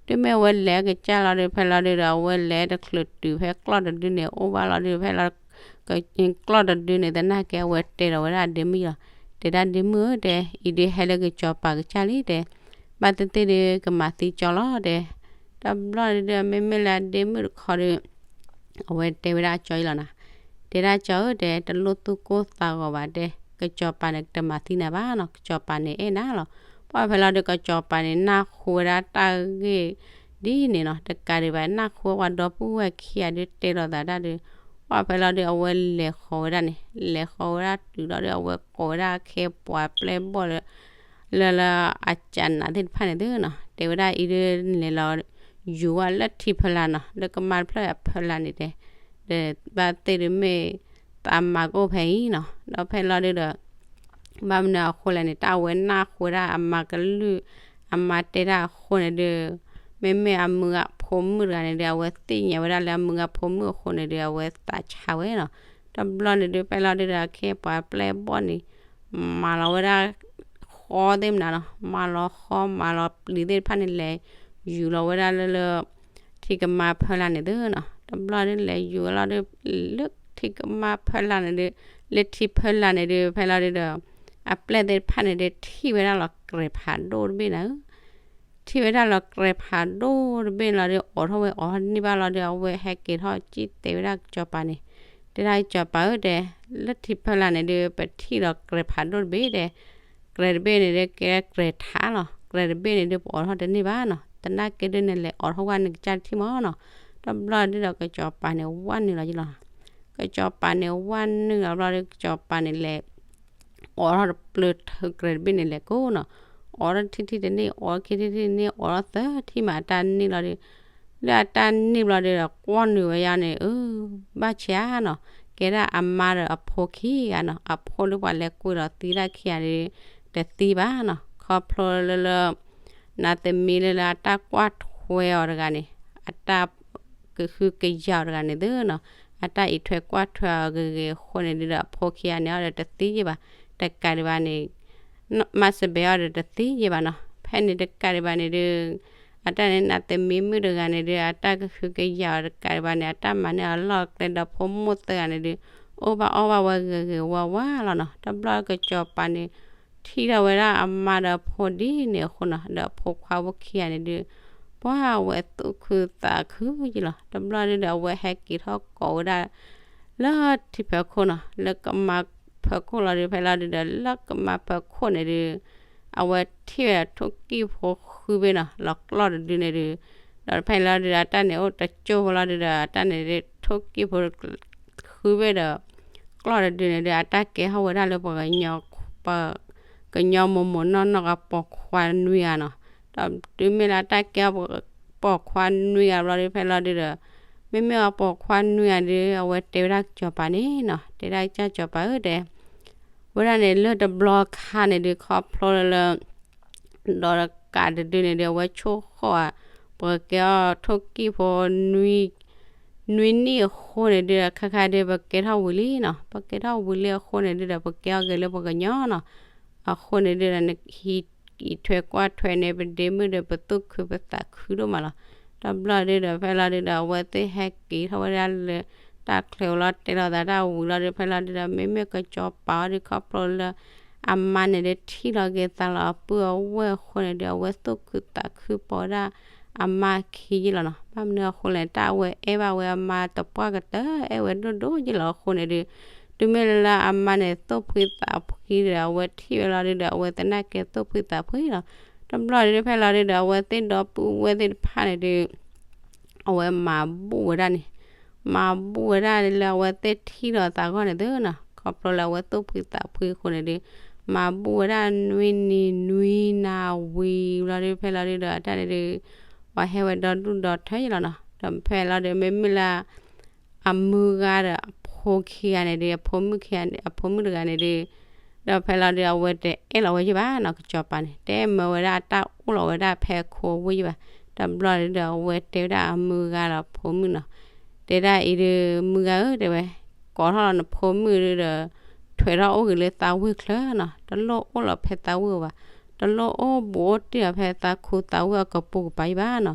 တုၤမ့ၢ်အဝဲလဲၤကစၢ်လီၤဒုး ဖဲလီၤဒုးဒီး အဝဲလဲၤတချုးတုၤဖဲကျီၢ်တဒုန့ၣ် အိၣ်ဘၣ်လီၤဒုး ဖဲလီၤ ကျီၢ်တဒုန့ၣ်သနာ်က့ အဝဲတဲဒီးဝဲဒၣ်အဒ့မုၣ်လီၤ. တဲဒၣ်ဒ့မုၣ်ဧၢတဲ, အံၤဒုးဟဲလၢကစီၤပၤကစၢ်လံတဲ, ဘၣ်သ့ၣ်သ့ၣ်ဒုးကမၤသံကၠီလီၤတဲ. တဘျီဒုး မ့မ့ၢ်လၢအဒ့မုၣ်တခီဒုး အဝဲတဲဝဲဒၣ်ကၠီအံၤလီၤနၤ. တဲဒၣ်ကၠီဧၢတဲ, တလိၣ်သူၣ်ကိၢ်သးဂီၤဘၣ်တဲ, ကစီၤပၤန့ၣ်တမၤသံနၤဘၣ်နီၤ, ကစီၤပၤန့ၣ်အဲၣ်နၤလီၤ. ပှၢ်ဖဲလီၤဒုး ကစီၤပၤန့ၣ် နၢ်ဟူဝဲဒၣ်တၢ်ဂ့ၢ်ဒ်န့ၣ်နီၤ, တကးဒံးဘၣ် နၢ်ဟူဝဲပှၤဒီပုၢ်ဝဲၢ်ခံဂၤဒုးတဲလိာ်သးတၢ်ဒုး, ပှၢ်ဖဲလီၤဒုး အဝဲလဲၤဃီၤဝဲဒၣ်န့ၣ်, လဲၤဃီၤဝဲဒၣ်တုၤလီၤဒုး အဝဲကိးဝဲဒၣ်အခ့အပှၤပျဲၢ်ဘီၣ်လၢ လၢလၢအကနးသ့ၣ်တဖၣ်န့ၣ်သုနီၤ, တဲဝဲဒၣ်အံၤဒုးနလဲၤလီၤ ယူၤဝဲလၢထံဖီလာ်နီၤ, လၢကမါတဖျၢၣ်အဖီလာ်န့ၣ်တဲ, ဒီးဘၣ်သ့ၣ်ဒုးမ့ၢ်သးမၤကအိၣ်ဖဲအံၤနီၤ, ဒီးဖဲလီၤဒုးဒီး ဘၣ်မနုၤအဃိလဲၣ်န့ၣ် တၢ်အဝဲနၢ်ဟူဝဲဒၣ်အမါကလုၢ် အမါတဲတၢ်အဃိန့ၣ်ဒုး, မ့မ့ၢ်အမုၢ်ဂၤဖိမုၣ်တဂၤန့ၣ်ဒုး အဝဲသ့ၣ်ညါဝဲဒၣ်လၢအမုၢ်ဂၤဖိမုၣ်အဃိန့ၣ်ဒုး အဝဲသးဆါဝဲနီၤ. တဘျီန့ၣ်ဒုး ဖဲလီၤဒုးဒီး အခ့အပှၤပျဲၢ်ဘီၣ်န့ၣ် မၤလီၤဝဲဒၣ်ဃီသ့ၣ်မနုၤနီၤ, မၤလီၤဃီ မၤလီၤပျံၤသ့ၣ်တဖၣ်န့ၣ် လဲၤယူၤလီၤဝဲဒၣ်လၢလၢ ထံကမါဖီလာ်န့ၣ်သုနီၤ. တဘျီဒုးလဲၤယူၤဝဲလီၤဒုး လၢထံကမါဖီလာ်န့ၣ်ဒုး, လၢထံဖီလာ်န့ၣ်ဒုး ဖဲလီၤဒုးဒီး အပျဲၢ်သ့ၣ်တဖၣ်န့ၣ်ဒုး ထံၣ်ဝဲဒၣ်လီၤကြဲးဖးဒိၣ်တဘ့ၣ်နၤဧၢ, ထံၣ်ဝဲဒၣ်လီၤကြဲးဖးဒိၣ်တဘ့ၣ်လီၤဒုး အိးထီၣ်ဝဲအိးထီၣ်တန့ၢ်ဘၣ်လီၤဒုး အဝဲဟဲက့ၤထီၣ်ကၠံၣ်တဲဝဲဒၣ်ကစီၤပၤန့ၣ်, တဲဒၣ်ကစီၤပၤဧၢတဲ, လၢထံဖီလာ်န့ၣ်ဒုး ပထံၣ်လီၤကြဲးဖးဒိၣ်တဘ့ၣ်တဲ, ကြဲးတဘ့ၣ်န့ၣ်ဒုး ကဲကြဲးထးလီၤ, ကြဲးတဘ့ၣ်န့ၣ်ဒုး ပအိးထီၣ်တန့ၢ်ဘၣ်နီၤ, သနာ်က့ဒုးနလဲၤအိးထီၣ်ဝဲနကစၢ်တထံၣ်မးနီၤ. တဘျီဒုးဒီး ကစီၤပၤန့ၣ်ဝၢ်နုာ်လီၤယလီၤ, ကစီၤပၤန့ၣ်ဝၢ်နုာ်လီၤဘျီဒုး ကစီၤပၤန့ၣ်လဲၤ အိးထီၣ်တပျၢၤထၢကြဲးတဘ့ၣ်န့ၣ်လဲၤကိးနီၤ, အိးထီၣ်ထံၣ်ထံၣ်တန့ၢ် အိးထံၣ်ထံၣ်တန့ၢ် အိးထီၣ်သၢထံၣ်မး အတၢ်န့ၢ်လီၤဒုး, လၢအတၢ်န့ၢ်ဘျီဒုးဒီး ကွီၢ်နုာ်ဝဲယါန့ၣ် အၢ ဘၣ်ဆဲးနီၤ, ကဲဒၣ်အမါဒီးအဖိခံဂၤနီၤ, အဖိဒုးပှၤလဲၤကွံာ်လီၤသံဒၣ်ခံဂၤဒုး တသံဘၣ်နီၤ, ခီဖျိလၢလၢ နၤသမံလၢလၢအတၢ်ကွၢ်ထွဲအီၤတဂၤန့ၣ် အတၢ် ကဟုကယာ်အီၤတဂၤန့ၣ်သုနီၤ, အတၢ်အံးထွဲကွၢ်ထွဲအီၤဂ့ၤဂ့ၤအဃိန့ၣ်ဒုးဒီး အဖိခံဂၤန့ၣ်အီၤဒီးတသံယဲၢ်ဘၣ်, တကးဒံးဘၣ်န့ၣ် မၤစဘဲအီၤဒီးတသံယဲၢ်ဘၣ်နီၤ, ဖဲန့ၣ်တကးဒံးဘၣ်န့ၣ်ဒုး အတၢ်န့ၣ် နၤသမံမုၣ်တဂၤန့ၣ်ဒုး အတၢ်ကဟုကယာ်အီၤတကးဒံးဘၣ်န့ၣ် အတၢ်မၤန့ၢ်အီၤလီၢ်ကျဲဒီးဖိမုၣ်သၢဂၤန့ၣ်ဒုး အိၣ်ဘၣ်အီၣ်ဘၣ်ဝဲဂ့ၤဂ့ၤဝါဝါလီၤနီၤ, တဘျီကစီၤပၤန့ၣ် ထံၣ်ထီၣ်ဝဲဒၣ်အမါဒီးအဖိဒ်န့ၣ်အဃိနီၤ, ဒီးအဖိခွါဖိခံဂၤန့ၣ်ဒုး ပှၤဝဲသူၣ်ခုသးခုယလီၤ, တဘျီဒုးဒီးအဝဲဟဲက့ၤထီၣ်ကိးဝဲဒၣ် လၢထံဖီခိၣ်နီၤ, လၢကမါဖီခိၣ်လီၤဒုး ဖဲလီၤဒုးဒီး လၢကမါဖီခိၣ်န့ၣ်ဒုး အဝဲထံၣ်ဝဲဒၣ်ထိၣ်ကံၣ်ဖိဃုဘ့ၣ်နီၤ, လီၤကျီၢ်တဒုန့ၣ်ဒုး, ဒီးဖဲလီၤဒုးဒီး အတၢ်န့ၣ်အိၣ်တကၠိၢ်ဖိလီၤဒုးဒီး အတၢ်န့ၣ်ဒုး ထိၣ်ကံၣ်ဖိ ဃုဘ့ၣ်ဒီး ကျီၢ်တဒုန့ၣ်ဒုး အတၢ်ကဲထီၣ်ဝဲဒၣ်လၢပှၤ ပှၤကညီမိၢ်မိၢ်နီၢ်နီၢ်ကပိာ်ခွါနွံဂၤနီၤ, ဒီးတုၤမ့ၢ်လၢအတၢ်ကဲထီၣ်ပိာ်ခွါနွံဂၤဘျီဒုး ဖဲလီၤဒုးဒီး မ့မ့ၢ်အပိာ်ခွါနွံဂၤဒုး အဝဲတဲဝဲဒၣ်ကစီၤပၤန့ၣ်နီၤ, တဲဒၣ်ကစၢ်ကစီၤပၤဧၢတဲ ဝဲဒၣ်န့ၣ်လၢတဘျီခါန့ၣ်ဒုး ခီဖျိလၢ ဒီးတကးတဒုန့ၣ်ဒုး အဝဲဆိၣ်ဃီၣ်ဧါ, ပကဲထီၣ်ထိၣ်ကံၣ်ဖိ နွံနံၣ်အဃိန့ၣ်ဒုး ခဲခါဒုး ပကဲထီၣ်ဝံၤလံနီၤ, ပကဲထီၣ်ဝံၤလံအဃိန့ၣ်ဒုးဒီး ပကဲထီၣ်က့ၤလၢပှၤကညီနီၤ, အဃိန့ၣ်ဒုးဒီး နဟံး အံးထွဲကွၢ်ထွဲန့ၣ် ပဒ့မုၣ်ဒီး ပသူၣ်ခုပသးခုဒိၣ်မးလီၤ. တဘျီဒုးဒီး ဖဲလီၤဒုးဒီး အဝဲသ့ၣ်ဟဲက့ၤထီၣ်ဝဲဒၣ်လၢ တၢ်ချၢဝဲလီၤ တဲလိာ်သးတၢ်ဝံၤလီၤဒုး ဖဲလီၤဒုးဒီး မ့မ့ၢ်ကစီၤပၤအီၤဒုး ခီဖျိလၢ အမါန့ၣ်ဒုး ထံၣ်လီၤက့ၤသးလီၤအပုၢ်အဝဲၢ်အဃိန့ၣ်ဒုး အဝဲသူၣ်ခုသးခုပိာ်ဝဲဒၣ် အမါခံယ့ၢ်လီၤနီၤ. ဘၣ်မနုၤအဃိလဲၣ် တၢ်အဝဲအဲၣ်ဘၣ်ဝဲအမါသပှၢ်ကတၢၢ် အဲၣ်ဝဲဒိၣ်ဒိၣ်ယ့ၢ်လီၤအဃိန့ၣ်ဒုး တုၤမ့ၢ်လၢအမါန့ၣ် သူၣ်ဖှံသးဖှံဒီး အဝဲထံၣ်ဝဲလီၤဒုဒီး အဝဲသနာ်က့သူၣ်ဖှံသးဖှံလီၤ. တဘျီဒုဖဲလီၤဒုဒီး အဝဲသ့ၣ်ဒီပုၢ်ဝဲၢ်သ့ၣ်တဖၣ်န့ၣ်ဒု အဝဲမၤဘူၣ်ဝဲဒၣ်န့ၣ်, မၤဘူၣ်ဝဲဒၣ်လၢအဝဲသ့ၣ်ထံၣ်ဒီးသးဂီၢ်န့ၣ်သုနီၤ, ခီဖျိလၢအဝဲသူၣ်ဖှံသးဖှံအဃိန့ၣ်ဒု မၤဘူၣ်ဝဲဒၣ်နွံနံၤနွံနၤဝံၤလီၤဒု ဖဲလီၤဒုဒီး အတၢ်န့ၣ်ဒု ပှၤဟဲဝဲဒီဒူၣ်ဒီထၢယလီၤနီၤ. ဒီးဖဲလီၤဒု မ့မ့ၢ်လၢ အမုၢ်ဂၤဒီးအဖိခံဂၤန့ၣ်ဒု အဖိမုၣ်ခံဂၤန့ၣ်ဒု အဖိမုၣ်တဂၤန့ၣ်ဒု ဒီးဖဲလီၤဒု အဝဲတအဲၣ်လီၤဝဲယဘၣ်နီၤ, ကစီၤပၤန့ၣ် တအဲၣ်မၢဝဲဒၣ်အတၢ်အိၣ်လီၤဝဲဒၣ်ဖဲအခိအဝ့ၢ်ယဘၣ်. တဘျီဒုဒီး အဝဲတဲဝဲဒၣ်အမုၢ်ဂၤဒီးဖိမုၣ်နီၤ, တဲဒၣ်အံၤဒု မုၢ်ဂၤဧၢ တဲဝဲ, ကိးထီၣ်လီၤနဖိမုၣ်ဒုဒီး ထွဲးထီၣ်အိၣ်ဂ့ၤလၢသးဝ့ၢ်ချၢနီၤ, တလိၣ်အိၣ်လီၤဖဲသးဝ့ၢ်ဘၣ်, တလိၣ်အိၣ်ဘူးအိၣ်တံၢ်လီၤဖဲသးခူသးဝ့ၢ်အကပိာ်ကပၤယဘၣ်နီၤ,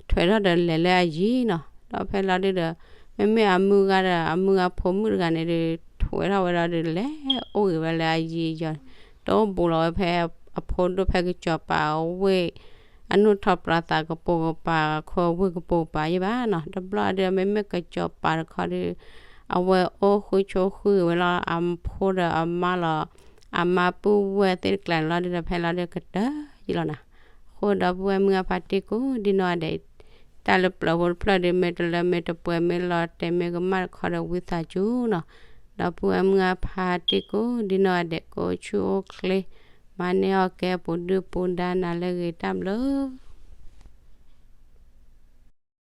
ထွဲးထီၣ်ဒီးလဲၤလၢအယံၤနီၤ. ဒီးဖဲလီၤဒုဒီး မ့မ့ၢ်အမုၢ်ဂၤဒီး အမုၢ်ဂၤဖိမုၣ်တဂၤန့ၣ်ဒု ထွဲးထီၣ်ဝဲဒီးဒု လဲၤအိၣ်ဂ့ၤဝဲလၢအယံၤယီၤန့ၣ်, တအိၣ်ဘူးလီၤဝဲဖဲအဖိဒိၣ်ဖဲကစီၤပၤအဝ့ၢ် အနုာ်ထီၣ်ပျီသးကပိာ်ကပၤအခိအဝ့ၢ်ကပိာ်ကပၤယဘၣ်နီၤ. တဘျီဒု မ့မ့ၢ်ကစီၤပၤတခီဒု အဝဲအိၣ်ဃုဆိဃုဂ့ၤဝဲလီၤ အဖိဒီးအမါလီၤ, အမါပုၢ်ဝဲၢ်သ့ၣ်တကျါန့ၣ်လီၤဒုဒီး ဖဲလီၤဒုကတၢၢ်ယလီၤနီၤ. အဃိဒီပုၢ်ဝဲၢ်မုၢ်ဂၤဖါတံၢ်ကိးဒံနီၢ်ဂၤဒဲး တၢ်လၢပျၢၤဖိတဖျၢၣ်ဒု မ့ၢ်တလၢမ့ၢ်တပှဲၤ မ့ၢ်လီၤတဲာ်မ့ၢ်ကမၣ်တခီဒီး ဝံသးစူၤနီၤ. ဒီပုၢ်ဝဲၢ်မုၢ်ဂၤဖါတံၢ်ကိးဒံနီၢ်ဂၤဒဲး ကအိၣ်ဆူၣ်အိၣ်ချ့ မၤန့ၢ်အီၣ်ကဲပူၤဒုၣ်ပူၤဒါနၤလၢအဂ့ၤ တၢ်ဘျုး